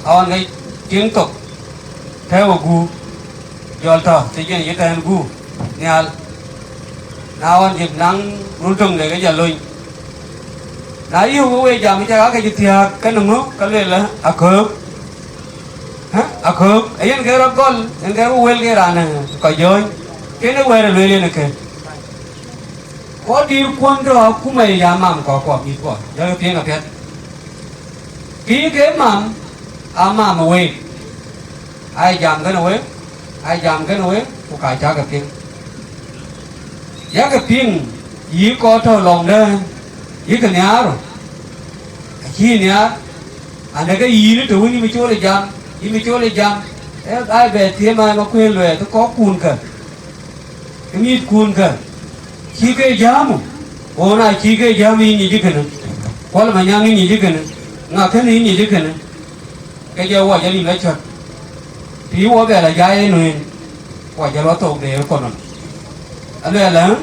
aɣɔn ke tiŋ thok tɛ̈ɛ̈u ë guur, jɔl tɔ̈ thïc yen yï tɛ̈ɛ̈n guur nhial. Na ɣɔn jëk naŋ run töŋ de ke jɔ lony. Na yöök we jam cä ka ke cï thiääk kenë ŋö, ke lueel, aköök. Hä? Aköök. Ee yen ke rɔt gɔl, yen ke rɔt wël ke raan, eh, kɔc jɔ̈ɔ̈ny. Kënë wɛ̈ɛ̈r ë lueel yen ë kë. Kɔc dïïr kuɔn tɔ̈ akuma ye ya mam kɔ̈k kuɔ mïth kuɔ, jɔl ke piŋ apiɛth. Kï ke mam, a mam ë week. Aa jam kenë we, aa jam kenë we, ku ka cäkë piŋ. Yakë piŋ, yï kɔc tɔ̈ lɔŋde, yïkë nhiaar, acïï nhiaar, andeke yïn të wën yï mï cool ë jam, yï mï cool ë jam, ee, aa bɛ thiëm aa ëmakuëën luɛɛth kɔ̈kkun kë. Ë mïthkun kë cï ke jääm, ɣo na cï ke jääm yï nyic kënë, Kuɔl Manyaŋ yï nyic kënë, ŋa kënë yï nyic kënë, ke jɔ wɔ jɔ lïm acɔt. Të yï wɔ bɛ la jai ë nueen, wɔ jɔ lɔ thok de ë kɔnɔn. Aluɛɛl ë,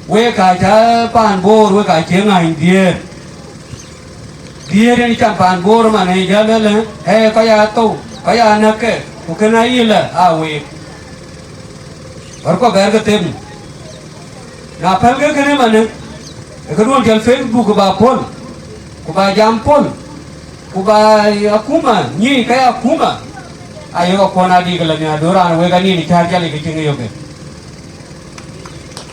wek ka cä paan Boor, wek ka cie ŋäny dhiëër. Dhiëër yen cam paan Boor man ë jɔ lueel ë, ee, kɔc aa thou, kɔc aa näk ke, ku kën ayï lë aa week. Wärkɔ bɛ̈ɛ̈r ke them. Na pälkë kënë manë, ë këduön cɔl Facebook ku ba pol, ku ba jam pol, ku ba akuma nyic ke akuma, ayök akuɔn adï ke lɔ nhial, duöör raan wek anïn cäär jal ke cïŋ yök.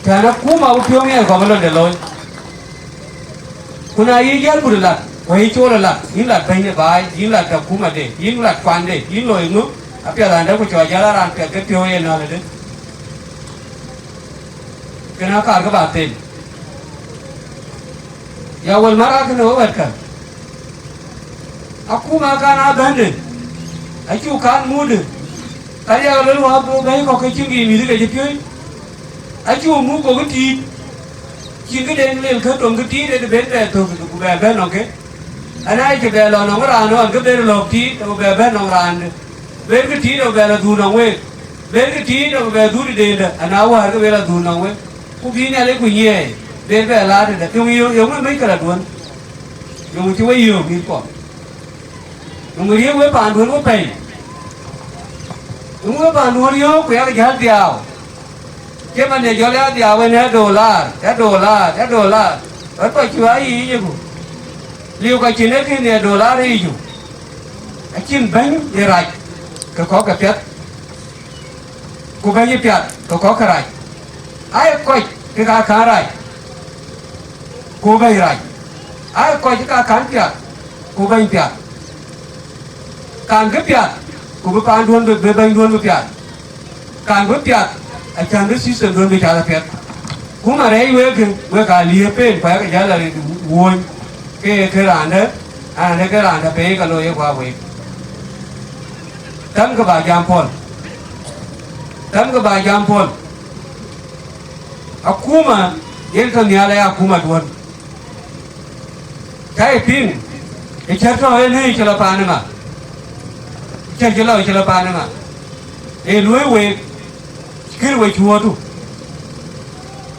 Tɛ̈n akuma wä piɔ̈u ŋiɛɛr kɔ̈k ë londe looi. Ku na yï jäl but lat, ku yï cool lat, yïn lat bɛ̈ny ë baai, yïn lat akuma de, yïn lat kuan de, yïn loi ŋö, apiɛth ande ku cɔɔc jäl a raan piɛth ke piɔ̈u yen nalëde. Kën aa kaar kë ba them. Ya wël mär akënë wä wɛ̈tkë. Akuma kan aa bɛ̈nde, acu kan muudë, ka riɛk lël wä bɛ̈i kɔ̈k ke cïn kë mïth ke cï piööc, acu muk gokï tiit, cïn këden lel kë tom kë tiit ëdï ben bɛ thök ku bɛ bɛ̈n nɔŋ ke. Ana cï bɛ lɔ nɔŋ raan ɣɔn ke ben lɔ̈k tiit ku bɛ bɛ̈n nɔŋ raande. Berkï tiit abï bɛ lɔ dhuk nɔŋ week, berkï tiit abï bɛ dhuk tëdenda, ana wäär ke bɛ lɔ dhuk nɔŋ week, ku bï Nhialic ku nyiɛɛi, bɛ bɛ laar tëde. Yöŋ, yöŋ, yöŋ ë mec këraduön, yöŋ cï we yöök mïthkuɔ, yöŋ riëëk we paanduön we pɛ̈i, yöŋ we paanduön yöök ku yak jäl dhiau. Cï man ye jɔl ya dhiau en ë dolar, ë dolar, ë dolar, ë kɔc cï wa yiic ë ku liu ka cïn ee kën ye dolar ë yic. Acïn bɛ̈ny ë rac ke kɔ̈k ke piɛth, ku bɛ̈ny ë piath ke kɔ̈k ke rac. Aa ye kɔc ke ka kän rac, ku bɛ̈ny rac. Aa ye kɔc ke ka kän piath, ku bɛ̈ny piath. Kan kë piath, ku bï paanduön bï, bï bɛ̈nyduön bï piath. Kan bï piath, acän bï system duön bï cath apiɛth. Ku man rɛɛc wek kë, wek aa liëëp en, ku ayakë jäl arëët wuöny, ke ye kë raandë, an, ee kë raandë pei ka looi ye guäär week. Thamkë ba jam pɔ̈l. Thamkë ba jam pɔ̈l. Akuma yen tɔ̈ nhial aya, akuma duön. Ka ye piŋ, ë cär tɔ̈ en ë cï lɔ paan ë ŋa? Cär cï lɔ, cï lɔ paan ë ŋa? Ee luöi week, kën we cuɔ̈ɔ̈tu.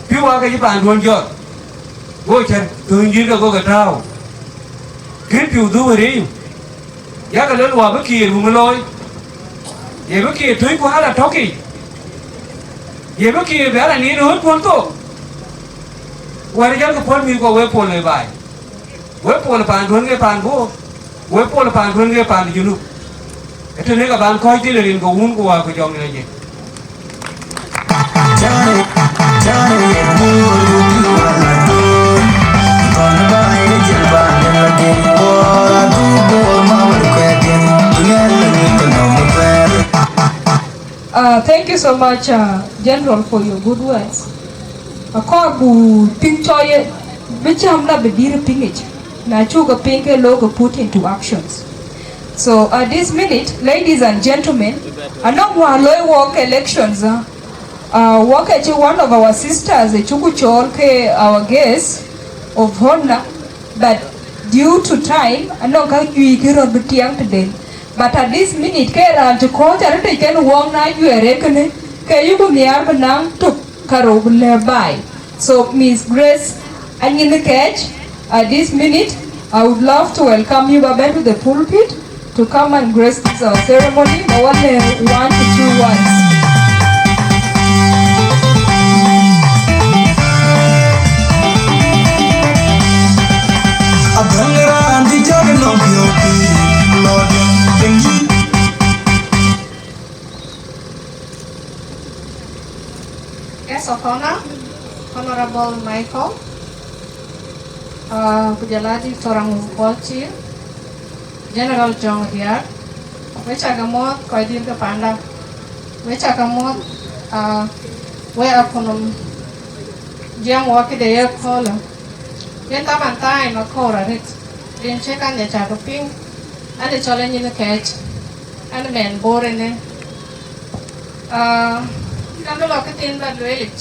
Piu wa ke cï paanduön jɔt, go cär thööny dït ke go ke tääu. Kën piu dhuk ë riëëc. Yakë lël wä bï kiir wun looi, ye bï kiir töny ku hala tɔ̈kic, ye bï kiir bï hala nin ɣööt kuɔn thok. Wär jälkï puɔ̈l mïthkuɔ, wek pol ë baai, wek pol paanduön ke paan Bor, wek pol paanduön ke paan Junub. Ë tënë ka ban kɔ̈ɔ̈c thïn rin ke wun ku wäär ku jɔŋ ë jek. Uh, thank you so much, uh, General, for your good words. Akɔɔr bu piŋ cɔɔye, bï cäm la bï dïr piŋic, na cuk ke piŋ ke lok ke put into actions. So at this minute, ladies and gentlemen, anɔŋ wäär loi wok elections, uh, uh, wok acï one of our sisters ë cuku cɔɔl ke our guest of honor, but due to time, anɔŋ ka juëc kë röt bï tiɛŋ tëden. But at this minute, ke raan cï kɔ̈ɔ̈c arëtic kën wok na juɛɛr ë kënë, ke yuku nhiaar bï naŋ tök karou bï lɛ̈k baai. So, Miss Grace Anyinykech, at this minute, I would love to welcome you, Baba, to the pulpit to come and grace this our ceremony. Ba wale one to two words. Guest of honor, Honorable Michael, uh, ku jɔl a Doctor Aŋu Paul Cir, General Jɔŋ Riak, we cä ke muɔ̈th kɔc dït ke panda, we cä ke muɔ̈th, uh, we akutnhom jiɛɛm wɔ këde ye köölë. Yen taban thaai në köör arëët, rin cï kan ye cä ke piŋ, an, ë cɔl Anyinykech, an, mɛn Bor ënë. Ah, Ka bï lɔ këthiin ba lueel yic.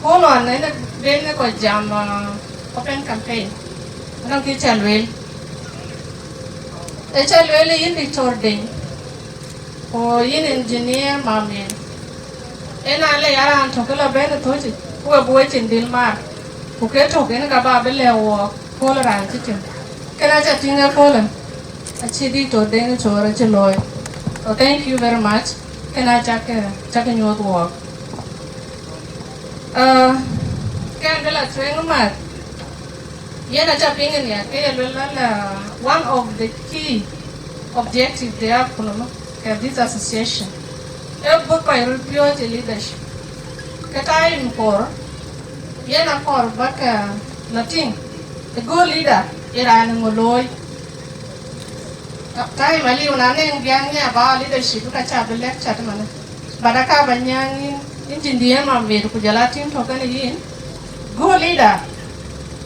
Ku lɔn en ben ë kɔc jam, ah, open campaign. Anɔŋ kë ca lueel. Ë ca lueel yïn Diktor Deny. Ku yïn engineer Mamin. Ëna le ya raan tök ë lɔ ben ë thöc yic, ku we bï we cin dhil maar. Ku ke tök en ka ba bï lɛ̈k wɔɔk. Kööl raan cï tïŋ. Kënë aca tïŋ ë köölë, acï Diktor Deny Cor acï looi. So thank you very much. Kënë acak, cak nyuɔɔth wɔɔk. Uh, kɛn bï la tueŋ math. Yen aca piŋ ë nhiaar ke ye luel la, one of the key objective de akunɔmɔ ke this association. Ë bï kɔc röt piɔ̈ɔ̈c ë leadership. Ke time kor, yen akɔɔr bäk lɔ tïŋ, a good leader ë raan ŋö looi. Time aliu na nɛŋ biäk ŋiɛc about leadership ka ca bï lecture manë. But aka ba nyääŋ yïn, yïn cïn diɛɛr Mamin ku jɔl a tïŋ tɔ̈ kënë yïn, good leader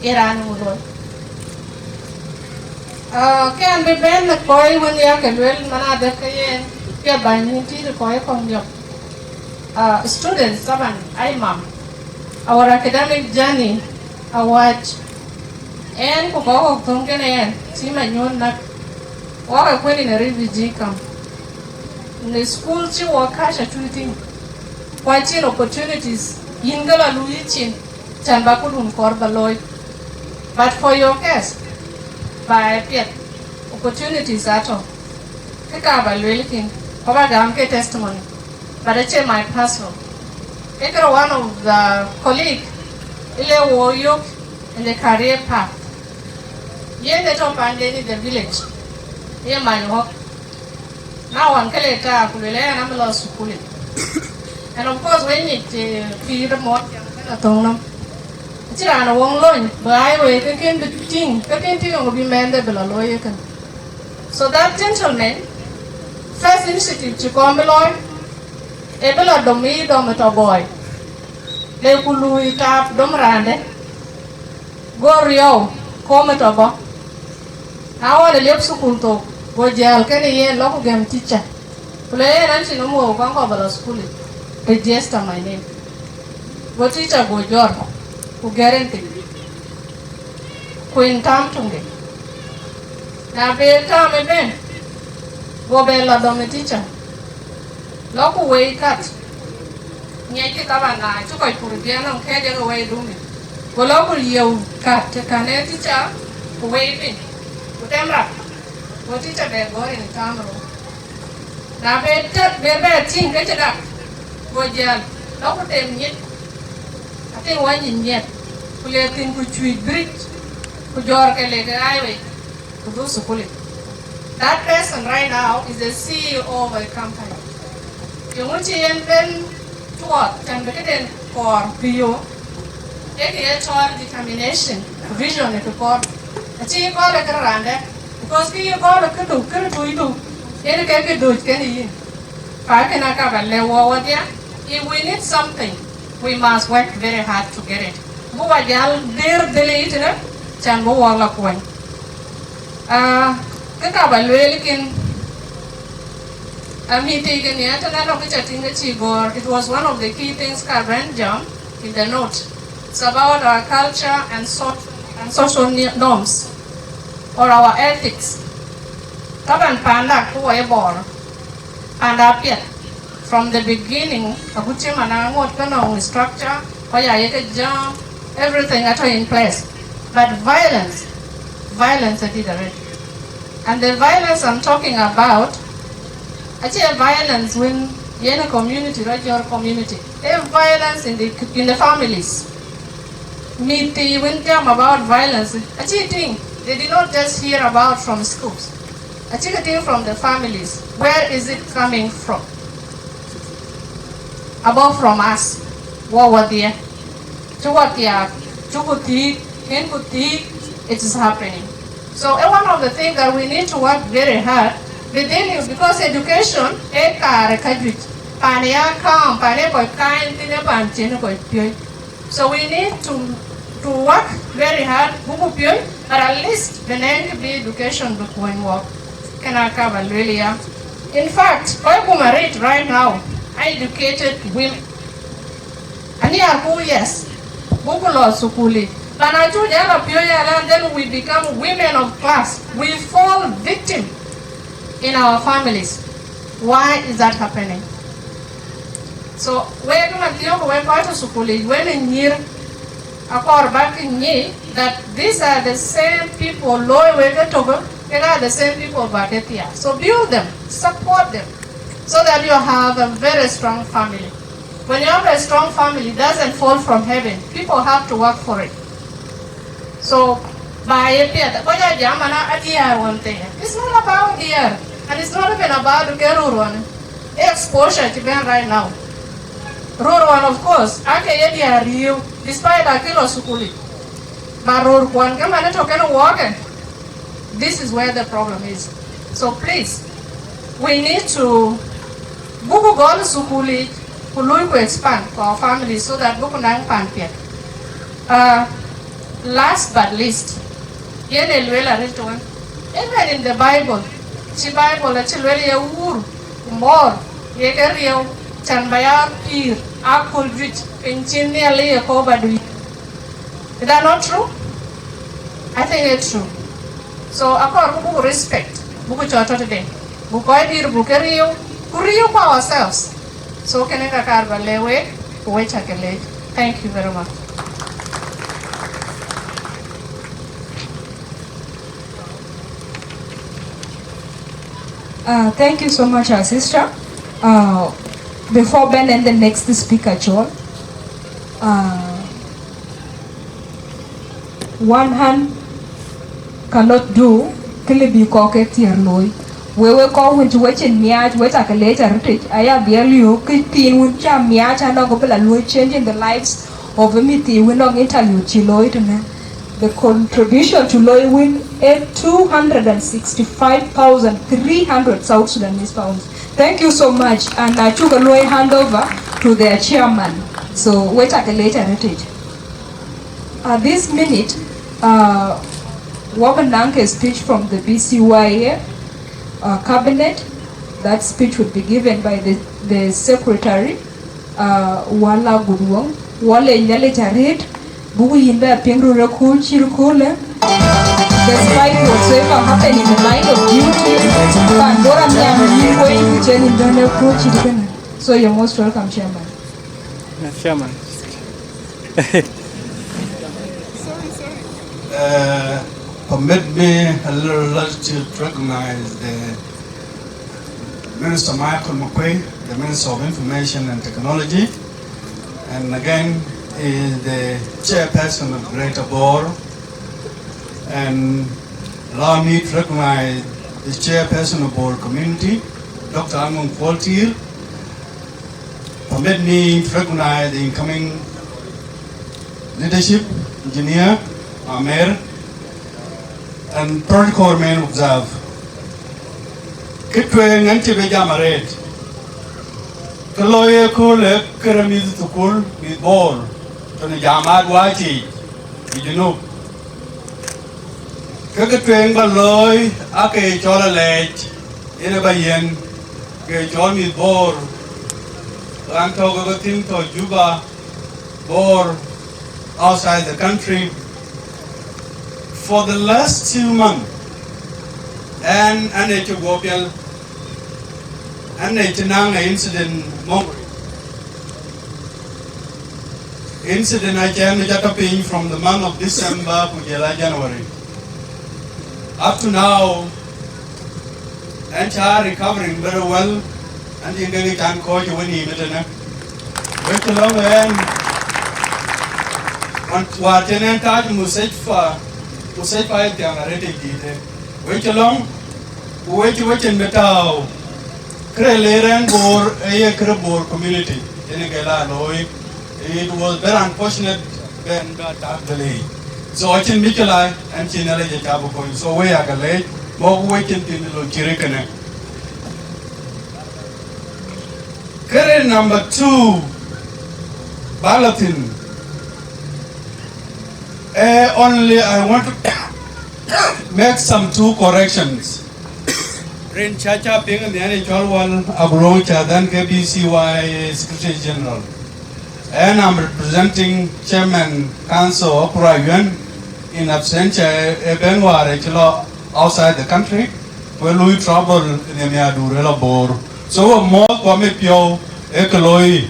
ë raan ŋö looi. Ah, ke an bï bɛ̈n ë kɔc wën ya ke luel man adek ke yen, ke bäny yïn tït ë kɔc kɔ̈k miɔp. Ah, students, taban, ai mam, our academic journey awäc. Ɛn ku kɔc kɔ̈k thöŋ kënë ɛn, cï ma nyuɔ̈n näk, wɔk ë kuën in a refugee camp. Në school cï wɔk kac atuuc thïn, ku acïn opportunities yïn ke lɔ luui yï cin, cän ba këdun kɔɔr ba looi. But for your case, ba ë piɛth, opportunities atɔ̈. Kë ka ba lueel kïn, ku ba gam ke testimony, but acie my personal. Ke kërë one of the colleague ë le wo yök in the career path. Yen ë tɔ̈ panden in the village, ye many ɣɔ̈k. Na ɣɔn ke le taar ku lueel ë ɛn amï lɔ thukul yic. And of course, we nyic, eh, pïïr mɔt jam kënë athöŋ nɔm. Acïn raan ë woŋ lony, bï ai wei ke kën bï tïŋ, ke kën tïŋ ŋö bï mɛnhde bï lɔ looi ëkën. So that gentleman, first initiative cï kɔn bï looi, ë bï lɔ dom yï dom ë tɔ bɔɔi, le ku luui taap dom raande, go riɔu kom ë tɔ bɔ̈. Na ɣɔn ë liep thukul thok, go jäl kënë yen lɔ ku gɛm teacher. Ku le yen an cïn ë muɔ̈u kɔn kɔ̈k bä lɔ thukul yic, register my name. Go teacher go jɔr, ku gɛ̈r en piny. Ku in tam töŋde. Na be tam ëbɛ̈n, go bɛ lɔ dɔm ë teacher. Lɔ ku wei kat. Ŋiɛckï taban na cï kɔc pur bï anɔŋ kɛ̈ɛ̈c ë ke wei dumi. Go lɔ ku lieu kat të kän ë teacher, ku wei piny. Ku tem rap. Go teacher bɛ gɔ̈ɔ̈r in tam rou. Na be tɛ̈t be bɛ tïŋ ke cï dak, go jäl, lɔ ku tem nyic, athiŋ wä nyic nyiɛt, ku le thïn ku cuic biric, ku jɔɔr ke le ke ɣaac wei, ku dhuk thukul yic. That person right now is a C E O of a company. Yeŋö cï yen ben tuɔɔth cän bï këden kɔɔr bï yök, ee kë ye cɔl determination, vision ë kë kɔɔr. Acï kɔɔr ë kë raan dɛ̈, because kë ye kɔɔr ë këdu, kënë tuucdu, yen ke kë dööc kenë yïn. Ka kënë aka ba lɛ̈k wɔ wɔdhia, if we need something, we must work very hard to get it. Bï wɔ jäl dhil dhil yic tënë, cän bï wɔ la kuɔny. Ah, kë ka ba lueel kën, a meeting kën ya tënë nɔŋ kë ca tïŋ ke cï gɔ̈ɔ̈r. It was one of the key things ka bɛn jam in the note. It's about our culture and so-, and social ni-, norms or our ethics. Taban panda ku wɔ ye Bor, panda piɛth. From the beginning, agut cï man aŋot ke nɔŋ structure, kɔc aa ye ke jam, everything atɔ̈ in place. But violence, violence adït arëët. And the violence I'm talking about, acie violence wën yen a community, rɔt jɔt community. A violence in the, in the families. Mïth thii wën jam about violence, acï tïŋ, they did not just hear about from schools. Acï ke tïŋ from the families. Where is it coming from? Above from us. Wɔ wɔdhia. Cï wɔ thiaak, cï ku thiik, kën ku thiik, it is happening. So, eh, one of the things that we need to work very hard within you, because education, eh, kaar ë ka juëc. Pan ya kaam, pan ë kɔc kaany thïn, ë pan cïn ë kɔc piööc. So we need to, to work very hard, buku piööc, but at least bï nɛŋ kë bï education bï kuɔny wɔk. Kënë aka ba lueel ya. In fact, kɔc kum arëët right now, Educated women. Ani aku, yes, buku lɔ sukuli. But na cu jana pio ya, and then we become women of class. We fall victim in our families. Why is that happening? So we kama tiyo we kwa sukuli, we ni nyir, akor bak nyi that these are the same people, loy we ke togo, they are the same people back here. So build them, support them, so that you have a very strong family. When you have a strong family, it doesn't fall from heaven. People have to work for it. So, ba ye piɛth, kɔc a jam ana adiäär one thing. It's not about diäär, and it's not even about the rur one. Exposure to ben right now. Rur one, of course, ake ye diäär riu, despite akilo sukuli. But rur kwan ke mane to ken work. This is where the problem is. So please, we need to buku gol sukuli, ku lui ku expand for our families so that buku nang pan piɛth. Uh, last but least, yen e luel aril tuan. Even in the Bible, ci Bible aci luel ye wur, ku mor, ye ke rieu, can ba ya pir, akol juic, piny cin nial ye ko ba dui. Is that not true? I think it's true. So akor ku buku respect, buku cɔɔt tɔ̈ tëde, buku kɔc dïïr buku ke rieu, ku rieu ku ourselves. So kene ka kar ba le wek, ku we cak ke lec. Thank you very much. Uh, thank you so much, our sister. Uh, before Ben and the next speaker, Chol, uh, one hand cannot do kili bi kɔk ke tiɛr looi. Wewe kɔk wun ci wecin miaac wec akë leec arëtic aya dhiɛl yök kë thiin wun ca miaac anɔk bï la luöi change in the lives of mïth wun nɔŋ interlude ci looi tënë. The contribution to looi win e two hundred and sixty-five thousand three hundred South Sudanese pounds. Thank you so much, and acuk a luöi hand over to their chairman. So wec akë leec arëtic. At this minute, uh, wɔ bï naŋ ke speech from the B C Y A uh, cabinet. That speech will be given by the, the secretary, uh, Wala Gudwong. Wala Nyalic Arit, buku yin bɛ piŋ rure cool, chir cool. Despite whatsoever happened in the line of duty, but bora miam yin going to change in the cool chir. So you're most welcome, Chairman. Chairman. Uh, permit me a little latitude to recognize the Minister Michael Makwei, the Minister of Information and Technology, and again is the chairperson of Greater Bor. And allow me to recognize the chairperson of Bor community, Doctor Amon Kuoltir. Permit me to recognize the incoming leadership, engineer, Amer, and protocol remain observed. Kë tueŋ ɣɛn cï bï jam arëët, kë looi ë kööl ë kërë mïth thukul, mïth Bor, tɔ̈ në jamaat wääc yiic ë Junub. Ke kë tueŋ ba looi ake cɔl alɛɛc, yen ë ba yiɛ̈n ke cɔl mïth Bor, raan tɔ̈ ke thïn tɔ̈ Juba, Bor, outside the country. For the last two months, ɣɛn, ɣɛn ë cï guɔ piɛl, ɣɛn ë cï naŋ ë incident mɔ̈u. Incident acï ɣɛn ë ca tɔ̈ piny from the month of December ku jɔl a January. Up to now, ɣɛn ca recovering very well, ɣɛn cïn kek can kɔ̈ɔ̈c ë wenïïm ëtënë. Wek cï lɔ̈ŋ ɣɛn, ɣɔn wäär cïn ɣɛn kääc mustashfa, mustashfa ë thiäŋ arëët ë dïïtë. Wek cï lɔ̈ŋ, ku wek cï wecin bï tääu. Kërë le rɛ̈n Bor, ee ye kërë Bor community, yen ke la looi. It was very unfortunate, ben bä tak de leec. So acïn mïcïlä, ɣɛn cï Nhialic ë ca bï kony. So we aa ke leec, mɔk wecin thïn lo cï rëk kënë. Kërë number two, bä la thïn, eh, only I want to make some two corrections. Rin ca ca piŋ nhial ë cɔl Wal Aguroŋ Cath, ɣɛn ke B C Y Secretary General. And I'm representing Chairman Council of Rayuan in absentia, ë bɛ̈n wäär ë cï lɔ outside the country, ku ë lui travel në miäkduur ë lɔ Bor. So we mɔ̈ɔ̈th ku amit piɔ̈u ë kë looi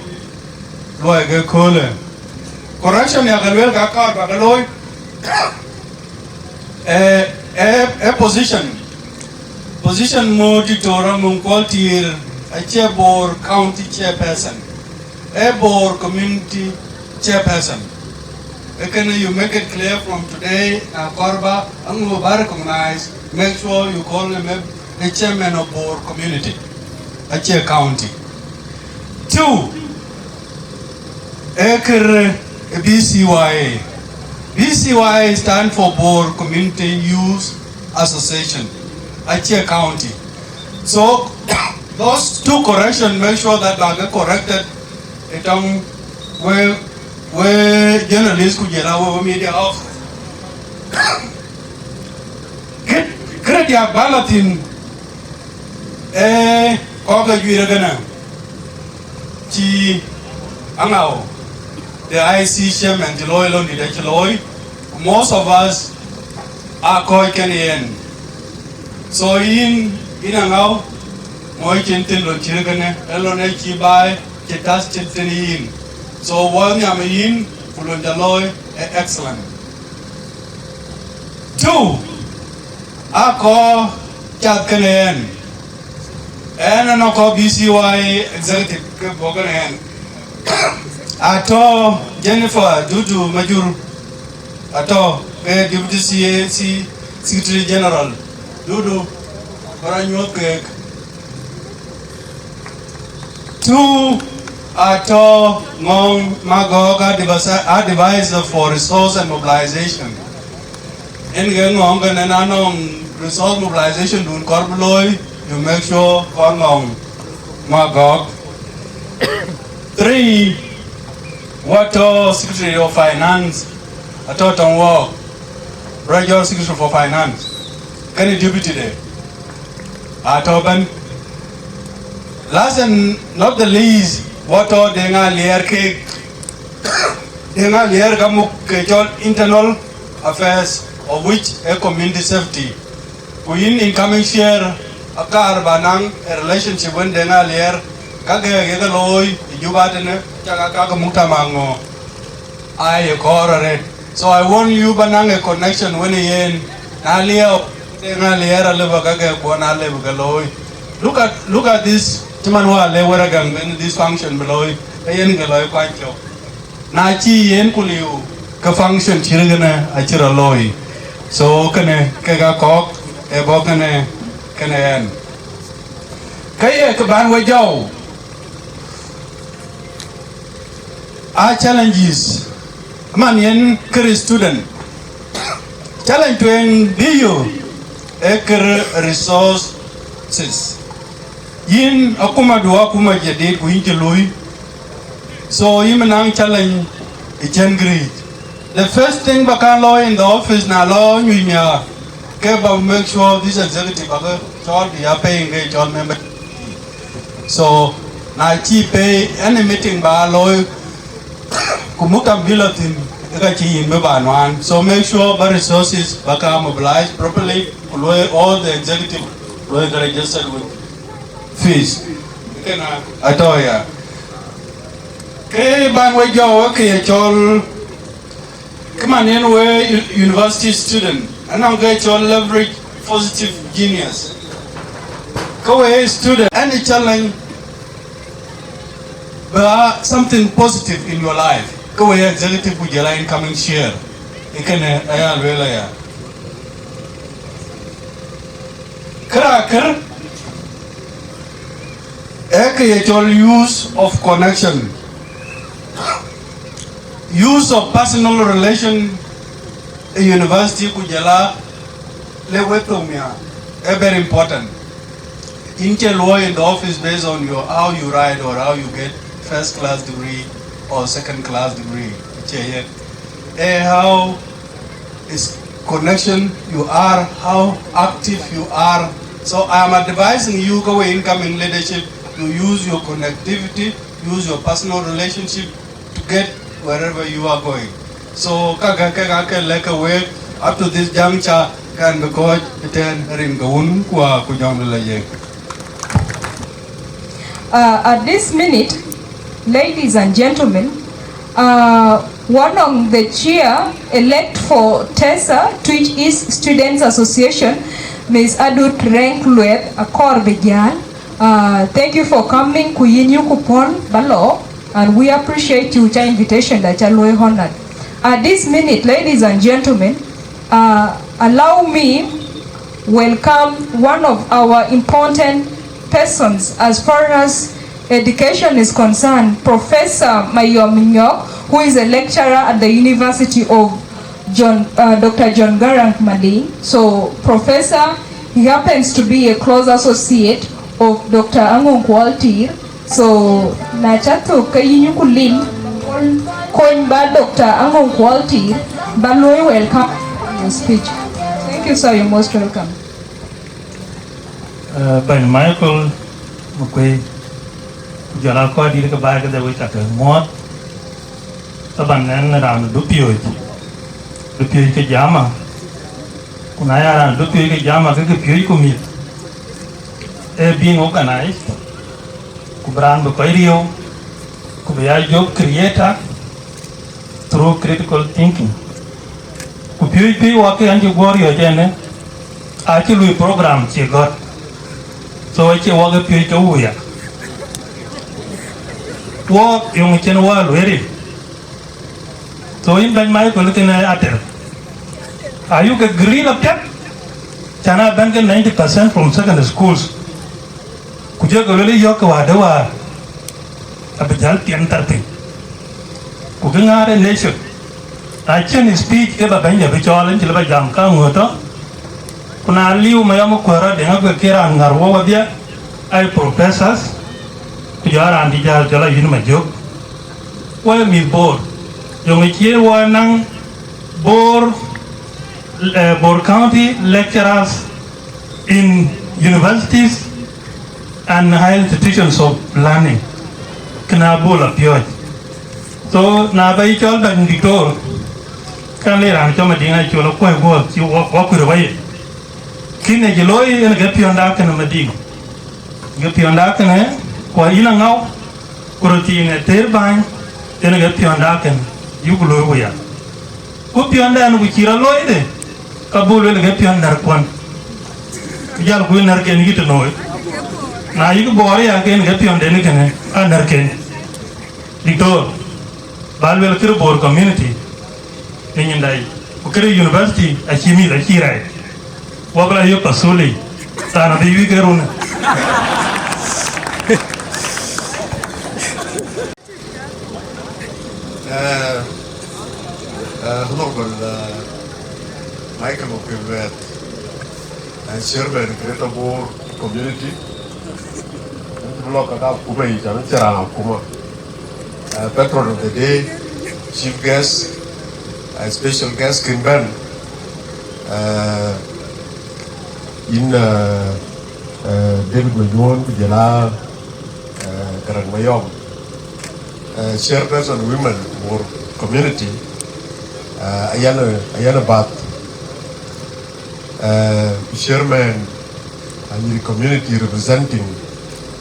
luɔi ke köölë. Correction ya ke lueel ka kaar ba ke looi. Eh, eh, eh, position. Position mo Diktor Amuŋ Kuɔl Tiir, acie Bor County Chairperson. A Bor Community Chairperson. Eh, can you make it clear from today, na kɔɔr ba, aŋö ba recognize, make sure you call him a, a chairman of Bor Community. Acie county. Two, ee kër B C Y A. B C Y A stand for Bor Community Youth Association. Acie county. So, those two correction, make sure that ba ke corrected. Ëtɔŋ we, we journalist ku jɔl a we, we media office. Kë, kë diäk ba la thïn, ee, kɔ̈k ke juëc kënë. Cï Aŋau, the I C chairman, cï looi, lon dït acï looi. Most of us aa kɔc kën yen. So yïn, yïn Aŋau, moc cin thïn lon cït kënë, ë lon ë cï baai, cï tath cin thïn yïn. So wɔ nhiam yïn, ku lon ca looi, ë excellent. Two, aa kɔc cath kënë yen. Ɣɛn anɔŋ kɔc B C Y executive ke bɔ̈ kënë ɣɛn. Atɔ̈ Jennifer Dudu Majur, atɔ̈ ke Deputy C A C Secretary General. Dudu, ba rɔt nyuɔ̈th keek. Two, atɔ̈ Ŋɔŋ Magɔ̈k, advisor, advisor for resource and mobilization. Yen ke Ŋɔŋ kënë, na nɔŋ resource mobilization dun kɔɔr bï looi, you make sure kɔɔr Ŋɔŋ Magɔ̈k. Three, wɔ tɔ̈ Secretary of Finance, atɔ̈ tɔŋ wɔɔk, Regional Secretary for Finance, kënë deputy de, atɔ̈ ëbɛ̈n. Last and not the least, wɔ tɔ̈ Deŋ Aliɛɛr keek, Deŋ Aliɛɛr ka muk ke cɔl internal affairs, of which a community safety. Ku yïn incoming chair, akaar ba naŋ a relationship wën Deŋ Aliɛɛr, ka gɛ̈ɛ̈k ye ke looi ë Juba tënë, cak aa ka ke muk tamaŋ ŋö, aa ye kɔɔr arëët. So I want you ba naŋ a connection wën ë yen, na liɛɛu Deŋ Aliɛɛr alëu ba ka gɛ̈ɛ̈k kuɔn alëu ke looi. Look at, look at this, cï man wä le wër agaŋ ben this function bï looi, ke yen ke looi kuany cök. Na cï yen ku liu, ke function cït kënë acï rɔt looi. So kënë kek aa kɔ̈k ë bɔ̈ kënë, kënë ɣɛn. Ke ye kë ban we jɔu, aa challenges, man yen kër student. Challenge tueŋ bï yök ee kër resources. Yïn akumadu, akuma jadid, ku yïn cï lui. So yïn bï naŋ challenge ë cïn gërëëc. The first thing ba kan looi in the office, na lɔ nyuc miäk, ke ba make sure this executive ba ke cɔl bï ya paying ke cɔl member. So na cï pay, any meeting ba looi, ku muk tam bï lɔ thïn, ke ka cï yïn bï ba nuan. So make sure ba resources ba ka mobilize properly, ku luɔi all the executive, luɔi ke registered with fees. Kënë atɔ̈ ya. Ke ban we jɔu ke ye cɔl, ke man yen we u-, university student, anɔŋ ke cɔl leverage positive genius. Ke we student, any challenge, but something positive in your life. Ke we executive ku jɔl a incoming chair. Kënë aya lueel aya. Kërë akër, ee kë ye cɔl use of connection, use of personal relation ë university ku jɔl a le we thok miäk, ee very important. Yïn cï luɔi in the office based on your, how you write or how you get first class degree or second class degree. Cï yen. Ee how is connection you are, how active you are So I am advising you, ka we incoming leadership, to use your connectivity, use your personal relationship to get wherever you are going. So ka ka ke ka ke lɛ̈k ke wek, up to this juncture, kan bï kɔc ëtɛ̈ɛ̈n rin ke wun ku a ku jɔŋ de la yek. Uh, at this minute, ladies and gentlemen, uh, one of the chair elect for TESA, Twic East Students Association, Miss Adut Renk Lueth Akor Bijal. Uh, thank you for coming, ku yïn yuku pɔ̈l ba lɔ, and we appreciate you, ca invitation da ca luɔi honored. At this minute, ladies and gentlemen, uh, allow me welcome one of our important persons as far as education is concerned, Professor Mayom Nyok, who is a lecturer at the University of John, uh, Doctor John Garang Mading. So, Professor, he happens to be a close associate of Doctor Angong Kualtir. So, na ca thök ke yïn ku lim, kony ba Doctor Angong Kualtir ba luɔi welcome your speech. Thank you, sir. You're most welcome. Eh, Bɛ̈ny Michael Makuei, ku jɔl a kɔc dït ke baai kedhie, wek ca ke muɔ̈ɔ̈th. Taban, ɛn raan dupiööc, dupiööc ke jama, ku na ya raan dupiööc ke jama, ke ke piööc ku mïth, ee being organized, ku bï raan bï kɔc riëëu, ku bï ya job creator through critical thinking. Ku piööc piööc wak ke an cï guɔ riɔ̈c ɛnë, acï lui program cï gɔ̈t. So acie wak ë piööc ke wuya. Wak yöŋ cïn wä lueeri. So yïn bɛ̈ny Michael kënë ater. Ayuk ke grill apiɛth. Can a bɛ̈n ke ninety percent from secondary schools. Ku jɔ ke luel yɔ̈k ke wäär de wäär, abï jäl piɛn thar piny. Ku kë ŋäär ë nation, na cïn speech ke ba bɛ̈ny abï cɔɔl, en cï lë ba jam ka ŋö tɔ̈. Ku na liu Mayom Kuei rɔt, deŋ akuek ke raan ŋär wɔ wadhia, ai professors, ku jɔ raan dï jäl jɔl a yïn Majök. Wɔ mïth Bor, yöŋ ë cie wɔ naŋ Bor, eh, Bor County lecturers in universities and higher institutions of learning. Kënë abol apiɔ̈ɔ̈c. So na ba yï cɔl bɛ̈ny diktor, kan le raan cɔl Madiŋ Acol akuɔ̈i guɔ̈ɔ̈th cï wɔ, wɔ kuir wɔ ye. Kïn ë cï looi en ke piɔ̈nda kënë Madiŋ. Ke piɔ̈nda kënë, ku yïn aŋäu, ku röt thiin ë tëër bäny, en ke piɔ̈nda kënë, yuk looi ku ya. Ku piɔ̈nda ɛn ku cï rɔt looi de, ka buk lueel ke piɔ̈n nɛ̈r kuɔn. Ku jal ku nɛ̈rken yï të nooi. Na yïk Bor ya ken ke piɔ̈nden kënë, a nɛ̈rken. Diktor, ba lueel kërë Bor community, në nyindai, ku kërë university, acï mïth, acï rɛɛc. Wak la yök pasuli, than abï wïk ë run. Uh, uh, Honorable uh, Michael Okwibet, uh, Chairman Greater Bor Community, Block Kakuma, Chairman Akuma, uh, Patron of the Day, Chief Guest, uh, Special Guest Kin Ben, uh, in uh, uh, David Mayuon, Kujala, uh, Garang Mayom. Uh, chairperson women Bor community, uh, Ayana, Ayana Bath, uh, chairman Anyiri community representing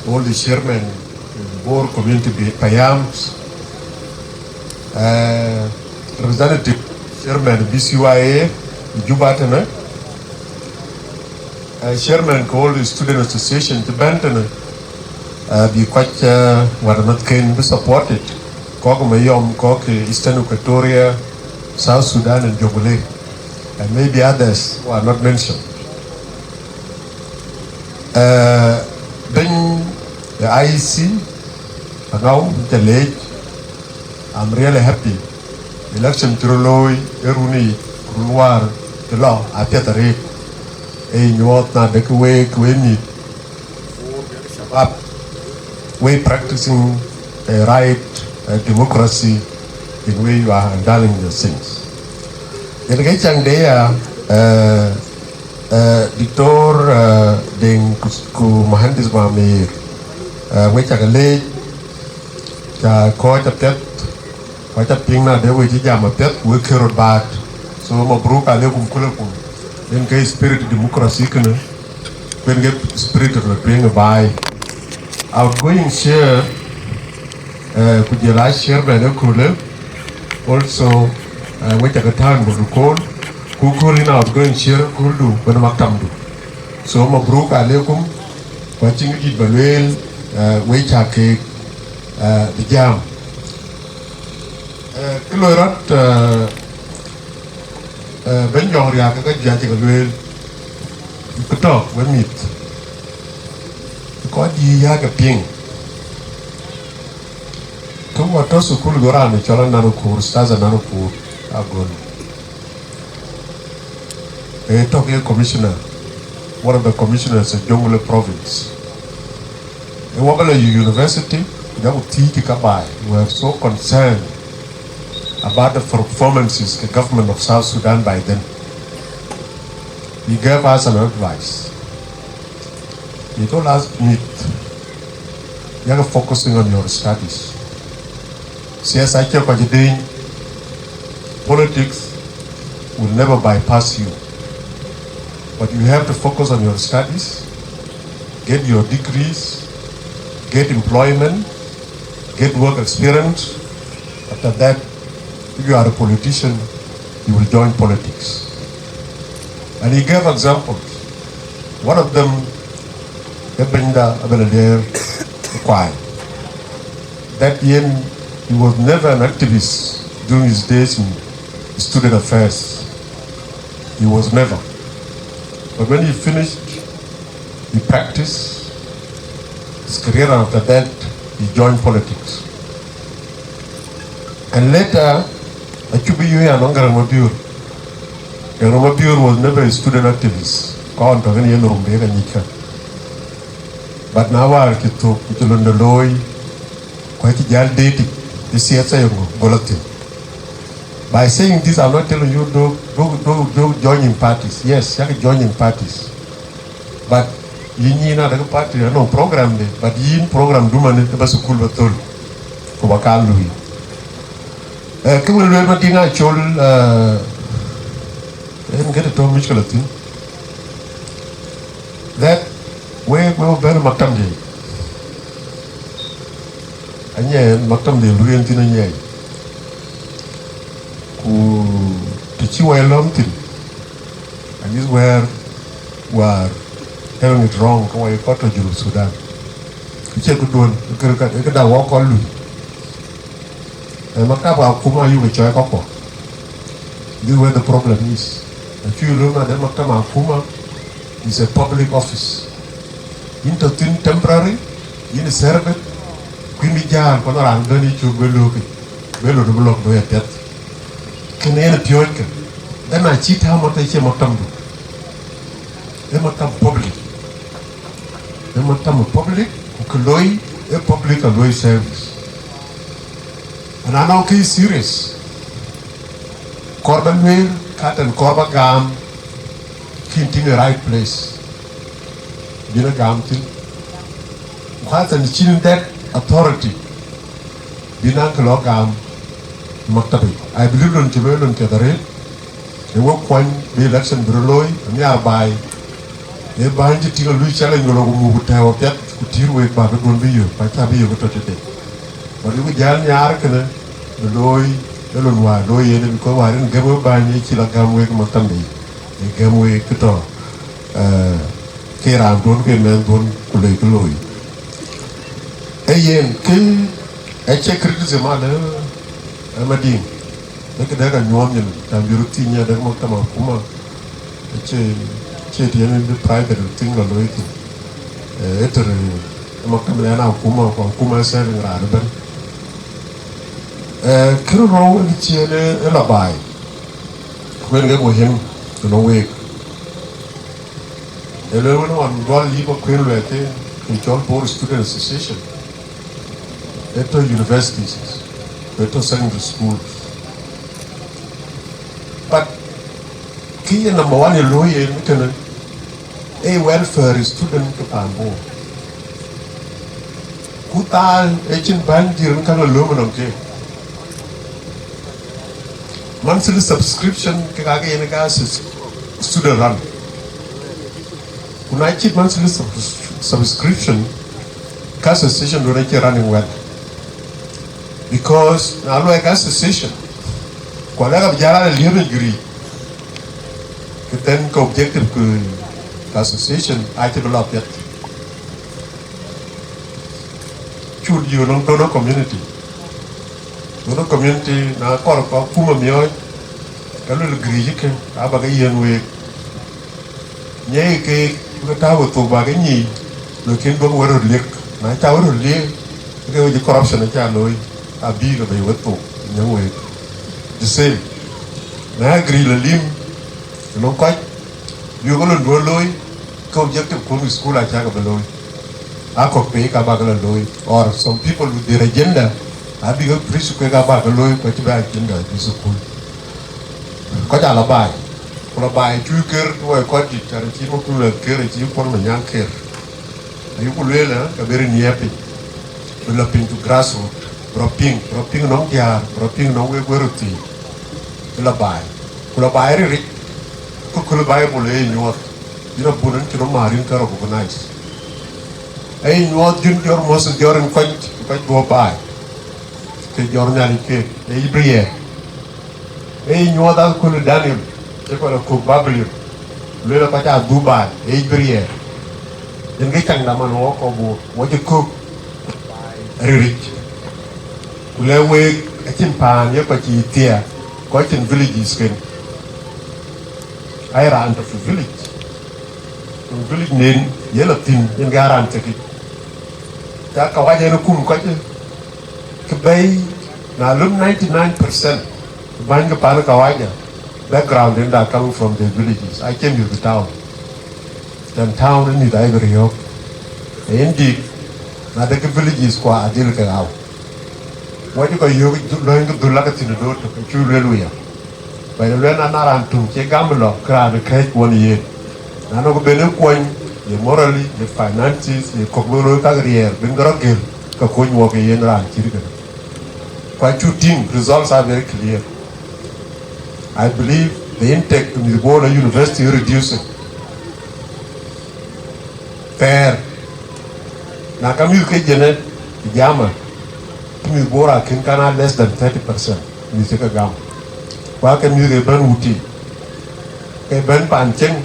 all the chairman in Bor community, Payams, uh, representative chairman B C Y A Juba tene, uh, chairman ke all the student association cï bɛ̈n tënë, uh, bï kɔc uh, wät mäthken bï supported, kɔk Mayom, kɔk Eastern Equatoria, South Sudan and Jonglei, and maybe others who are not mentioned. Uh, bɛ̈ny ë I E C, aŋäu, ca leec, I'm really happy. Election cï röt looi ë run yic, run wäär cï lɔ apiɛth arëët. Ee nyuɔɔth na dek week, wek mïth, shabab, we practicing a right uh, democracy in way you are handling your things. Yen ke cäŋ de ya, uh, Eh, Diktor, eh, Deŋ ku, ku Muhandis Bamir, eh, we cak leec, ca kɔc apiɛth, wa ca piŋ na de we cï jam apiɛth, we kë rot baat. So, mabruk alekum kulakum. En ke spirit democracy kënë, kuen ke spirit rot piŋ baai. Outgoing chair, eh, ku jël a chairman ë köölë. Also, eh, we cak tään bï kööl, ku kööl in outgoing chair kööldu bën maktamdu. So, mabruk alekum, ku acïn kë dït ba lueel, eh, we cak keek, eh, bï jam. Eh, kë loi rɔt, eh, eh, bɛ̈ny jɔŋ riääk ke ka juëc acï ke lueel, ku tɔ̈ we mïth, kɔc dï yak e piŋ. Ke wɔ tɔ̈ thukul go raan cɔl Anan Kuur, Ustaz Anan Kuur, agöl. Ee tɔ̈ ke commissioner, one of the commissioners of Jonglei province. Ee wɔ bɛ lɔ university, ku jɔku thiëëc ka baai. We were so concerned about the performances the government of South Sudan by then. He gave us an advice. He told us, mïth, yak focusing on your studies. Siasa acie kɔc deny. Politics will never bypass you. But you have to focus on your studies, get your degrees, get employment, get work experience. After that, if you are a politician, you will join politics. And he gave examples. One of them, e bɛ̈nyda Abel Alier Kuai, that yen, he was never an activist during his days in student affairs. He was never. But when he finished, he practiced his career, and after that, he joined politics. And later, acuk bï yuëë anɔŋ Garang Mabior. Garang Mabior was never a student activist. Kɔn tɔ̈ kën yen rum bï ka nyic ka. But na wäär cï thök, ku cï londe looi, ku acï jäl deetic, ë siasa yeŋö, go lɔ thïn. By saying this, I'm not telling you don't, don't, don't, don't joining parties. Yes, yak joining parties. But yïn, yïn adek party anɔŋ program de, but yïn program du manë, ë ba thukul ba thöl, ku ba kaŋ luui. Eh, kë wën lueel Madiŋ Acol, eh, en kë të tɔ̈ mushkila thïn. That we, we bɛ̈n maktam de. Anyɛn maktam de lueel thïn anyɛn. Ku të cï wai lɔ̈m thïn, and this where we are having it wrong, ke wai kɔc tɔ̈ Junub Sudan. Ku cie këduön, kë, kë, këda wɔ kɔc lui. Eh, maktab akuma ayuk ë cɔɔi kɔ̈kkuɔ. This is where the problem is. Acuk lueel nadë maktab akuma is a public office. Yïn tɔ̈ thïn temporary, yïn serve, ku yïn bï jäl, ku na raan bɛ̈n yï cök bï lɔ̈k, bï lɔ̈k bï lɔ̈k bï apiɛth. Kënë yen piööckë. Then acï tääu maktab, cie maktamdu. Ee maktab public. Ee maktab public, ku kë loi, ee public a loi service. And anɔŋ kë serious. Kɔɔr ba lueel, ka tɛ̈n kɔɔr ba gam, kïn tïŋ ë right place. Bïn a gam thïn. Ku ka tɛ̈n cïn that authority, bïn a kë lɔ gam maktabic. I believe lon cï lueel lon piɛth arëët. Ë wek kuɔny bï election bï rɔt looi, anhiar baai. Ee bäny cï tïŋ alui challenge, ku lɔ ku muk ku tɛ̈ɛ̈u apiɛth, ku tïït wek bä këduön bï yök, ku acä bï yök ë tɔ̈ tëde. But yuk jäl nhiaar kënë, bï looi, ë lon wäär looi yen, because wäär yen gɛm wek bäny, ë cï lɔ gäm wek maktamde, ë gɛm wek kë tɔ̈, eh, ke raanduön ke mɛnhduön, ku lëkë looi. Ee yen, kë, acie criticism alë, ë Madiŋ. Dek, dek anyuɔɔth nyin, cam bï röt thiic nyin, dek maktab akuma, acie, acie tiɛɛn in bï private thing lɔ looi thïn. Eh, ë tër, eh, maktab ë yan akuma, ku akuma ë serving raan ëbɛ̈n. Eh, kërë rou ë ciëën ë, ë lɔ baai. Ku en ke muhim, tënɔ week. Ee lueel wën ɣɔn gɔl yï ba kueen luɛɛthë, ke cɔl Bor Student Association. Ee tɔ̈ universities, ku ee tɔ̈ secondary schools. But kë ye number one ye looi yen kënë, Ee welfare student ke paan Bor. Ku thaal ë cïn bäny dït rin ka lɔ lööm ënɔŋ ke. Monthly subscription ke ka ke yen ka sis-, student run. Ku na cït monthly sub-, subscription, ka association duɔ̈n acï running well. Because na luɔi ka association, ku alɛ̈k abï jal raan ë liep ë Giric, ke then ke objective ku ka association acï bï lɔ piɛth. Cut yï nɔŋ donor community. Donor community na kɔɔr kɔ̈k kum ë miɔɔc, ke luel Giric ke, aba ke yiën week. Nyiɛi keek, bï ke tääu ë thok bä ke nyiic, lakin duɔ̈k wek röt liek. Na cä wek röt liek, ke we cï corruption acä looi, abï ke bei wek thok, nyiëŋ week. The same. Na agree la lim, ënɔŋ kɔc, bï ke lon duɔ̈n looi, ke objective kun ë school acä ke bï looi. Akɔ̈k pei ka bä ke la looi, or some people with their agenda, abï ke preach ke ka bä ke looi, ku acï bɛ agenda bï school. Kɔc aa lɔ baai, ku lɔ baai cui ker, wɔ kɔc dït, cän cï Makulë ker, cï Kuɔl Manyaŋ ker. Ayuku lueel, eh, ke bï rin yiɛ̈ piny, bï lɔ piny to grassroot, bï rɔ piŋ, bï rɔ piŋ nɔŋ diäär, bï rɔ piŋ nɔŋ wek wek röt thii, bï lɔ baai. Ku lɔ baai riric, ke köl Bible ee nyuɔɔth, bï rɔ bun en cï rɔ määr rin ke recognize. Ee nyuɔɔth jun jɔr Moses jɔr en kɔc, kɔc duɔ̈p baai, ke jɔr Nhialic keek, ee Ibria. Ee nyuɔɔth aköl Daniel, cï kɔc lɔ kök Babilon, lueel kɔc aa dhuk baai, ee yic bï riɛɛr. Yen ke caŋda man wɔ kɔc Bor, wɔ cï kök riric. Ku lɛ̈k week acïn paan ye kɔc cï thiaak, kɔc cïn villages ken. Ai raan tɔ̈ fi village, ku village nen ye lɔ thïn, yen ke aa raan cekic. Ca kawaja yen kum kɔc, ke bɛ̈i, na lum ninety nine percent bäny ke pan kawaja, background in da coming from the villages, acie mïth ke town. Then town in mïth aye ke riɔ̈ɔ̈k. Ee yen dïk, na de ke villages kua adhil ke ɣau. Wɔ cï kɔc yök lɔ̈ny ke dhul la ke thïn ë doot tök, acu lueel wia. Bɛ̈ny lueel na, na raan töŋ cie gam lɔ, ke raan kɛ̈ɛ̈c wën yen. Na nɔŋ ben ë kuɔny, ye morally, ye finances, ye kɔ̈k loi loi kak riɛɛr, ben ke rɔ gël, ke kony wɔ ke yen raan cït kënë. Ku acu tïŋ, results are very clear. I believe the intake to mïth Bor la university reducing. Thɛɛr, na ka mïth ke jënë jama, mïth Bor akën kan aa less than thirty percent mïth cï ke gam. Ku ake mïth ke bɛ̈n wutic, ke bɛ̈n pan cieŋ,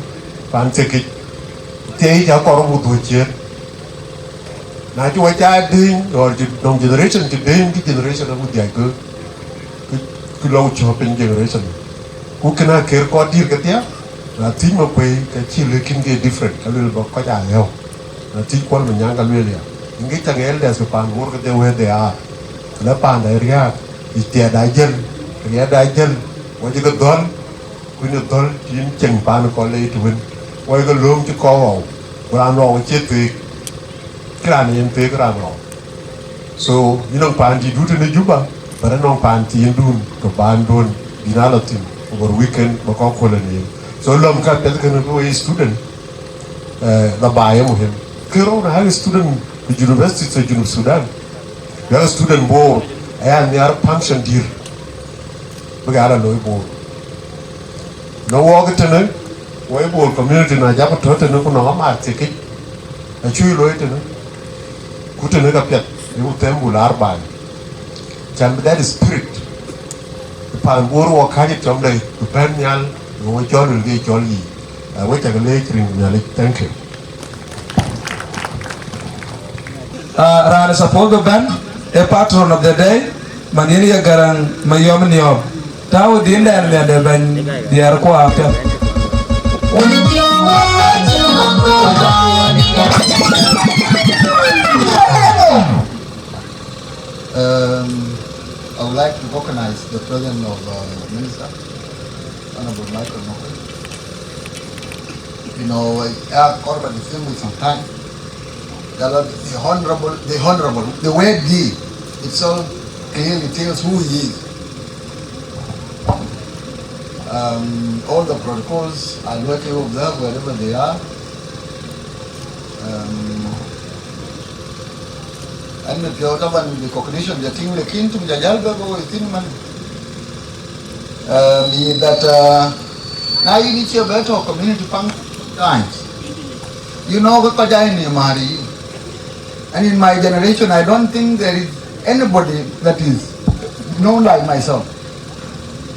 pan thiekic, thiekic akɔr ku dhuöc ciëën. Na cï wɔ ca dëny, or cï nɔŋ generation cï dëny, kï generation abï dhiac ke, kï, kï lɔ ku cɔ̈k piny generation. Ku kënë aker kɔc dït kedhie, na thiëc Makuei, ke cï lëk kïn ke different, ka luel bä kɔc aa ɣɛ̈u. Na thiëc Kuɔl Manyaŋ, ka lueel ya, yïn ke cak elders ke paan Bor ke the way they are. Lë panda ë riääk, ë tiɛɛtda jël, riɛtda jël, wɔ cï ke dhɔ̈l, ku yïn ë dhɔ̈l cï yïn cieŋ paan kɔc le yï të wën, wɔ cï ke lööm cï kɔc ɣɔu, ku raan ɣɔu acie theek, cï raan yen theek raan ɣɔu. So, yïn nɔŋ paan dïtdu tënë Juba, bä rɔt nɔŋ paan thiindun, ke paanduön, bï na lɔ thïn, over weekend, bä kɔk kuɔl ëneen. So, lɔ̈m ka piɛth kënë bï wei student, eh, lɔ baai ë muhim. Ke rou na hak student ku university to Junub Sudan, ku hak student Bor, aya nhiaar function dïr, bï ke ya lɔ looi Bor. Në wɔɔk tënë, wɔ ye Bor community na jak ku tɔ̈ tënë ku nɔŋ amaar thiekic, acu looi tënë, ku tënë ka piɛth, ë ku them bul arbaai. Can bï that spirit, ë paan Bor wɔ kääc ë tiɔmde, bï bɛ̈n nhial, ë wɔ cɔl wël ke cɔl yiic. Ë wek cak leec rin Nhialic. Thank you. Ah, raan ë support bï bɛ̈n, ë patron of the day, man yen ye Garaŋ Mayɔm Niɔp. Tääu ë dhiëndɛn miɛt de bɛ̈ny diɛɛr ku apiɛth. Um, I would like to recognize the presence of, uh, Minister, Honorable Michael Makuei. You know, I, I covered with him with some time. The, the honorable, the honorable, the word D itself clearly tells who he is. Um, all the protocols are working, observed wherever they are. Um, and the pure government recognition, the thing, the king to Jajal Bebo is in man. Um, is that, uh, now you need to better community function times. You know, we Pajai ni Mari. And in my generation, I don't think there is anybody that is known like myself.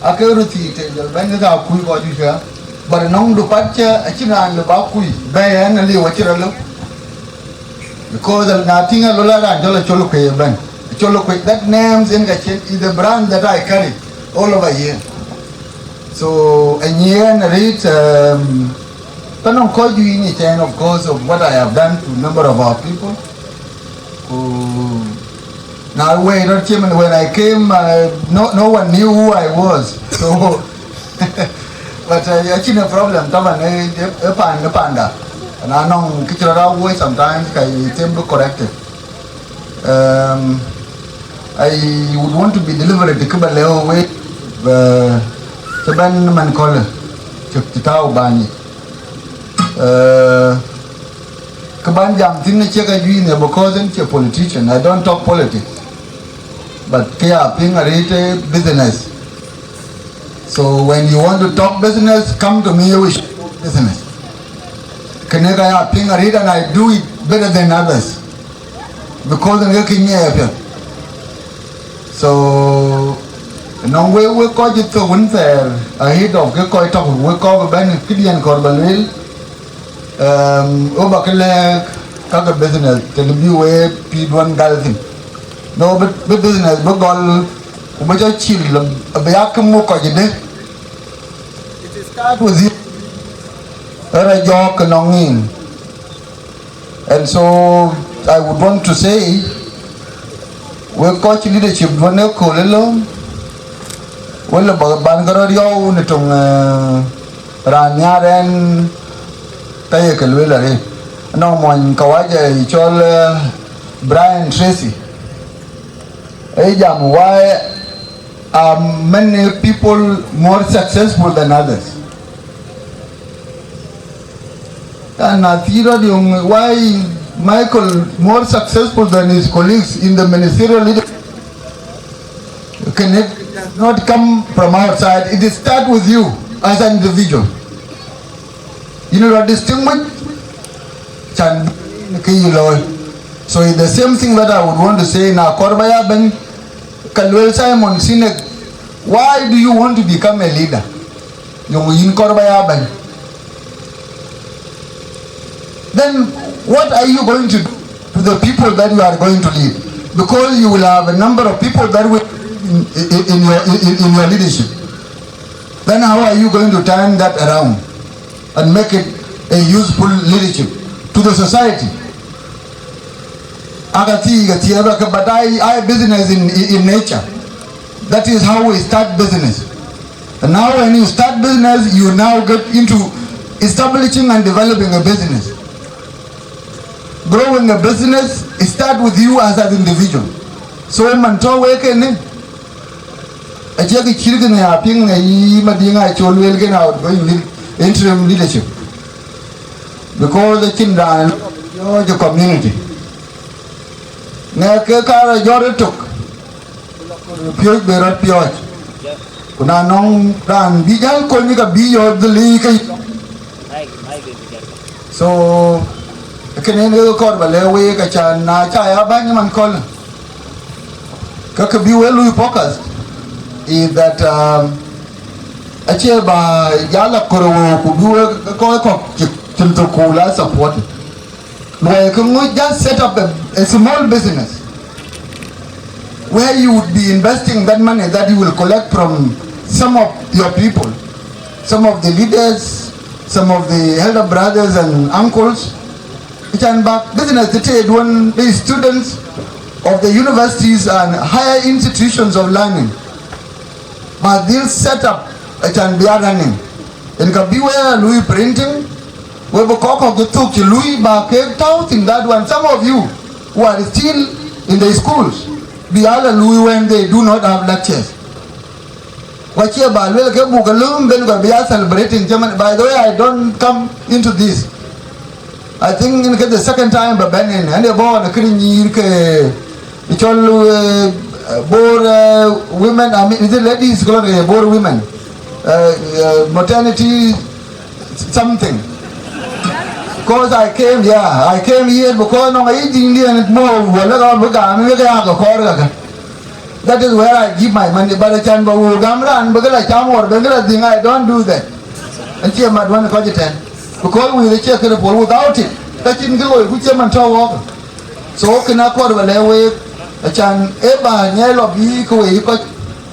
Ake röt thii të jɔl bɛ̈n ke ka kuc kɔc juëc kä, but nɔŋ du pat cä acïn raan lë ba kuc bɛ̈ɛ̈i ɛn aliu acï rɔt lëu. Because na tïŋ alɔ la raan jɔl acol kuec ëbɛ̈n. Acol kuec, that names in ka cin is the brand that I carry all over here. So, and yen arëët, um, ka nɔŋ kɔc juëc ni cɛn, of course, of what I have done to number of our people. Ku na wei rɔt cï mën, when I came, uh, no, no one knew who I was. So, but, uh, acïn a problem, taban, eh, eh, eh, pan, eh, panda. Na nɔŋ kë cï rɔt a woi sometimes, ka ye them be corrected. Um, I would want to be deliberate kë ba lëu wei, uh, të bɛ̈n man köölë, cï, cï tääu bäny. Uh, Kë ban jam thïn acie ka juëc nhial, because ɣɛn cie politician, I don't talk politics. But kë ya piŋ arëët ë business. So when you want to talk business, come to me, we should talk business. Kënë ka ya piŋ arëët, and I do it better than others. Because ɣɛn ke kë nyiɛɛi apiɛth. So, nɔŋ wek, wek kɔc ë thök wën thɛɛr, ahead of kë kɔc tɔ̈, wek kɔc bɛ̈n këdiɛ̈n kɔɔr ba lueel, um, wo ba kë lɛ̈k ka ke business, të bï wek pïïrduɔ̈n gal thïn. No, bï, bï business bï gɔl, ku bï jɔ cil, abï ya kë muk kɔc ëdë. It start with you. Ë rɔt jɔɔk ke nɔŋ yïn. And so I would want to say, wek kɔc leadership duɔ̈n ë kööl ëlɔ, wek lɔ ba, ban ke rɔt riɔu në töŋ, eh, raan nhiaar ɛn, ka ye ke lueel arëët. Nɔŋ mony kawaja ë cɔl, eh, Brian Tracy. Ë jam, why are many people more successful than others? And na thii rɔt yöŋ, why Michael more successful than his colleagues in the ministerial leadership? Can it not come from outside? It start with you as an individual. You know what distinguish? Can ke yï looi. So it's the same thing that I would want to say, na kɔɔr ba ya bɛ̈n, ka lueel Simon Sinek, why do you want to become a leader? Yöŋ yïn kɔɔr ba ya bɛ̈n. Then what are you going to do to the people that you are going to lead? Because you will have a number of people that will in, in, in your, in, in your leadership. Then how are you going to turn that around and make it a useful leadership to the society? Aka thii, ka thii, aka, but I, I business in, in, in nature. That is how we start business. And now when you start business, you now get into establishing and developing a business. Growing a business, it start with you as an individual. So man tɔ̈ wek kënë, acie kë cït kënë ya piŋ në yï Madiŋ Acol lueel kënë outgoing lead-, interim leadership. Because acïn raan ë community. Ŋɛk ke kaar a jɔt ëtök, piööc bï rɔt piɔ̈ɔ̈c. Ku na nɔŋ raan bï jäl kony, ka bï yɔ̈ɔ̈th dhil yiic ke. So, kënë yen ke kɔɔr ba lɛ̈k wek, acan na ca ya bäny man kööl, ka kë bï wek lui focus is that, um, acie ba jal a kɔɔr wek ku bï wek kɔc kɔ̈k cï, cïn thok ku la support. Luɔi ke ŋö, just set up a, a small business where you would be investing that money that you will collect from some of your people, some of the leaders, some of the elder brothers and uncles. It can be business that when the students of the universities and higher institutions of learning, but they'll set up, it can be a running. In ka bï wek lui printing, wek bï kɔc kɔ̈k cï thök cï lui, ba kek tääu thïn, that one. Some of you who are still in the schools, bï ya la lui when they do not have lectures. Ku acie ba lueel ke buk alööm ben, ku bï ya celebrating. Cïmën, by the way, I don't come into this. I think in ke the second time ba bɛ̈n en, ɛn de bɔ̈ në këde nyïïr ke cɔl, eh, Bor, eh, women, I mean, is it ladies? Kɔn ke Bor women. Eh, eh, maternity something. Because I came, yeah, I came here because nɔŋ ayï dhïn diɛn mɔ wala ka bï gam, wek ya ke kɔɔr ka. That is where I give my money. But acän ba wëu gam raan bï ke la cam wär bï ke la dhïŋ, I don't do that. Ɛn cie mat wän kɔc ëtɛ̈n. Because wëu ë cie këde pol, without it, ka cïn kë loi ku cie man tɔ̈ wɔɔk. So kënë akɔɔr ba lɛ̈k week, acän ë ba nyiɛc lɔ bï ke wei kɔc,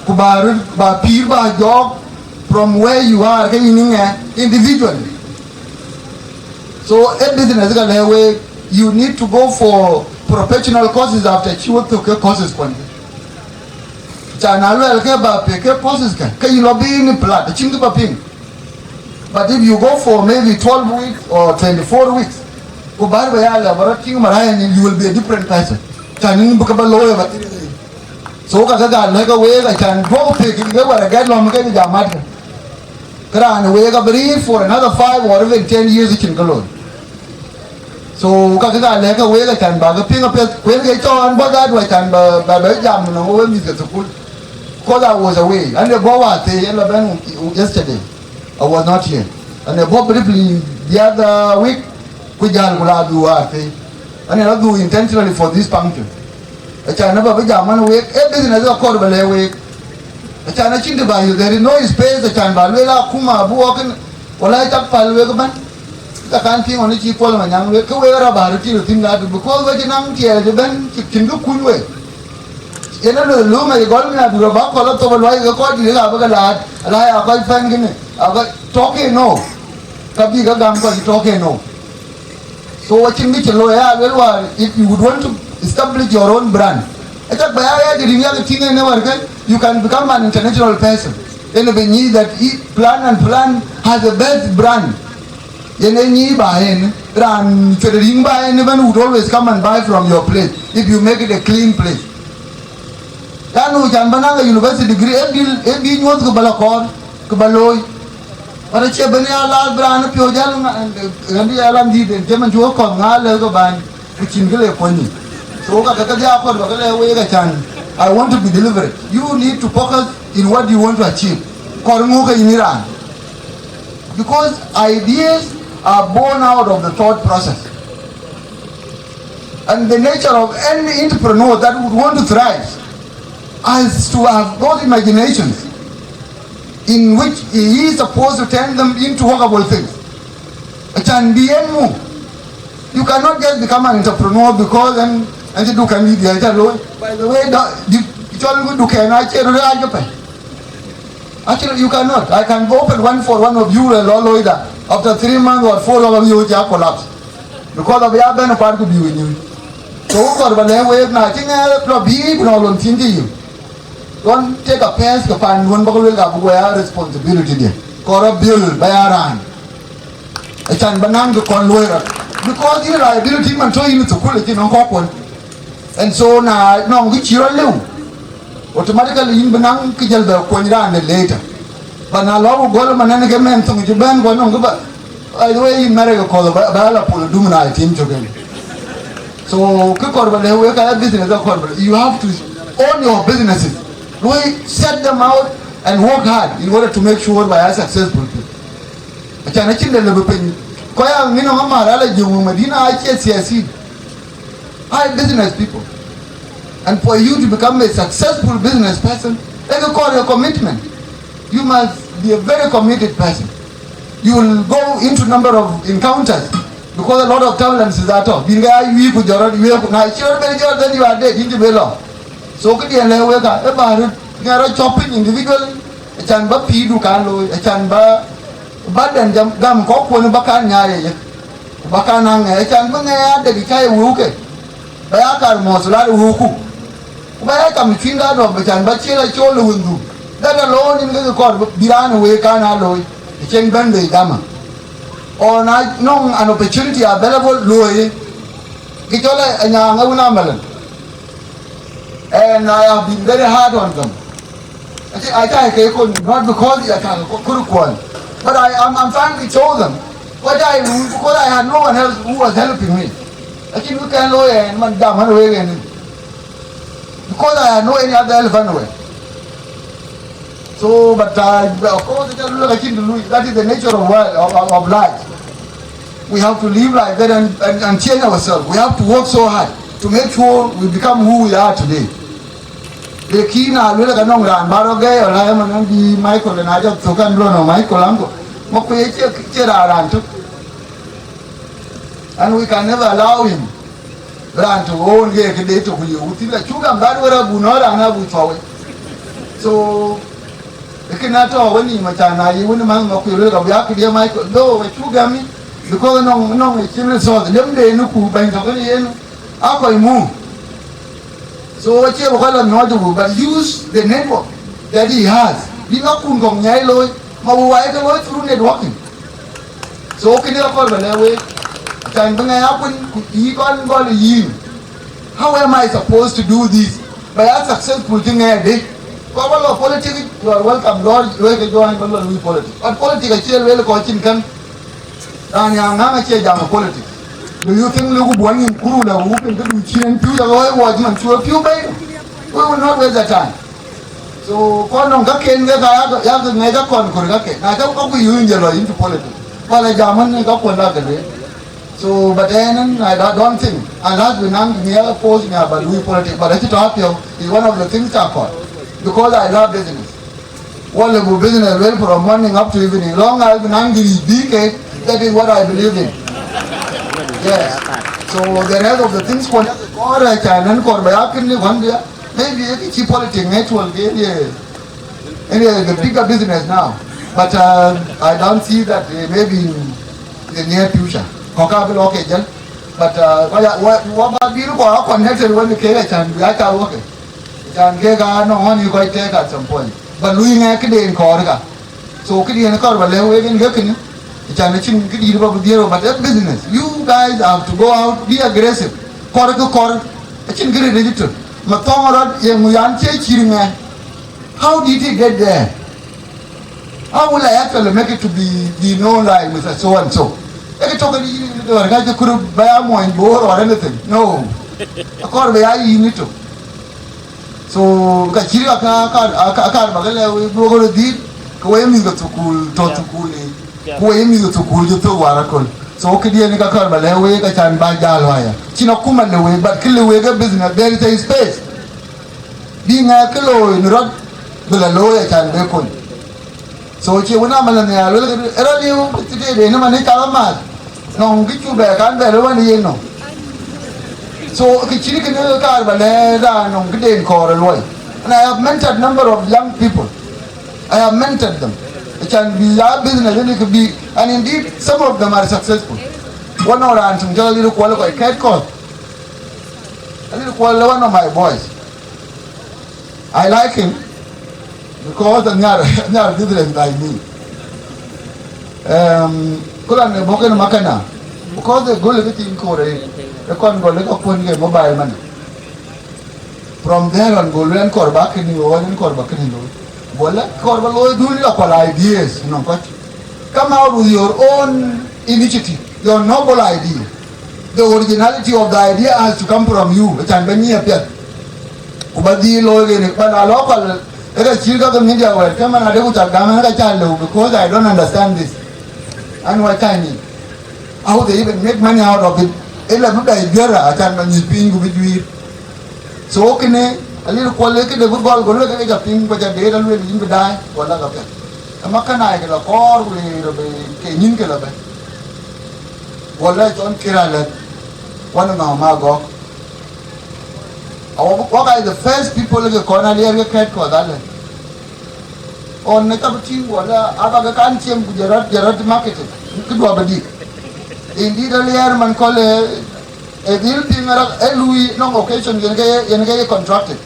ku ba röt, ba pïïr ba jɔɔk from where you are, ke yïn ŋɛ individually. So ë business ka lɛ̈k week, you need to go for professional courses after cï we thök ke courses kuɔn. Cän a luɛl ke ba piŋ ke courses kë, ke yï lɔ bï yïn plat, acïn kë ba piŋ. But if you go for maybe twelve weeks or twenty-four weeks, ku bär ba ya lɛ ba rɔt tïŋ maraya nyin, you will be a different person. Cän yïn bï ke ba looi ba thïn. So ka ke gal lɛ̈k ke week, acän duɔ̈k pek in ke wɛ̈t agɛt lɔ̈m ke jamat kë. Ke raan week abï riit for another five or even ten years cïn ke looi. So ka ke gal lɛ̈k ke week, acän ba ke piŋ apiɛth, ku en ke cɔɔl an bɔ̈ dhadu, acän ba, ba, ba jam nɔŋ we mïth ke thukul. Because I was away. An de bɔ̈ wäthëëi, en la bɛ̈n yesterday. I was not here. An de bɔ̈ briefly the other week, ku jäl ku la dhuk wäthëëi. An de la dhuk intentionally for this function. Acän ë ba bï jam man week, ë business akɔɔr ba lɛ̈k week. Acän acïn të ba yök, there is no space, acän ba lueel akuma abï wɔk kënë, wala cak päl wek ëbɛ̈n. Ka kan piŋ ɣɔn cï Kuɔl Manyaŋ lueel, ke wek rɔt ba röt tïr thïn dhadu, because we cï naŋ tiɛɛl cï bɛ̈n, cï cïn kë kuny we. Yen ë lueel, luɔm ayï gɔl min adhur aba kɔl athop aluɔi ke kɔc dït, ka bï ke laat, ala ya kɔc pɛ̈n kënë, aba tɔ̈k en nou. Ka bï ke gam kɔc tɔ̈k en nou. So acïn kë cï looi, ya luel wäär, if you would want to establish your own brand, acak ba ya ya dï riŋ yak tïŋ en ë wärkë, you can become an international person. En ë bï nyic that i- plan and plan has the best brand. Yen ë nyic ba en, raan cuet riŋ ba en, even would always come and buy from your place if you make it a clean place. Ka nu can ba naŋ a university degree, e bil, e bi nyuɔth ke ba la kɔɔr, ke ba looi. But acie ben ya lath bï raan piɔ̈u jäl ŋa-, ɣɛn bï ya lam dït en, cï man cï wok kɔ̈th ŋa lɛ̈k ke bäny, ku cïn kë le kuɔ̈ny. So ka ke kedhie akɔɔr ba ke lɛ̈k week acän, I want to be deliberate. You need to focus in what you want to achieve. Kɔɔr ŋu ke yïn raan. Because ideas are born out of the thought process. And the nature of any entrepreneur that would want to thrive has to have those imaginations in which he is supposed to turn them into workable things. Acän bï en muk. You cannot just become an entrepreneur because and and you do can be the loy. By the way, the, the, cɔl ku duken acie röt rac ke pɛ̈i. Actually, you cannot. I can open one for one of you, a law lawyer. After three months or four of you, you collapse. Because of ya ben kuat ku biu nyu. So who got ba lɛ̈k week na cï ŋɛɛr lɔ bï ku nɔ lon cïn cï yï. Don't take a pass ke pan duɔ̈n ba ke luel ka bï wɛ̈ɛ̈r responsibility de. Kɔɔr a biöl ba ya raan. Acän ba naŋ ke kɔn luɔi rɔt. Because yïn liability man tɔ̈ yïn thukul acï nɔŋ kɔ̈k kuɔn. And so na nɔŋ kë cï rɔt lëu, automatically yïn bï naŋ kë jël bɛ kuɔny raan de later. But na lɔ ku gɔl man ɛn ke mɛn thoŋ cï bɛ̈n ku nɔŋ kë ba, by the way, yïn mɛrɛ ke kɔ̈th ba, ba la pol dum na tim cök en. So kë kɔɔr ba lɛ̈k wek ka business akɔɔr ba, you have to own your businesses. Luɔi set them out and work hard in order to make sure ba ya successful. Acän acïn de lëbï piny. Kɔc a ŋic nɔŋ amär ala jiöŋ Madina acie siasin. Are business people. And for you to become a successful business person, e ke kɔɔr a commitment. You must be a very committed person. You will go into number of encounters because a lot of turbulences are tɔ̈. Bïn ke ya yuiir ku jɔt rɔt yuiir ku na cï rɔt ben jɔt, then you are dead, yïn cï ben lɔ. So këdiɛn lɛ̈k wek ka, e ba röt ŋɛɛr rɔt cɔk piny individually, acän ba pïïrdu kan looi, acän ba, ba dɛn jam, gam kɔ̈k kuɔn ba kan nyaai ye. Ku ba kan a ŋɛɛr, acän bï ŋɛɛr adek cä ye wëu ke, ba ya kar mɔ̈th la wëuku. Ku ba ya cam cuïn da dɔm, acän ba ciël a cool ë wëndu. That alone in ke kɔɔr bï raan ë week kan a looi, ë cieŋ bɛ̈n bei gama. Or na nɔŋ an opportunity available, looi. Kë cɔl ë nyaaŋ ë wun amalen. And I have been very hard on them. I think I try to, not because I can could one, but I am I'm trying to show them What I do, because I had no one else who was helping me. Acïn kë kɛn looi ɛn, man jam ɣɛn wek ɛn. Because I had no any other help anywhere. So, but, uh, of course, it doesn't look like, that is the nature of world, of, of, of life. We have to live like that and, and, and change ourselves. We have to work so hard to make sure we become who we are today. Lakin na luel ka nɔŋ raan bä rɔ gɛɛi, wala ëmën ë bï Michael, na jɔ thök, kan bï lɔ nɔŋ Michael, anko, Makuei cie, cie raan, raan tök. And we can never allow him. Raan tök ɣöön ke këde tök ku liu thïn, la cuk gam bä wër abu nɔ̈ raan abu thɔ̈u. So, ë kën atɔ̈ wën nïïm, acan na ye wën ë man Makuei luel ka bï a këde Michael, though we cuk gam, because nɔŋ, nɔŋ ë cïn resource, lëmde në ku bɛ̈ny tök yen a kɔc muk. So acie bï kɔc la nyuɔɔc, but use the network that he has. Bï ŋa kun kɔŋ nyai looi, ma wä wai ke looi through networking. So kënë akɔɔr bä lɛ̈k week, can bï ŋɛk akun ku yï kɔn gɔl yïn. How am I supposed to do this? Bä ya successful cï ŋɛk dë. Kɔc bä lɔ politics, you are welcome, lɔ luɔi ke join bä lɔ lui politics. But politics acie lueel kɔc cïn kän. Raan ya ŋaŋ acie jam ë politics. Do you think lëku buɔn nyin kuru lɛ ku piny këdu cien piu ya ɣɔɔc wuɔc man cuö piu bei? We will not waste the time. So kɔn nɔŋ kaken ke ka yak, yak ŋɛc akɔn kor kake. Na cä kɔk ku yun jɛ lɔ into politics. Ba la jam ën ka kuɔn la ke lueel. So, but then I don't, don't think, unless we nang near post me about Louis politics, but it's top you is one of the things I call, because I love business. What level business well from morning up to evening. Long as we nang the B K, that is what I believe in. Yes. So the rest of the things, what or I can encore by happily one day, maybe it's politics, actual, yeah, yeah, the bigger business now. But uh, I don't see that uh, maybe in the near future. Kɔk abï lɔ ke jël. But uh, wä, wä, wä ba bï lɔ kɔk connected wën ke, can bï aca wä ke. Can ke ka nɔŋ ɣɔn yï kɔc tek at some point. But lui ŋɛk këden kɔɔr ka. So këdiɛn kɔɔr ba lɛ̈k wek en ke kënë. Can acïn këdït ba bï dhiëër, but a business. You guys have to go out, be aggressive. Kɔɔr ke kɔɔr. Acïn kë rëëc rëëc tön. Ma thɔŋ rɔt ye ŋu yan cie cïr ŋɛk. How did he get there? How will I actually make it to be, be known like Mister So and so? Eke tök ë yïn ë dɔ̈ɔ̈r ka cï kuru ba ya muɔny Bor or anything. No. Akɔɔr ba ya yïn ë tök. So ka cï ka ka ka ka ba ke lɛ we duɔ̈k röt dhil, ke we mïth ke thukul, tɔ̈ thukul ë. Ku we mïth ke thukul cï thök war aköl. So këdiɛn ka kɔɔr ba lɛ we ka can ba jal waya. Cïn akuma le we, but kë le we ke business, there is a space. Bï ŋɛk kë looi në rɔt bï la looi acan bï kony. So cie wën amëlë nhial wël ë rɔt liu tëtëëde në man ë cak amath nɔŋ kë cu bɛ kan bɛ lë wën yen nɔm. So kë cït kënë kaar ba lɛ̈k raan nɔŋ këden kɔɔr ë luɔi. And I have mentored number of young people. I have mentored them. Acan bï ya business ënë kë bï, and indeed some of them are successful. Wën nɔŋ raan tuŋ cɔl Alïr Kuɔl ë kɔc kɛ̈t kɔ̈th. Alïr Kuɔl ë one of my boys. I like him because anhiar anhiar different like me. Um, kula ne boken makana because the goal everything kore e kon gol ka kun ge mobile money. From there on, gol en kor ba kini o en kor ba kini lo. Bola kor ba lo dun la kol ideas no koch. Come out with your own initiative, your noble idea. The originality of the idea has to come from you. Can be near piat. Ku ba dhil looi kene, ba na lɔ kɔl, ë ka cït ka ke media wɛ̈t, ke man ade ku cak gam, ë ka ca lëu, because I don't understand this. An wa Chinese. How they even make money out of it? Ë la bï bɛ juɛ̈r, acan ba nyuc piny ku bï juiir. So kënë, Alïr Kuɔl ë këde bï gɔl, go luel ke ca piŋ, ku ca deet aluel yïn bï daai, wala ka piɛth. Ë ma kën ai ke la kɔɔr, ku le rɔ be ke nyin ke la bɛ. Wala cɔn kira lɛ̈th, wan ë ma ma gɔk. Awɔ, wak are the first people ke kɔn Aliɛr ke kɛ̈t kɔth alɛ. On ne ka bï tïŋ wala aba ke kan ciem ku jɛ rɔt, jɛ rɔt marketing. Kë duɔ bï dik. Indeed, Aliɛr man kɔl ë, ë dhil piŋ ë rak, ë lui nɔŋ occasion yen ke, yen ke ye contracted.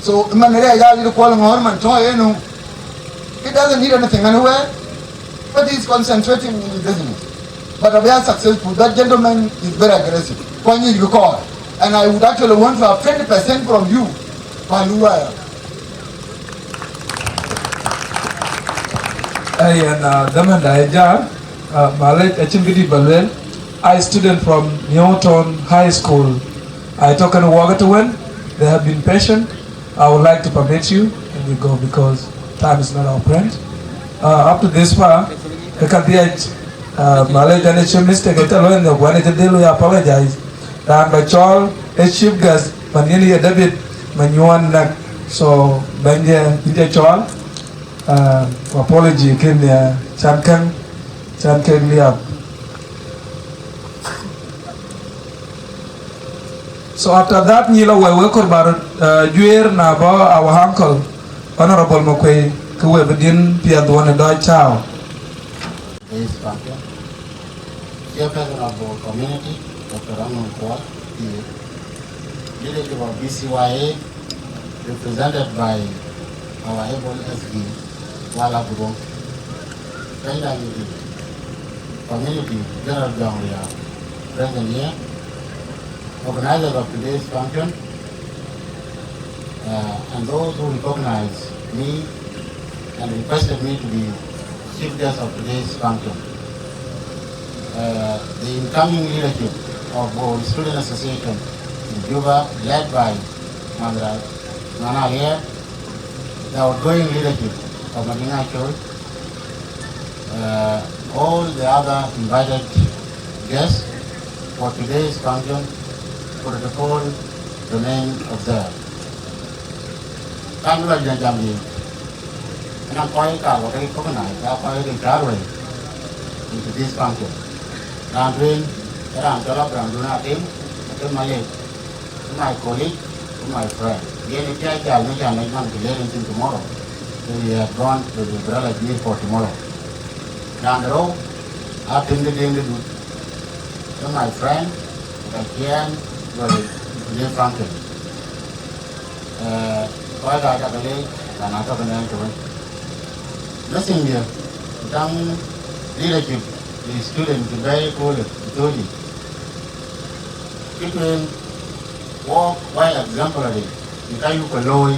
So man rɛɛc Alïr Kuɔl ŋɔ̈ɔ̈r man tɔ̈ enu. He doesn't need anything anywhere, but he's concentrating in his business. But we are successful. That gentleman is very aggressive. Kwa nyuc ke kɔɔr. And I would actually want to have twenty percent from you. Paluaya. Ayen, uh, dhaman da ë jal. Uh, Malek, acïn këdï ba lueel. I student from Newton High School. I talk and walk to when they have been patient. I would like to permit you and we go because time is not our friend. Uh, up to this far, ke ka dhiac, uh, Malek, an acï mistake, aca lueel nhök, wan acï dhil we apologize. Raan ba cɔɔl, a chief guest, man yen ye David Manyuɔn Nak. So, bɛ̈ny, yïn ca cɔɔl, uh, apology kën, uh, can käŋ, can kek liap. So after that, nyï la wɛ̈i wek kɔɔr ba röt, uh, juëër na bɔ̈ our uncle, Honorable Makuei, ke we bï din piɛth wën ë dɔc tääu. This function, Chairperson of our community, Doctor Amon Kuol, the leadership of B C Y A, represented by our able S P, Wala Gurung, Kenya Youth Community, General John Riak, present here, organizers of today's function, uh, and those who recognize me and requested me to be chief guest of today's function. Uh, the incoming leadership of our Student Association in Juba, led by Mandra Manalia, the outgoing leadership of Madinga Church, uh, all the other invited guests for today's function, protocol remain observed. Kan la jam jam yi. Anɔŋ kɔc kaar ba ke recognize, ka kɔc ke cäär wei into this function. Raan tueŋ, raan cɔl Abraham Dun Atem, Atem Malek, my colleague, my friend. Yen ë cï a jal në can lec man, ku ler en thïn tomorrow. So he had gone to the umbrella deal for tomorrow. Raan de rou, Atem de Deŋ de Dut, my friend, ka ciɛɛn wei into this function. Eh, kɔc ka cak leec, raan atɔ̈ kënë ë tëwën. Messenger, daŋ leadership, the student, the very cool, the tony. Kë tueŋ, work by exemplary, në ka yuk ke looi,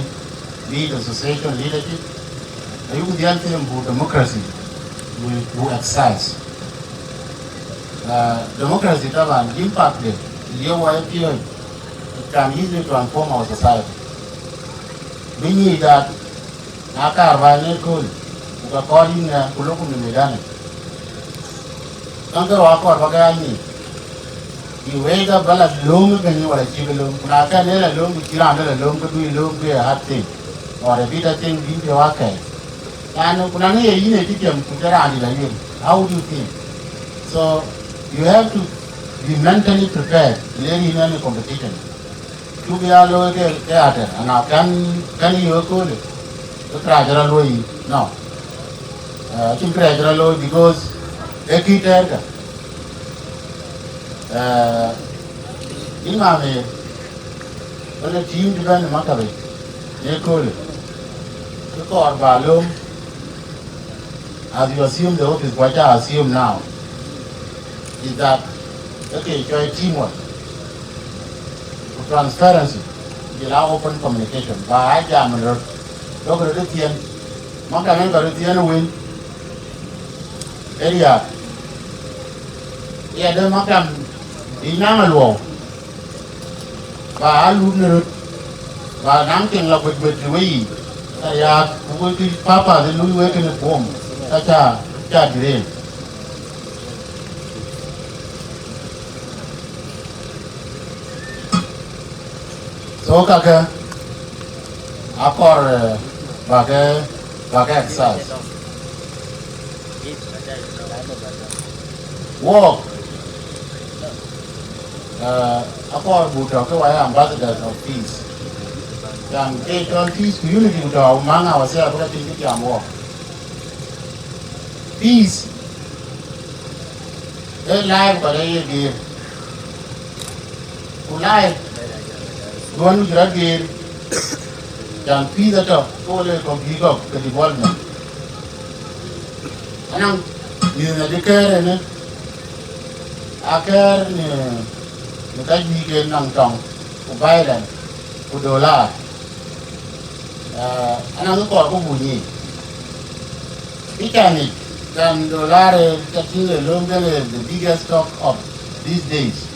be it association leadership, ayuk dhiɛl them bu democracy, bu, bu exercise. Uh, democracy taban, impact de, ye wa ye piööc, it can easily transform our society. Bï nyic that na kaar ba në kööl, ku ka kɔɔr yïn ŋɛk, ku lok ku në medani. Käŋ ke rɔt akɔɔr ba ke aa nyic. Bï wëi ke ba la lööm ë bɛ̈ny wala cï bï lööm, ku na kɛn ee la lööm, ku cï raan de la lööm, ke du lööm ke a hard thing, or a bitter thing, bï piɔ̈u akɛ̈ɛ̈c. Yan, ku na në ye yïn ë cï tiɛm, ku cï raan dït la yuel, how would you feel? So, you have to be mentally prepared, le yïn any competition. Cuk ya looi ke, ke atɛr, ana kɛn, kɛn yök ëköölë, ke kërac rɔt luɔi yic. No. Eh, acïn kërac rɔt looi because ee kï tɛɛrkë. Eh, yïn mama, wala team cï bɛ̈n ë maktabic në ëköölë, ke kɔɔr ba lööm, as you assume the office, ku aca assume now, is that, okay, cɔɔc teamwork, ku transparency, ku jɔl a open communication, ba a jam röt, lok röt ë thiën, maktam en ka röt thiën ë wël, ë riääk, ya de maktam ë naŋ ë luɔu. Ba a lut në röt, ba naŋ tiŋ la guet guet në weyiic, ka riääk, ku wek kë purpose ë lui wek kënë kuɔm, ka ca, ca dït en. So kakë akɔɔr, eh, ba ke, ba ke exercise. Wok, eh, akɔɔr buk tɔ̈ ke wai ambassadors of peace. Can ke cɔl peace ku unity ku tɔ̈ among ourselves, bï ka cïn kë jam wok. Peace ee life, but ee ye geer. Ku life duɔ̈n wïc rɔt geer, can peace atɔ̈, ke wo le kɔ̈k bï kɔ̈k ke development. Anɔŋ mïth na cï kɛ̈ɛ̈r ënë, akɛ̈ɛ̈r në, në ka juëc ke naŋ tɔŋ, ku violence, ku dollar. Eh, anɔŋ kë kɔɔr ku buk nyic. Kë ca nyic, Can dollar, eh, cutting alone, then, eh, the biggest talk of these days.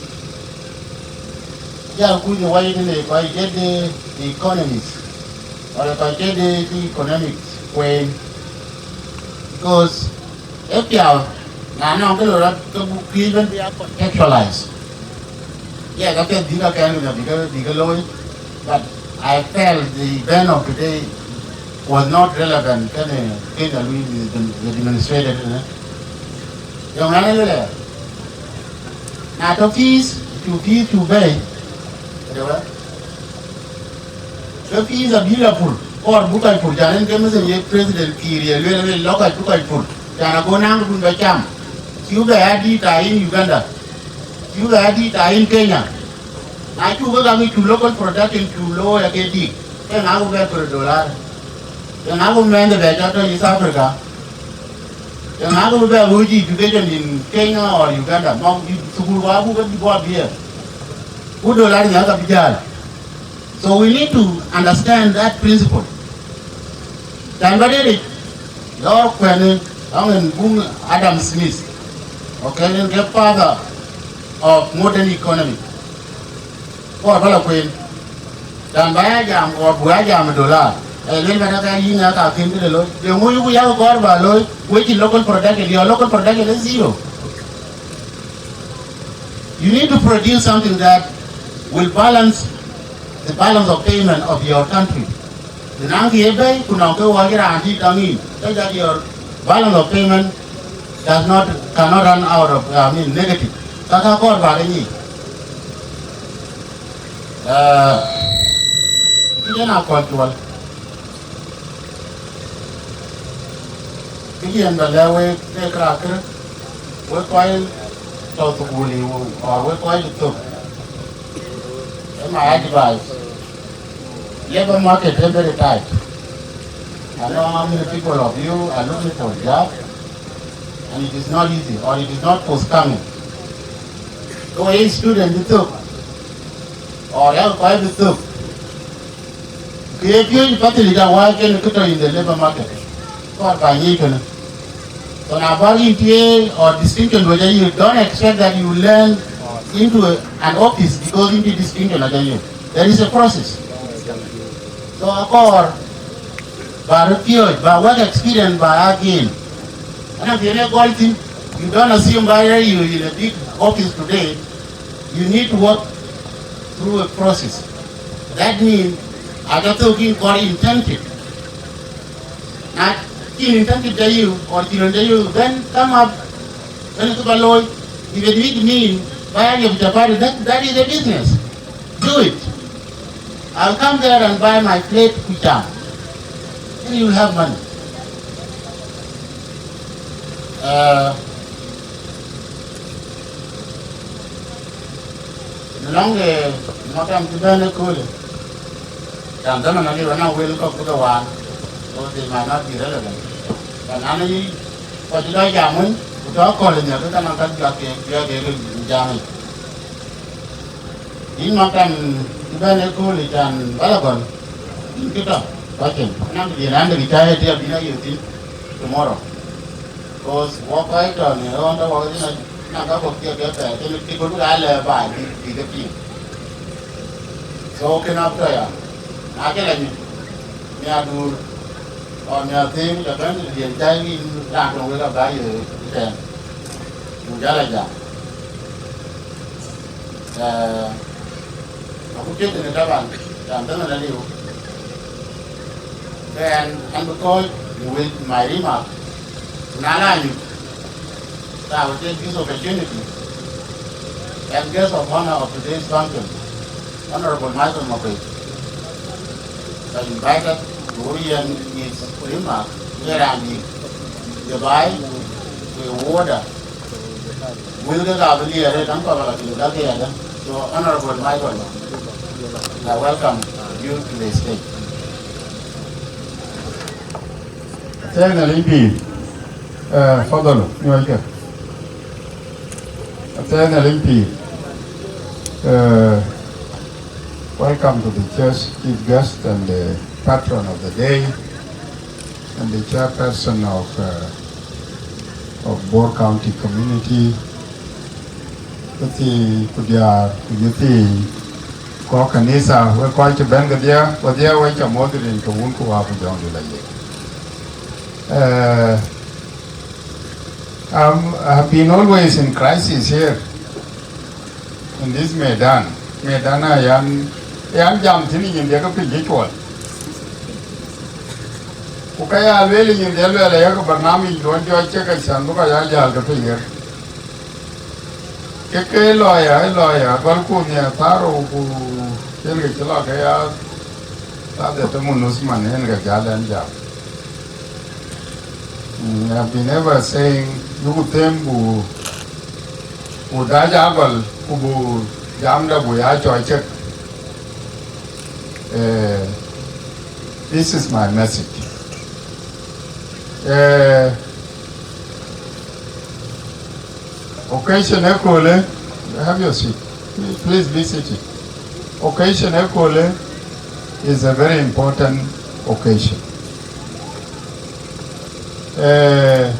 Jal kuc wai tënë kɔc ket the economies, or kɔc ket the economics kueen. Because e pial, na nɔŋ kë loi rɔt ke buk piööc bɛ̈n bï ya contextualize. Yeah, ka piɛth bï ka kɛn bï ke, bï ke looi, but I felt the event of today was not relevant kënë Kenya lui the, the demonstrated, eh. Yɔŋ ɛn ë lëlɛ, na tɔ peace, to peace to bɛ̈i, ke peace abï la pur, kɔɔr buk kɔc pur, can en ke message ye President Kiir ye lueel, lueel lɔ kɔc buk kɔc pur, can ago naŋ kun ba cam. Cï bɛ ya dït a in Uganda, cï bɛ ya dït a in Kenya. Na cuk ke gam, cuk local production cuk looi ake dït, ke ŋa ku bɛ pur dollar? Ke ŋa ku mɛnh de bɛ cɔt tɔ East Africa? Ke ŋa ku bɛ ɣööc education in Kenya or Uganda? Ma thukul wa buk ke bɔ̈ biɛɛr. Ku dollar nya ka bï jäl. So we need to understand that principle. Can ba deri lɔɔr kuɛni lɔŋ en buŋ Adam Smith, okay, en ke father of modern economy. Kɔɔr ba la kuen. Can ba ya jam or bu ya jam dollar. E lel ba ka yïn ya ka kin kede looi. Ye ŋu yuku ya kɔɔr ba looi, we cï local production, your local production is zero. You need to produce something that will balance the balance of payment of your country. Nang ye bɛ̈i ku nɔŋ ke wɔ raan dït tɔŋ yïn, such that your balance of payment does not, cannot run out of, I mean, negative. Ka ka kɔɔr ba ke nyic. Eh, kï yen akɔl cuɔl. Kï yen ba lɛ̈k wek ke krakë, wek kɔc tɔ thukul, or wek kɔc thok. Ë my advice. Labor market is very tight. I know how many people of you are looking for a job, and it is not easy, or it is not forthcoming. Go a student bï thok, or a kɔc bï thok. Ke ye piööc pathili ja wai ken kë tɔ in the labor market. Kɔɔr ba nyic kënë. So na bär yïn tiëëc or distinction du aja yök, don't expect that you learn into a, an office because yïn distinction aja yök. There is a process. So akɔɔr ba röt piööc, ba work experience ba a gain. Ana tiëëc e gɔl thïn, you don't assume ba ya you in a big office today. You need to work through a process. That means, aca thok yïn kɔɔr intensive. Na cïn intensive ja yök, or cïn rɔn ja yök, then come up, then kë ba looi. If it mean ba ya liep chapati, that, that is a business. Do it. I'll come there and buy my plate ku cam. Then you will have money. Uh, Në lɔŋ de maktam cï bɛ̈n ëköölë, can dhaman aliu anɔŋ wël kɔ̈k bï ke waan, so they might not be relevant. But na në yï kɔc cï lɔ jam wën, ku tɔ kööl ë nhiäk, ke ka nɔŋ ka juak ke, juak ke röt jam yic. Yïn maktam cï bɛ̈n ëköölë, can ba la gɔl, yïn kë tɔ, kɔc cin, anɔŋ kë diën an, dek cä ë tiɛp bïn a yök thïn tomorrow. Because wɔ kɔc tɔ në ɣɔn tɔ wɔ rin na ka kɔk thiek ke pɛɛr, kën kë bï ka lɛ baai bï, bï ke piŋ. So kën a tɔ ya, na cï la nyuc, miaduur, or miathiiŋ, cä bɛ̈n të diën cä yïn raan töŋ wek aba yök ëtɛ̈ɛ̈n, ku jal a jam. Eh, aku piɛth në taban, raan bɛ̈n aliu. Then, an bï kɔc with my remark. Ku na la nyuc, ka I will take this opportunity and guest of honor of today's function, Honorable Michael Makuei, was invited to orient his remark here and in the by the order. Wël ke ka bï liɛɛr ë däŋ kɔ̈k ala piny ka ke yadä. So, Honorable Michael, I welcome you to the stage. Thank you, M P. Uh, Fadal, you are here. Thank you, M P. Uh, welcome to the church chief guest and the patron of the day, and the chairperson of, uh, Bor County community, ke thii ku diäär ku yïthii, kɔc kanitha, wek kɔc cï bɛ̈n kedhie, wedhie wek ca muɔ̈th rin ke Wun ku Wä ku Jɔŋdït Lajik. Eh, I'm, I've been always in crisis here in this Medan. Medan ayan, ayan jam thïn nyin diɛ̈ ke piny cï cuɔl. Ku ka ya lueel nyin diɛ̈ lueel aye ke barnamij duɔ̈n jɔ cï ke cän bï kɔc ya jäl ke piny ɣer. Ke ke lawyer, ë lawyer, gɔl ku nhiaar thar rou ku yen ke cï lɔ ke ya thaa dhetem u nus man yen ke jäl ɛn jam. Mm, I've been ever saying, yuku them ku, ku dac agɔl, ku bu jamda bu ya cɔɔc cek. Eh, this is my message. Eh, occasion ëköölë, have your seat. Please be seated. Occasion ëköölë is a very important occasion. Eh,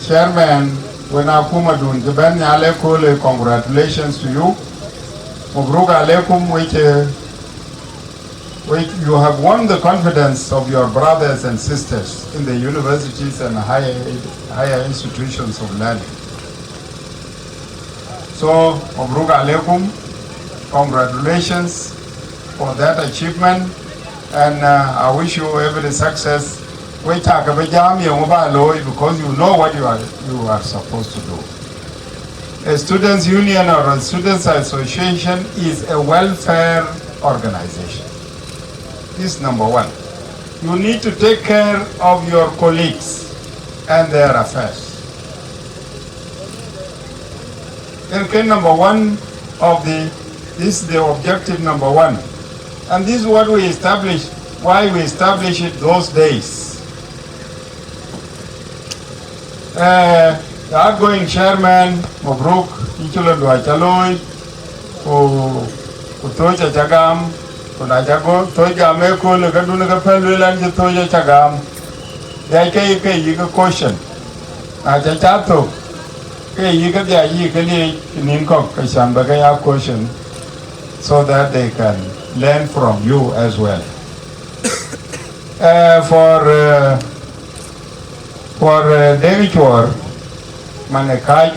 Chairman, wën akumadun cï bɛ̈n nhial ëköölë, congratulations to you. Mabruk alaikum, which, eh, which you have won the confidence of your brothers and sisters in the universities and higher, higher institutions of learning. So, mabruk alaikum, congratulations for that achievement, and, uh, I wish you every success. We cak bï jam yeŋö ba looi, because you know what you are, you are supposed to do. A students' union or a students' association is a welfare organization. This is number one. You need to take care of your colleagues and their affairs. Yen ke number one of the, this is the objective number one. And this is what we established, why we established it those days. Eh, the outgoing chairman, mabruk, yïn cï lon duɔ̈ ca looi, ku, ku thöc aca gam, ku na ca go thöc gam ëköölë, ke dun ke pɛ̈l lueel an cï thöc aca gam. Dhiac ke yï ke yï ke caution. Na ca ca thök, ke yï ke dhiac yï ke liec nïn kɔ̈k, ke cän bä ke ya caution, so that they can learn from you as well. Eh, for, eh, for, eh, Deŋ Cuɔɔr, man ë kääc,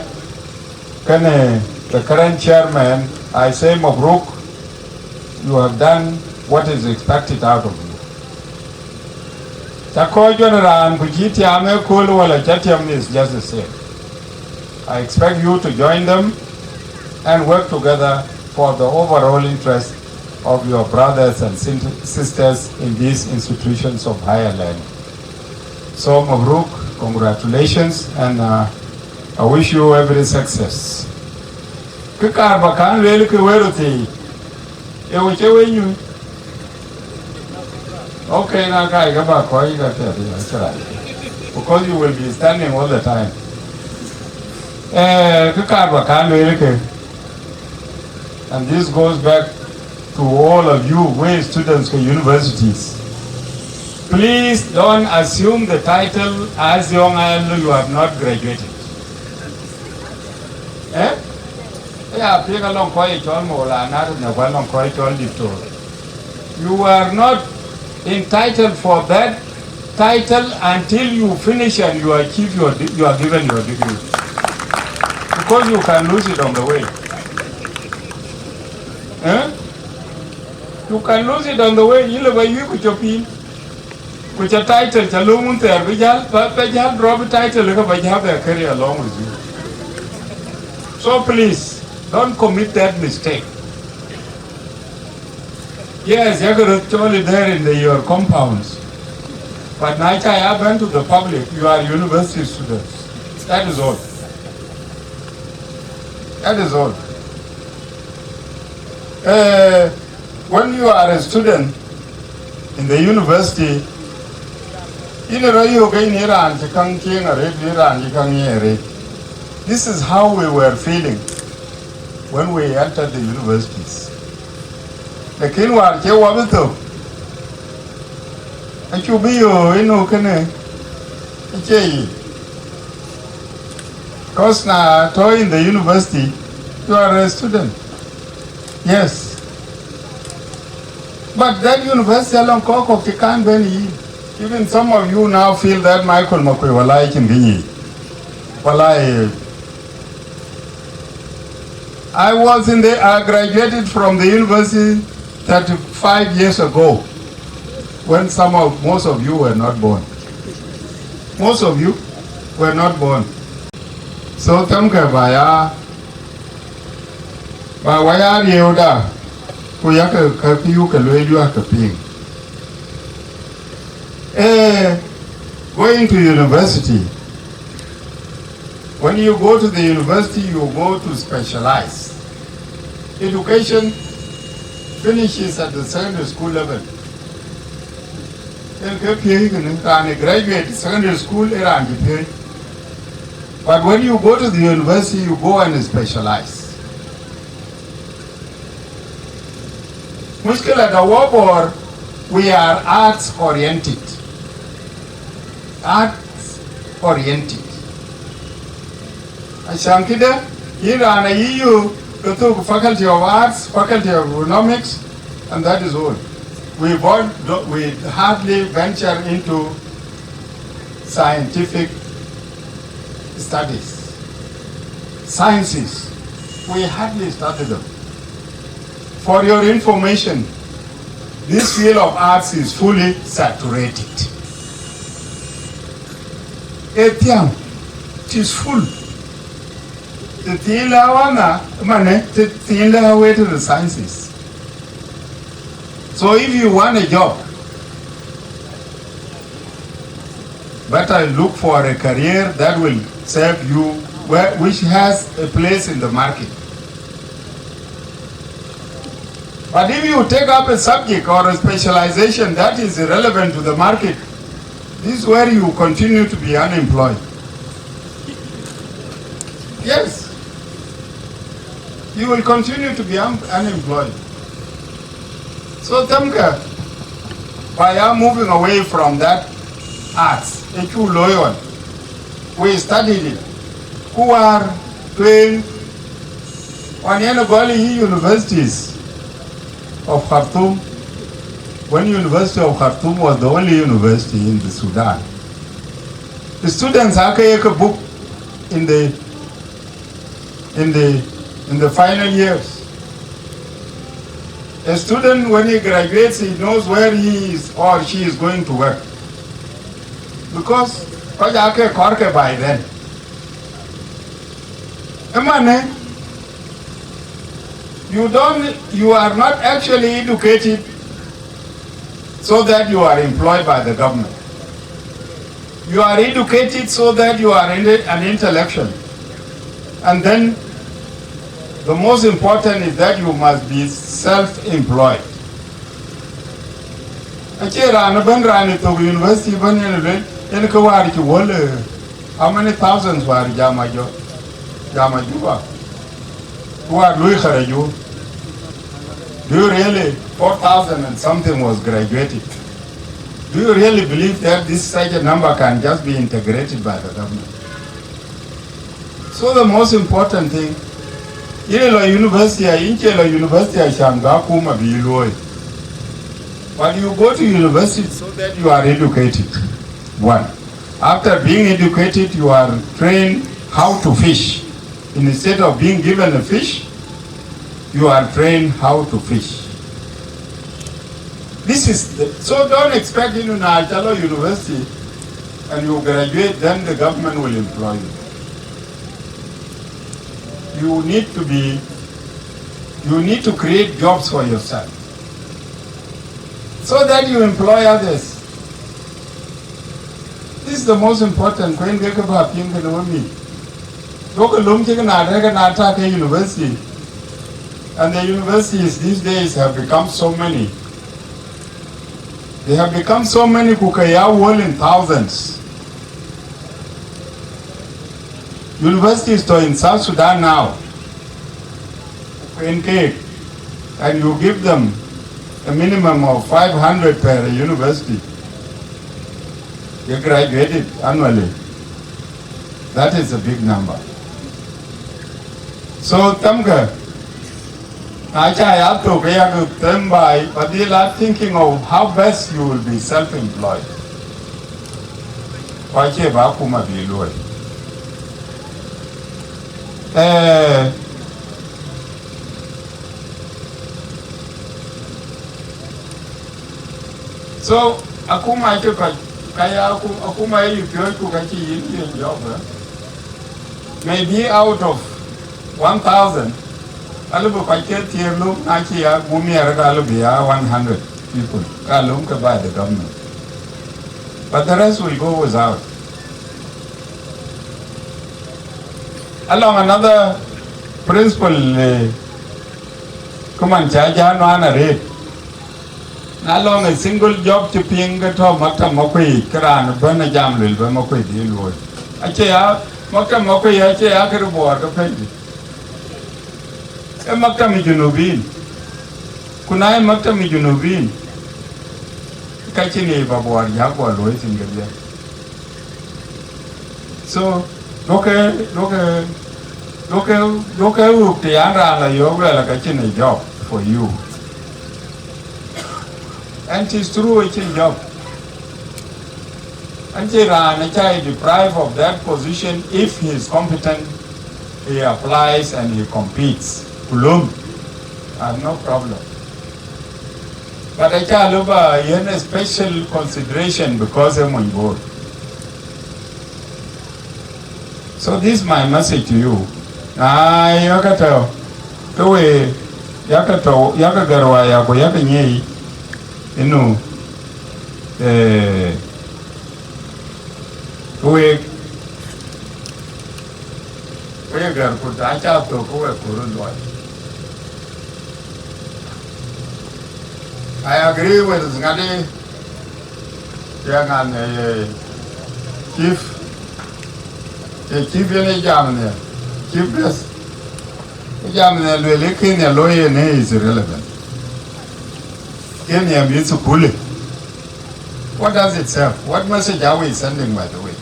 kënë the current chairman, I say mabruk, you have done what is expected out of you. Ca kɔc juɔ̈n raan ku cï tiam ëkööl wala ca tiam is just the same. I expect you to join them and work together for the overall interest of your brothers and sin-, sisters in these institutions of higher learning. So, mabruk, congratulations, and, uh, I wish you every success. Kë kaar bä kan lueel ke wël röt thii, ee wo cï we nyuc. Okay, na kai ke bä kɔc ke piɛth, you know, it's all right. Because you will be standing all the time. Eh, kë kaar bä kan lueel ke, and this goes back to all of you, we students ke universities. Please don't assume the title as long as you have not graduated. Eh? Ya piŋ alɔŋ kɔc cɔl Maulana, ne ku alɔŋ kɔc cɔl Doctor. You are not entitled for that title until you finish and you achieve your de-, you are given your degree. Because you can lose it on the way. Eh? You can lose it on the way. Yïn lë bä yuic ku cop yïn. Ku ca title ca löŋ wun thɛɛr bï jäl, bä, bä jäl drop title, ke bä jäl bɛ carry along with you. So please, don't commit that mistake. Yes, yakë röt cɔl it there in the, your compounds. But na ca ya bɛ̈n to the public, you are university students. That is all. That is all. Eh, when you are a student in the university, yïn ë rɔt yök ke yïn ë raan cï käŋ cieŋ arëët, yïn ë raan cï käŋ ŋiɛc arëët. This is how we were feeling when we entered the universities. Lakin wäär cie wä bï thök, acuk bï yöök ënɔɔnë kënë acie yic. Because na tɔ̈ in the university, you are a student. Yes. But that university alɔŋ kɔc kɔ̈k cï kan bɛ̈n yiic. Even some of you now feel that Michael Makuei, walai, cïn kë nyic. Walai, I was in the, I graduated from the university thirty-five years ago, when some of, most of you were not born. Most of you were not born. So themkë ba ya, ba wa ya riëëuda, ku yakë, ka kë yuk ke lueel, yakë piŋ. Eh, going to university. When you go to the university, you go to specialize. Education finishes at the secondary school level. Yen ke piëëc kënë, raan ë graduate secondary school ë raan cï piëëc. But when you go to the university, you go and specialize. Mushkila da wɔ Bor, we are arts oriented. Arts oriented. Acan këdë, yïn raan ayï yök ke thök Faculty of Arts, Faculty of Economics, and that is all. We, bon- we hardly venture into scientific studies. Sciences, we hardly study them. For your information, this field of arts is fully saturated. Ë thiäŋ, it is full. Të thiin la wana, mane, të thiin la away to the sciences. So if you want a job, better look for a career that will serve you, where, which has a place in the market. But if you take up a subject or a specialization that is irrelevant to the market, this is where you continue to be unemployed. Yes, you will continue to be un- unemployed. So themkë, by our moving away from that arts, ë cuk looi ɣɔn, we studied it. Ku wäär tueŋ, ɣɔn yen ë gɔl yï universities of Khartoum, when University of Khartoum was the only university in the Sudan. The students aake ye ke book in the, in the, in the final years. A student, when he graduates, he knows where he is or she is going to work. Because kɔc aake kɔɔrke by then. Emane, you don't, you are not actually educated so that you are employed by the government. You are educated so that you are in- an intellectual. And then the most important is that you must be self-employed. Acie raan ëbɛ̈n, raan ë thök university ëbɛ̈n yen ë luel, yen ke wäär cï wöl, eh, how many thousands wäär jam a jɔ, jam a Juba? Who are lui kharaju? Do you really, four thousand and something was graduated? Do you really believe that this such a number can just be integrated by the government? So the most important thing, yïn lɔ university, yïn cie lɔ university acan bï akuma bï luɔ̈i. But you go to university so that you are educated. One, after being educated, you are trained how to fish. Instead of being given a fish, you are trained how to fish. This is the, so don't expect you now to university and you graduate, then the government will employ you. You need to be, you need to create jobs for yourself so that you employ others. This is the most important. Kuen ke ke ba piŋ ke we mi. Dok ke lom cï ke na de ke na ta ke university. And the universities these days have become so many. They have become so many ku ke ya wöl in thousands. Universities to in South Sudan now, in Cape, and you give them a minimum of five hundred per university, they graduated annually. That is a big number. So themkë, na ca ya thök ke yak them baai, but they are thinking of how best you will be self-employed. Ku acie ba akuma bï luɔi. Eh, so akuma acï kɔc, ka ya aku- akuma ye yï piɔ̈ɔ̈c ku ka cï yïn yen jɔk, eh? Maybe out of one thousand, alëbï kɔc ke thiëër löm, na cï ya gumiɛr, ka alëbï ya one hundred people, ka löm ke by the government. But the rest will go without. Along another principle, eh, këman ca jä nuan arëët. Na lɔŋ a single job cï piŋ ke tɔ̈ maktab Makuei, ke raan bɛ̈n a jam luel bï Makuei dhil luɔ̈i. Acie ya, maktab Makuei acie ya kë röt Bor ke pɛ̈i dï. Ee maktab ë Junubin. Ku na ye maktab ë Junubin, ka cïn yic ba Bor jäk guɔ luɔ̈i thïn kedhie. So, duɔ̈kkë, duɔ̈kkë, duɔ̈kkë, duɔ̈kkë wuk të yan raan la yɔ̈ɔ̈k luɛl ka cïn a job for you. And it is true, acïn job. And cï raan aca ye deprive of that position, if he is competent, he applies and he competes. Ku löm, I have no problem. But aca lëu ba yen a special consideration because ee mony Bor. So this is my message to you. Na yakë tɔ̈, ke we yakë tɔ̈, yakë gär waya ku yakë nyiɛɛi, inu, eh, ke we, we gär ku ta ca thök ke we ku röt luɔi. I agree with Ngadi. Tiɛŋ an, eh, chief, eh, chief yen ë jam nhial, chief guest. Ë jam nhial lueel ë kën ya looi yen ë is irrelevant. Kën ya mïth thukul. What does it serve? What message are we sending, by the way?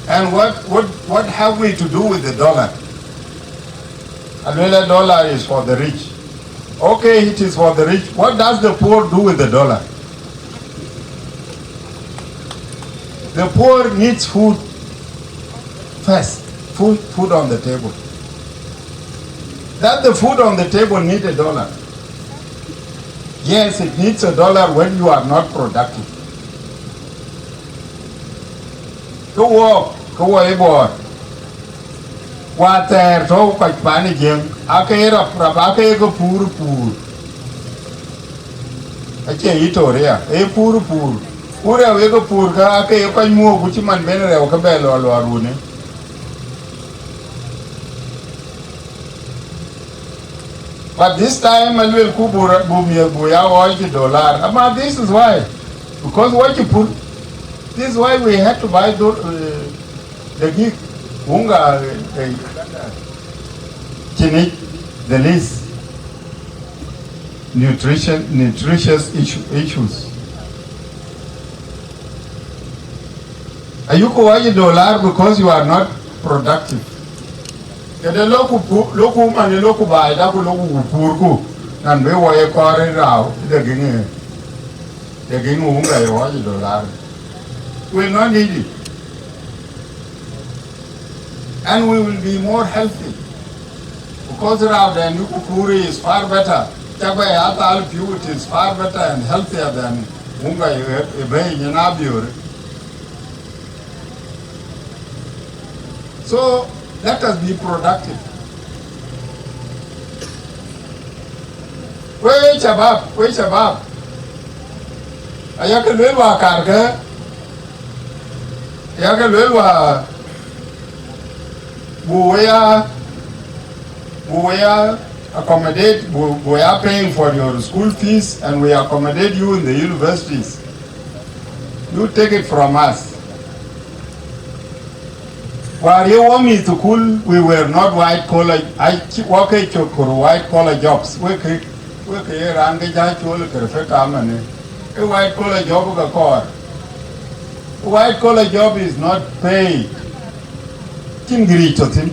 And what, what, what have we to do with the dollar? Aluel, a dollar is for the rich. Okay, it is for the rich. What does the poor do with the dollar? The poor needs food first. Food, food on the table. That the food on the table need a dollar. Yes, it needs a dollar when you are not productive. Ke wɔɔk, ke wɔ ye Bor. Wäthɛɛr tɔ̈u kɔc pan ë Jiëŋ, aake ye rap rap, aake ye ke puur puur. Acie Etoria, ee puur puur. Ku rɛu ye ke puur, ke aake ye kɔc muɔ̈k, ku cï man ben rɛu ke bɛ lɔ luɔr wuni. But this time, aluel ku bu, bu miɛth bu ya ɣɔɔc cï dollar. Ama this is why. Because what you put, this is why we had to buy the, uh, the gig. Unga, uh, uh, cini, the least nutrition, nutritious issue, issues. Ayuku ɣɔɔc cï dollar because you are not productive. Këde loku pu-, loku mani loku baai da ku loku ku puurku, nan be wɔ ye kɔɔr ë rau, de gini, de gini unga ye wɔ ye dollar. We will not need it. And we will be more healthy. Because rau den yuku puur is far better. Cak bɛ ya thal piu, it is far better and healthier than unga ye, ye bɛ nyin abiur. So let us be productive. We shabab, we shabab. Ayakë luel wa karkë, ayakë luel wa bu we ya, bu we ya accommodate, bu, bu we are paying for your school fees and we accommodate you in the universities. You take it from us. Wäär ye wɔ mïth thukul, we were not white collar, acie wɔ ke cök kor white collar jobs. We ke, we ke ye raan ke ja col kër fe kamane. Ke white collar job ke kɔɔr. White collar job is not paid. Cïn giric tɔ̈ thïn.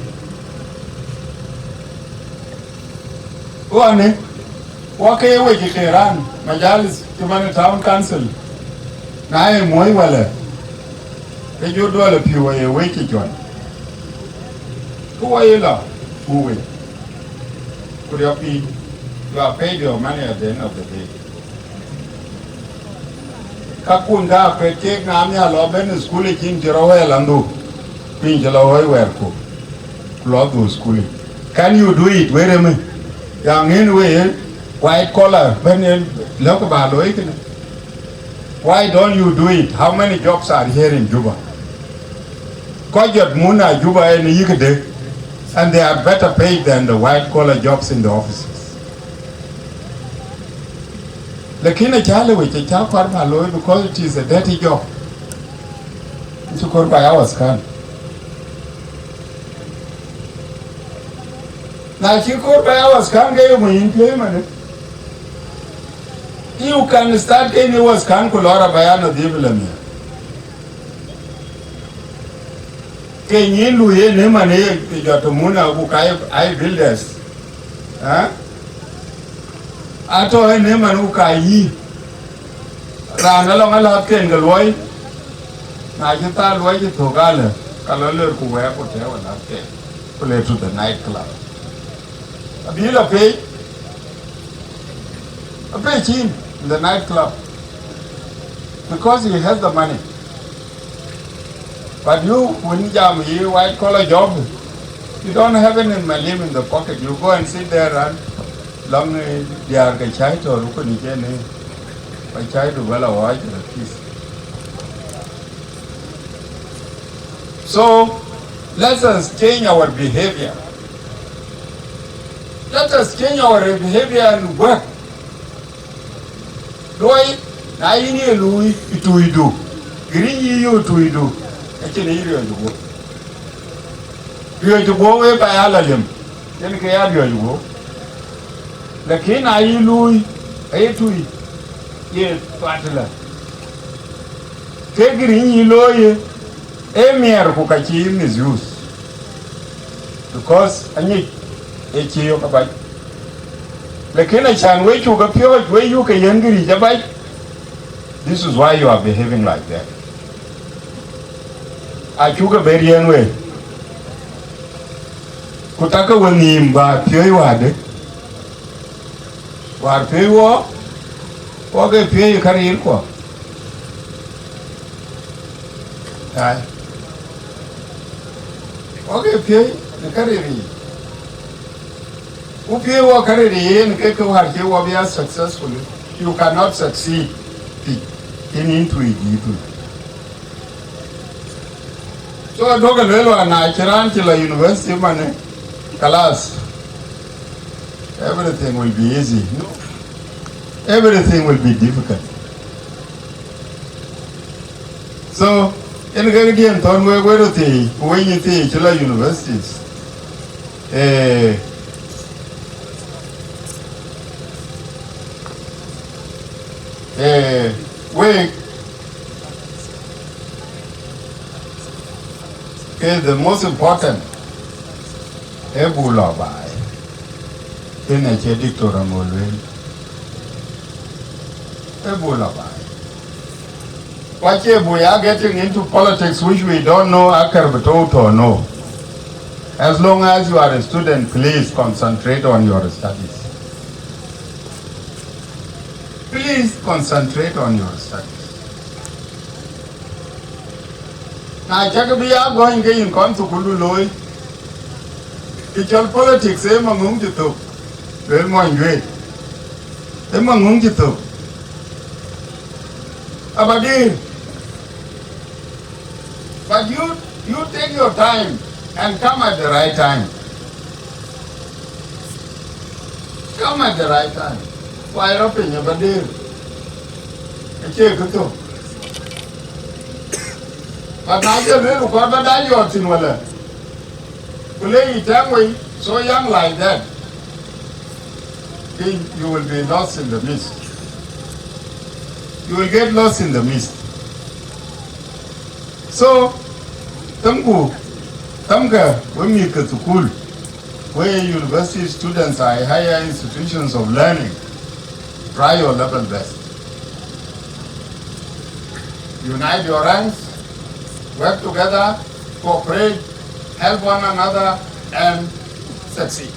Kuɔni, wɔ ke ye wec ke raan majalis cï man ë town council, na ye muɔ̈c wälä, ke jɔ duɔl ë pïu aye wec cï jɔn. Ku wɔ ye lɔ, ku wec, ku riɔp piny, you are paid your money at the end of the day. Ka kun ka kuet kek na nhial lɔ ben school cin cï rɔ wɛɛl andu, piny cï lɔ wɛɛl wɛɛr ku, ku lɔ dhuk school. Can you do it? Were mi, ya ŋin we white collar ben lɔk ba looi kënë. Why don't you do it? How many jobs are here in Juba? Kɔc jɔt mun a Juba en yïk de, and they are better paid than the white collar jobs in the offices. Lakin acä lëu, acä kɔɔr ba looi because it is a dirty job. Acï kɔɔr ba ya waskan. Na cï kɔɔr ba ya waskan ke yöŋ yïn piööc manë. You can start ke yïn waskan ku lɔɔr aba ya nadhif lë miäk. Ke nyin luui en ëmën ë jɔt të mun a ku ka ai builders. Ë? Atɔ̈ en ëmën ku ka yï. Raan alɔŋ alathken ke luɔi. Na cï thaar luɔi cï thök alë, ka lɔ lër ku wɛɛk ku tɛ̈ɛ̈u alathken. Ku le to the night club. Abï lɔ pei, a pei cin in the night club. Because he has the money. But you, when jam ye white collar job, you don't have any malim in the pocket. You go and sit there and long, eh, diäär ke chai to rukuni jene, ba chai du bala waj rakis. So let us change our behavior. Let us change our behavior and work. Luɔi, na yïn ye luui ë tuucdu, giric yï yök tuucdu, acïn yï riɔ̈c guɔ. Riɔ̈c guɔ wek ba ya lɔ liëm, yen ke ya riɔ̈c guɔ. Lakin na yï luui, aye tuuc, ye tuat lɔ. Ke giric yï looi ye, ee miɛɛr ku ka cï misuse. Because anyic ë cï yök abac. Lakin acän we cuk ke piɔ̈ɔ̈c, we yuk ke yen giric abac. This is why you are behaving like that. Acuk ke ber yen we. Ku takë we nhïïm ba piööc wäärde. Wäär piööc wɔ, wɔ ke piööc ë karir kuɔ. Ai. Wɔ ke piööc ë karir yic. Ku piööc wɔ karir yic yen ke ke wäär cï wɔ bï ya successfully. You cannot succeed. Pic. Yen yïn tuuc dïït. So aduɔ̈kï lueel wään na cï raan cï lɔ university manë, kalas, everything will be easy. No, everything will be difficult. So yen kek diɛn thɔ̈n wek wek röt thiëëc ku wek nyin thiëëc cï lɔ universities. Eh, eh, wek ke the most important, ee buk lɔ baai. Kënë acie diktor aŋö lueel, ee buk lɔ baai. Wacie buk ya getting into politics which we don't know akër bï tɔ̈u tɔ̈ no. As long as you are a student, please concentrate on your studies. Please concentrate on your studies. Na cäk bï ya gɔny ke yïn kɔn thukuldu looi, kë cɔl politics ee maŋuŋ cï thök, lueel mony juëc, ee maŋuŋ cï thök. Abadïr. But you, you take your time and come at the right time. Come at the right time. Why rɔ piny aba dëër? Acie kë thök. But na jɔ lueel kɔɔr ba dac yɔɔt thïn wala, ku le yï tɛ̈ŋ wei so young like that, then you will be lost in the mist. You will get lost in the mist. So, themku, themkë we mïth ke thukul. Where university students are higher institutions of learning, try your level best. Unite your ranks, work together, cooperate, help one another, and succeed.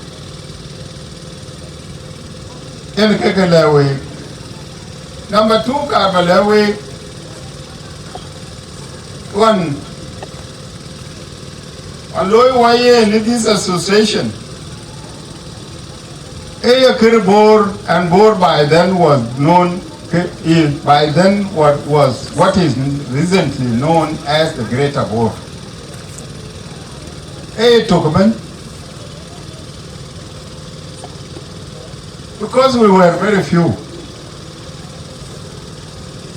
Yen ke ke lɛ̈k week. Number two, ka ba lɛ̈k week. One, a looi wɔ ye në this association. Ee ye kër Bor, and Bor by then was known, ke- is by then what was, what is recently known as the Greater Bor. Ee ye tök ëbɛ̈n. Because we were very few.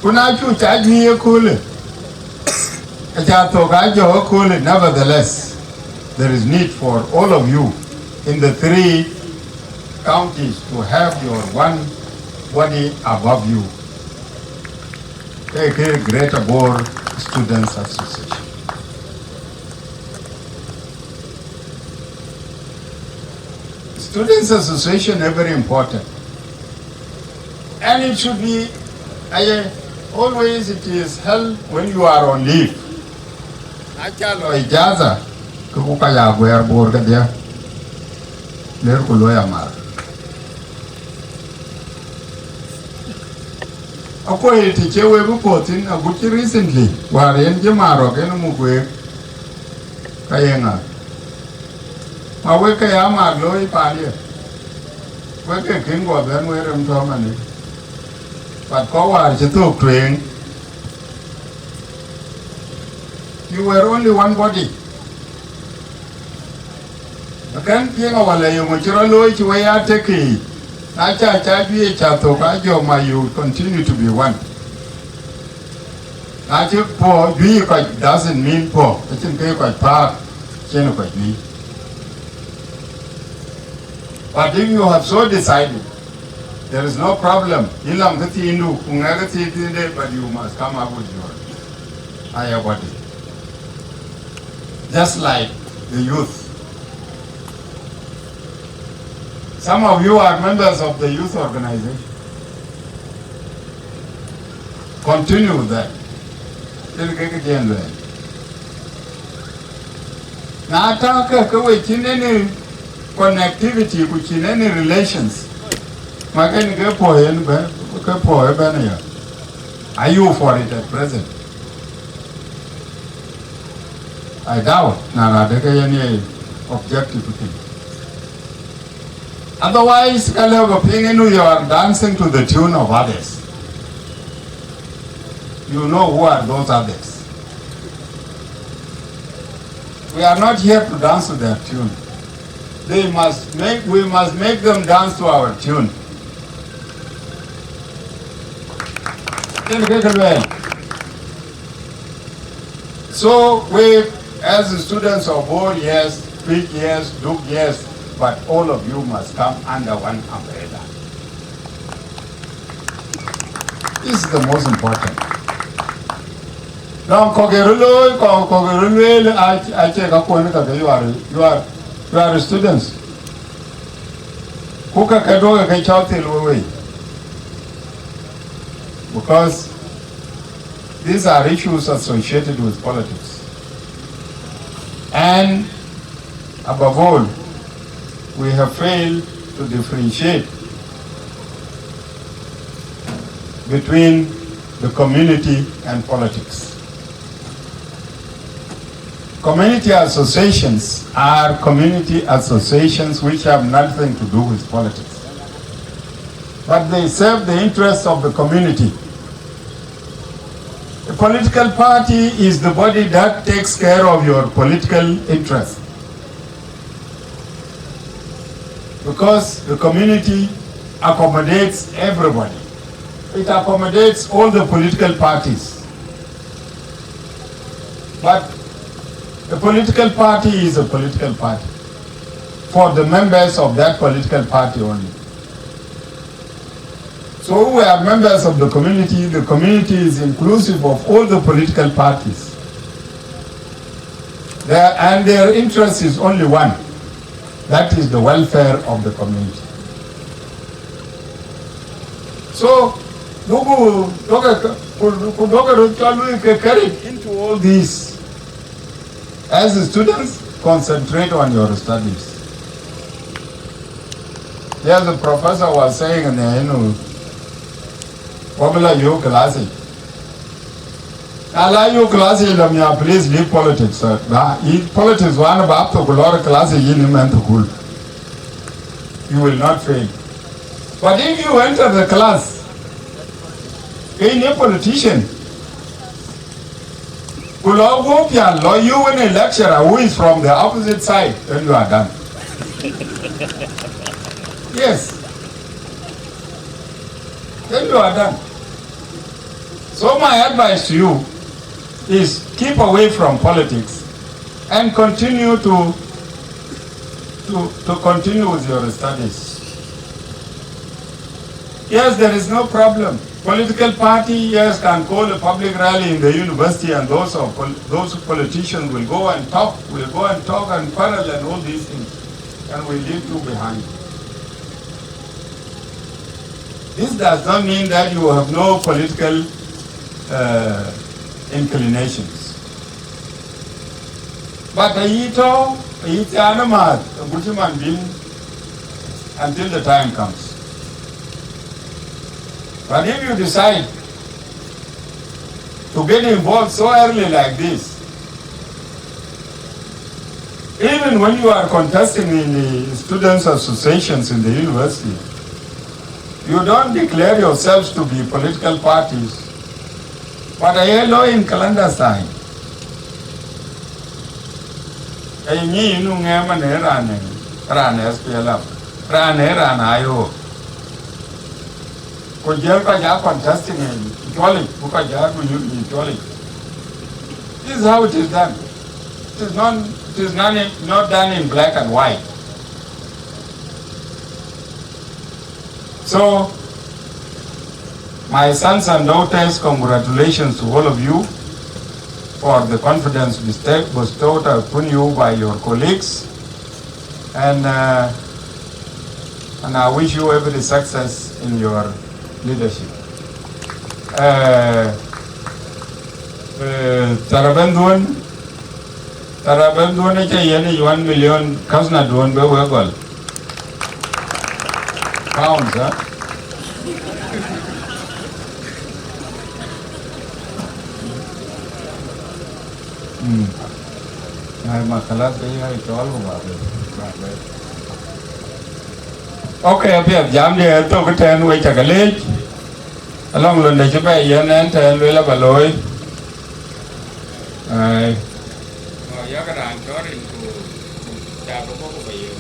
Ku na cuk ca juëc ëköölë, aca thok ajɔ̈k ëköölë. Nevertheless, there is need for all of you in the three counties to have your one body above you. Ke ke Greater Bor Students Association. Students Association is very important. And it should be, uh, always it is held when you are on leave. Na ca lɔ ijaza, ke ku ka ya guɛɛr Bor kedhie, ler ku luɔi amar. Akuɔi të cie wek bï puɔ̈th thïn, agut cï recently, wäär yen cï Marok en muk week, ka ye ŋa? Ma wek ke ya mat looi paandiɛ, wek ke kën guɔ bɛ̈n wek rem tɔ̈ manë, but kɔc wäär cï thok tueŋ, you were only one body. Akën piɛŋ awala yeŋö cï rɔt looi cï wek ya tek yiic, na ca ca juëc ca thok ajɔ̈k ma, you continue to be one. Na cï puɔ̈u juëc kɔc doesn't mean puɔ̈u, acïn ke kɔc paak, cïn kɔc juëc. But if you have so decided, there is no problem. Yïn lam kë thiindu, ku ŋɛk kë thiin thiinde, but you must come up with your higher body. Just like the youth. Some of you are members of the youth organization. Continue with that. Yen ke kë cï yen lueel. Na tak ke, ke we cïn any connectivity, ku cïn any relations, ma kën ke puɔ̈u yen bɛ̈n, ke puɔ̈u ë bɛ̈n aya. Are you for it at present? I doubt. Na, na de ke yen ye objective thing. Otherwise, ka lëu ba piŋ inu, you are dancing to the tune of others. You know who are those others. We are not here to dance to their tune. They must make, we must make them dance to our tune. Yen ke ke lueel. So we, as students of Bor, yes, Twic, yes, Duk, yes, but all of you must come under one umbrella. This is the most important. Lɔn kɔ̈k ë röt looi, kɔ̈k, kɔ̈k ë röt lueel, ac-, acie ka kuɔn ka ke, you are, you are, you are students. Ku ka ke duɔ̈k ke cɔk thil wei wei. Because these are issues associated with politics. And above all, we have failed to differentiate between the community and politics. Community associations are community associations which have nothing to do with politics, but they serve the interests of the community. A political party is the body that takes care of your political interests, because the community accommodates everybody. It accommodates all the political parties. But a political party is a political party for the members of that political party only. So we are members of the community. The community is inclusive of all the political parties. Their, and their interest is only one. That is the welfare of the community. So, duku, duku, duku, duku, duku, duku, duku, into all this. As students, concentrate on your studies. Yes, the professor was saying, you know, popular you class. Ala you class, you, please leave politics. Uh, ba, i politics wan ba to ku lor class, you ni men to school. You will not fail. But if you enter the class, in a politician, ku lɔ guɔ̈p pial, lɔ you in a lecturer who is from the opposite side, then you are done. Yes. Then you are done. So my advice to you is keep away from politics and continue to, to, to continue with your studies. Yes, there is no problem. Political party, yes, can call a public rally in the university, and those of pol-, those politicians will go and talk, will go and talk and quarrel and all these things, and will leave you behind. This does not mean that you have no political, uh, inclinations. But ayï tɔ̈, ayï thiaan amääth, agut cï man bï, until the time comes. But if you decide to get involved so early like this, even when you are contesting in the students' associations in the university, you don't declare yourselves to be political parties. But aye looi in clandestine. Ee nyi nu ŋɛɛm anë raan, raan S P L M, raan, raan I O. Ku jël kɔc aa contesting in Cholic, ku kɔc aa ku yuk in Cholic. This is how it is done. It is not, it is not, not done in black and white. So, my sons and daughters, congratulations to all of you for the confidence bestowed, bestowed upon you by your colleagues. And, uh, and I wish you every success in your leadership. Uh, uh, Tarabendun, Tarabendun aca yen yic one million, khasna duɔ̈n bï wek gɔl. Pounds, huh? Mm. Ai, ma khalas, ke ya cɔl ku ba be, ba be. Okay, apiɛth, jam diɛɛr thok ëtɛ̈ɛ̈n, wek ca ke leec. Alɔŋ londe cï bɛ yen ɛn tɛ̈ɛ̈n, lueel aba looi. Ai. Yak raan cɔɔr rin ku, ku ca ke bɔ̈ ku ba yen.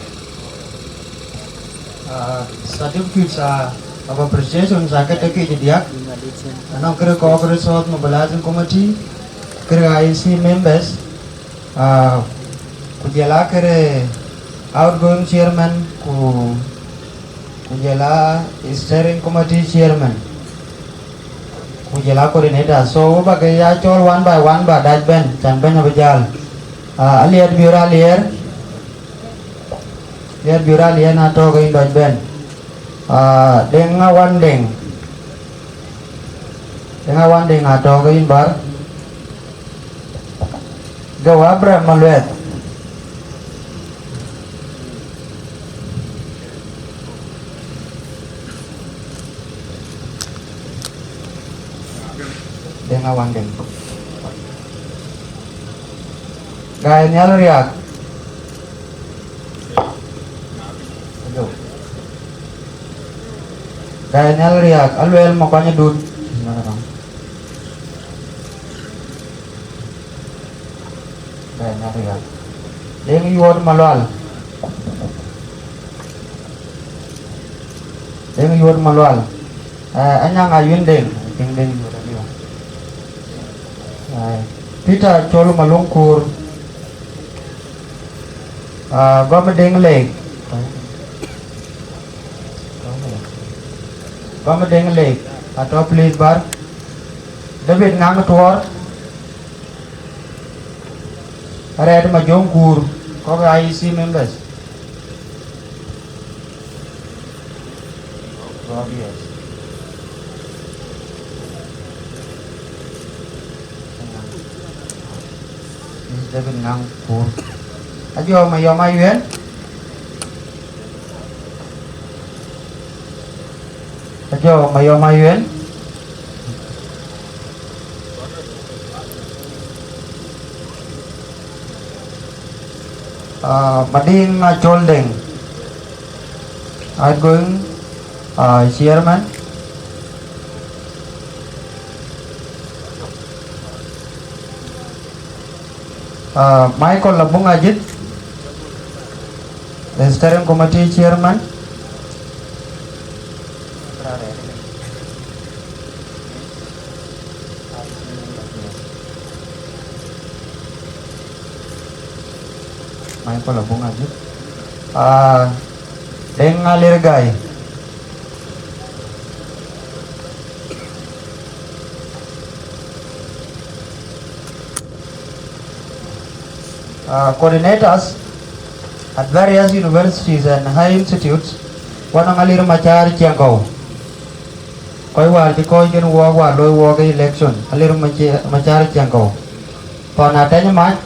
Uh, certificates, uh, of appreciation, uh, ke tɔ̈ ke cï diäk. Anɔŋ kërë kɔɔk resource mobilizing committee, kërë I E C members, uh, ku jɔl a kërë outgoing chairman, ku, ku jɔl a steering committee chairman, ku jɔl a coordinator. So, we ba ke ya cɔl one by one, ba dac bɛ̈n, can bɛ̈ny abï jäl. Uh, Aliɛr Biöör Aliɛr, Aliɛr Biöör Aliɛr, na tɔ̈ ke yïn dɔc bɛ̈n. Ah, Deŋ Awan Deŋ. Deŋ Awan Deŋ, atɔ̈ ke yïn bär. Geu Abraham Maluɛth. Deŋ Awan Deŋ. Gai Nhial Riak. Ajo. Gai Nhial Riak, Aluel Makuany Dut. Gai Nhial Riak. Deŋ Yuɔt Malual. Deŋ Yuɔt Malual. Eh, Anyaŋ Ayuen Deŋ. Deŋ, Deŋ Yuɔt Malual. Eh, Peter Col Maluŋ Kur. Ah, Gɔm Deŋ Lek. Gɔm Deŋ Lek. Atɔ̈, please, bär. David Ŋaŋ Tuɔɔr. Arɛɛt Majöŋ Kur. Kɔ̈k I E C members. Obvious. David Ŋaŋ Kur. Ajɔ Mayɔm Ayuen. Ajɔ Mayɔm Ayuen. Uh, Madiŋ Acol Deŋ, outgoing, uh, chairman. Uh, Michael Labung Ajit, the steering committee chairman. Michael Abung Ajit. Ah, Deng Alir Gai. Uh, coordinators at various universities and high institutes, wanɔŋ Alir Machar Ciɛŋkɔ̈u. Kɔc wäär cï kɔc kën wɔɔk wäär looi wɔɔk ë election, Alir Maci-, Machar Ciɛŋkɔ̈u. Thɔn Atɛny Mac,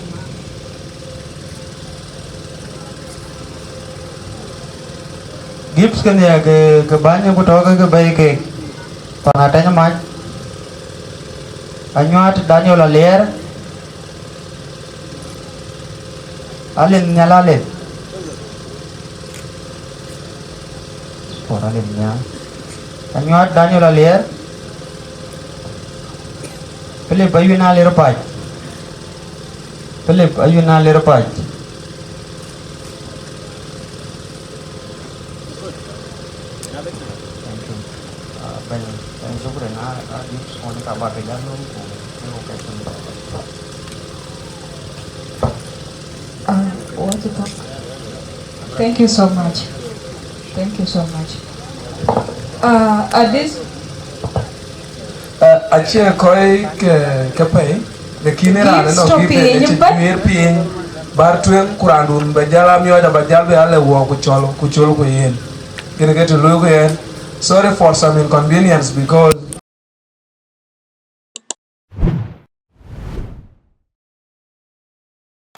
Gibbs ke nhiɛɛr ke, ke bäny ku tɔ̈ ke, ke bɛ̈i keek. Thɔn Atɛny Mac, Anyuat Daniel Aliɛɛr, Alin Nhial Alin. Por Alin Nhial. Anyuat Daniel Aliɛɛr. Philip Ayuen Alir Pac. Philip Ayuen Alir Pac. Thank you. Ah, bɛ̈ny, bɛ̈ny, shukran, ah, ah, Gibbs, ɣɔn ka ba ke jal lööm ku, ku ke location. Ah, wacï thök. Thank you so much. Thank you so much. Uh, at this Uh, acie kɔc ke, ke pɛi, lakini raan ënɔŋ kï pɛi ëcï juiir piny, bär tueŋ, ku raandun bɛ jal amiɔɔc aba jal bï alɛ wuɔɔk ku cɔl, ku cɔl ku yen. Kën ke të luööku yen. Sorry for some inconvenience because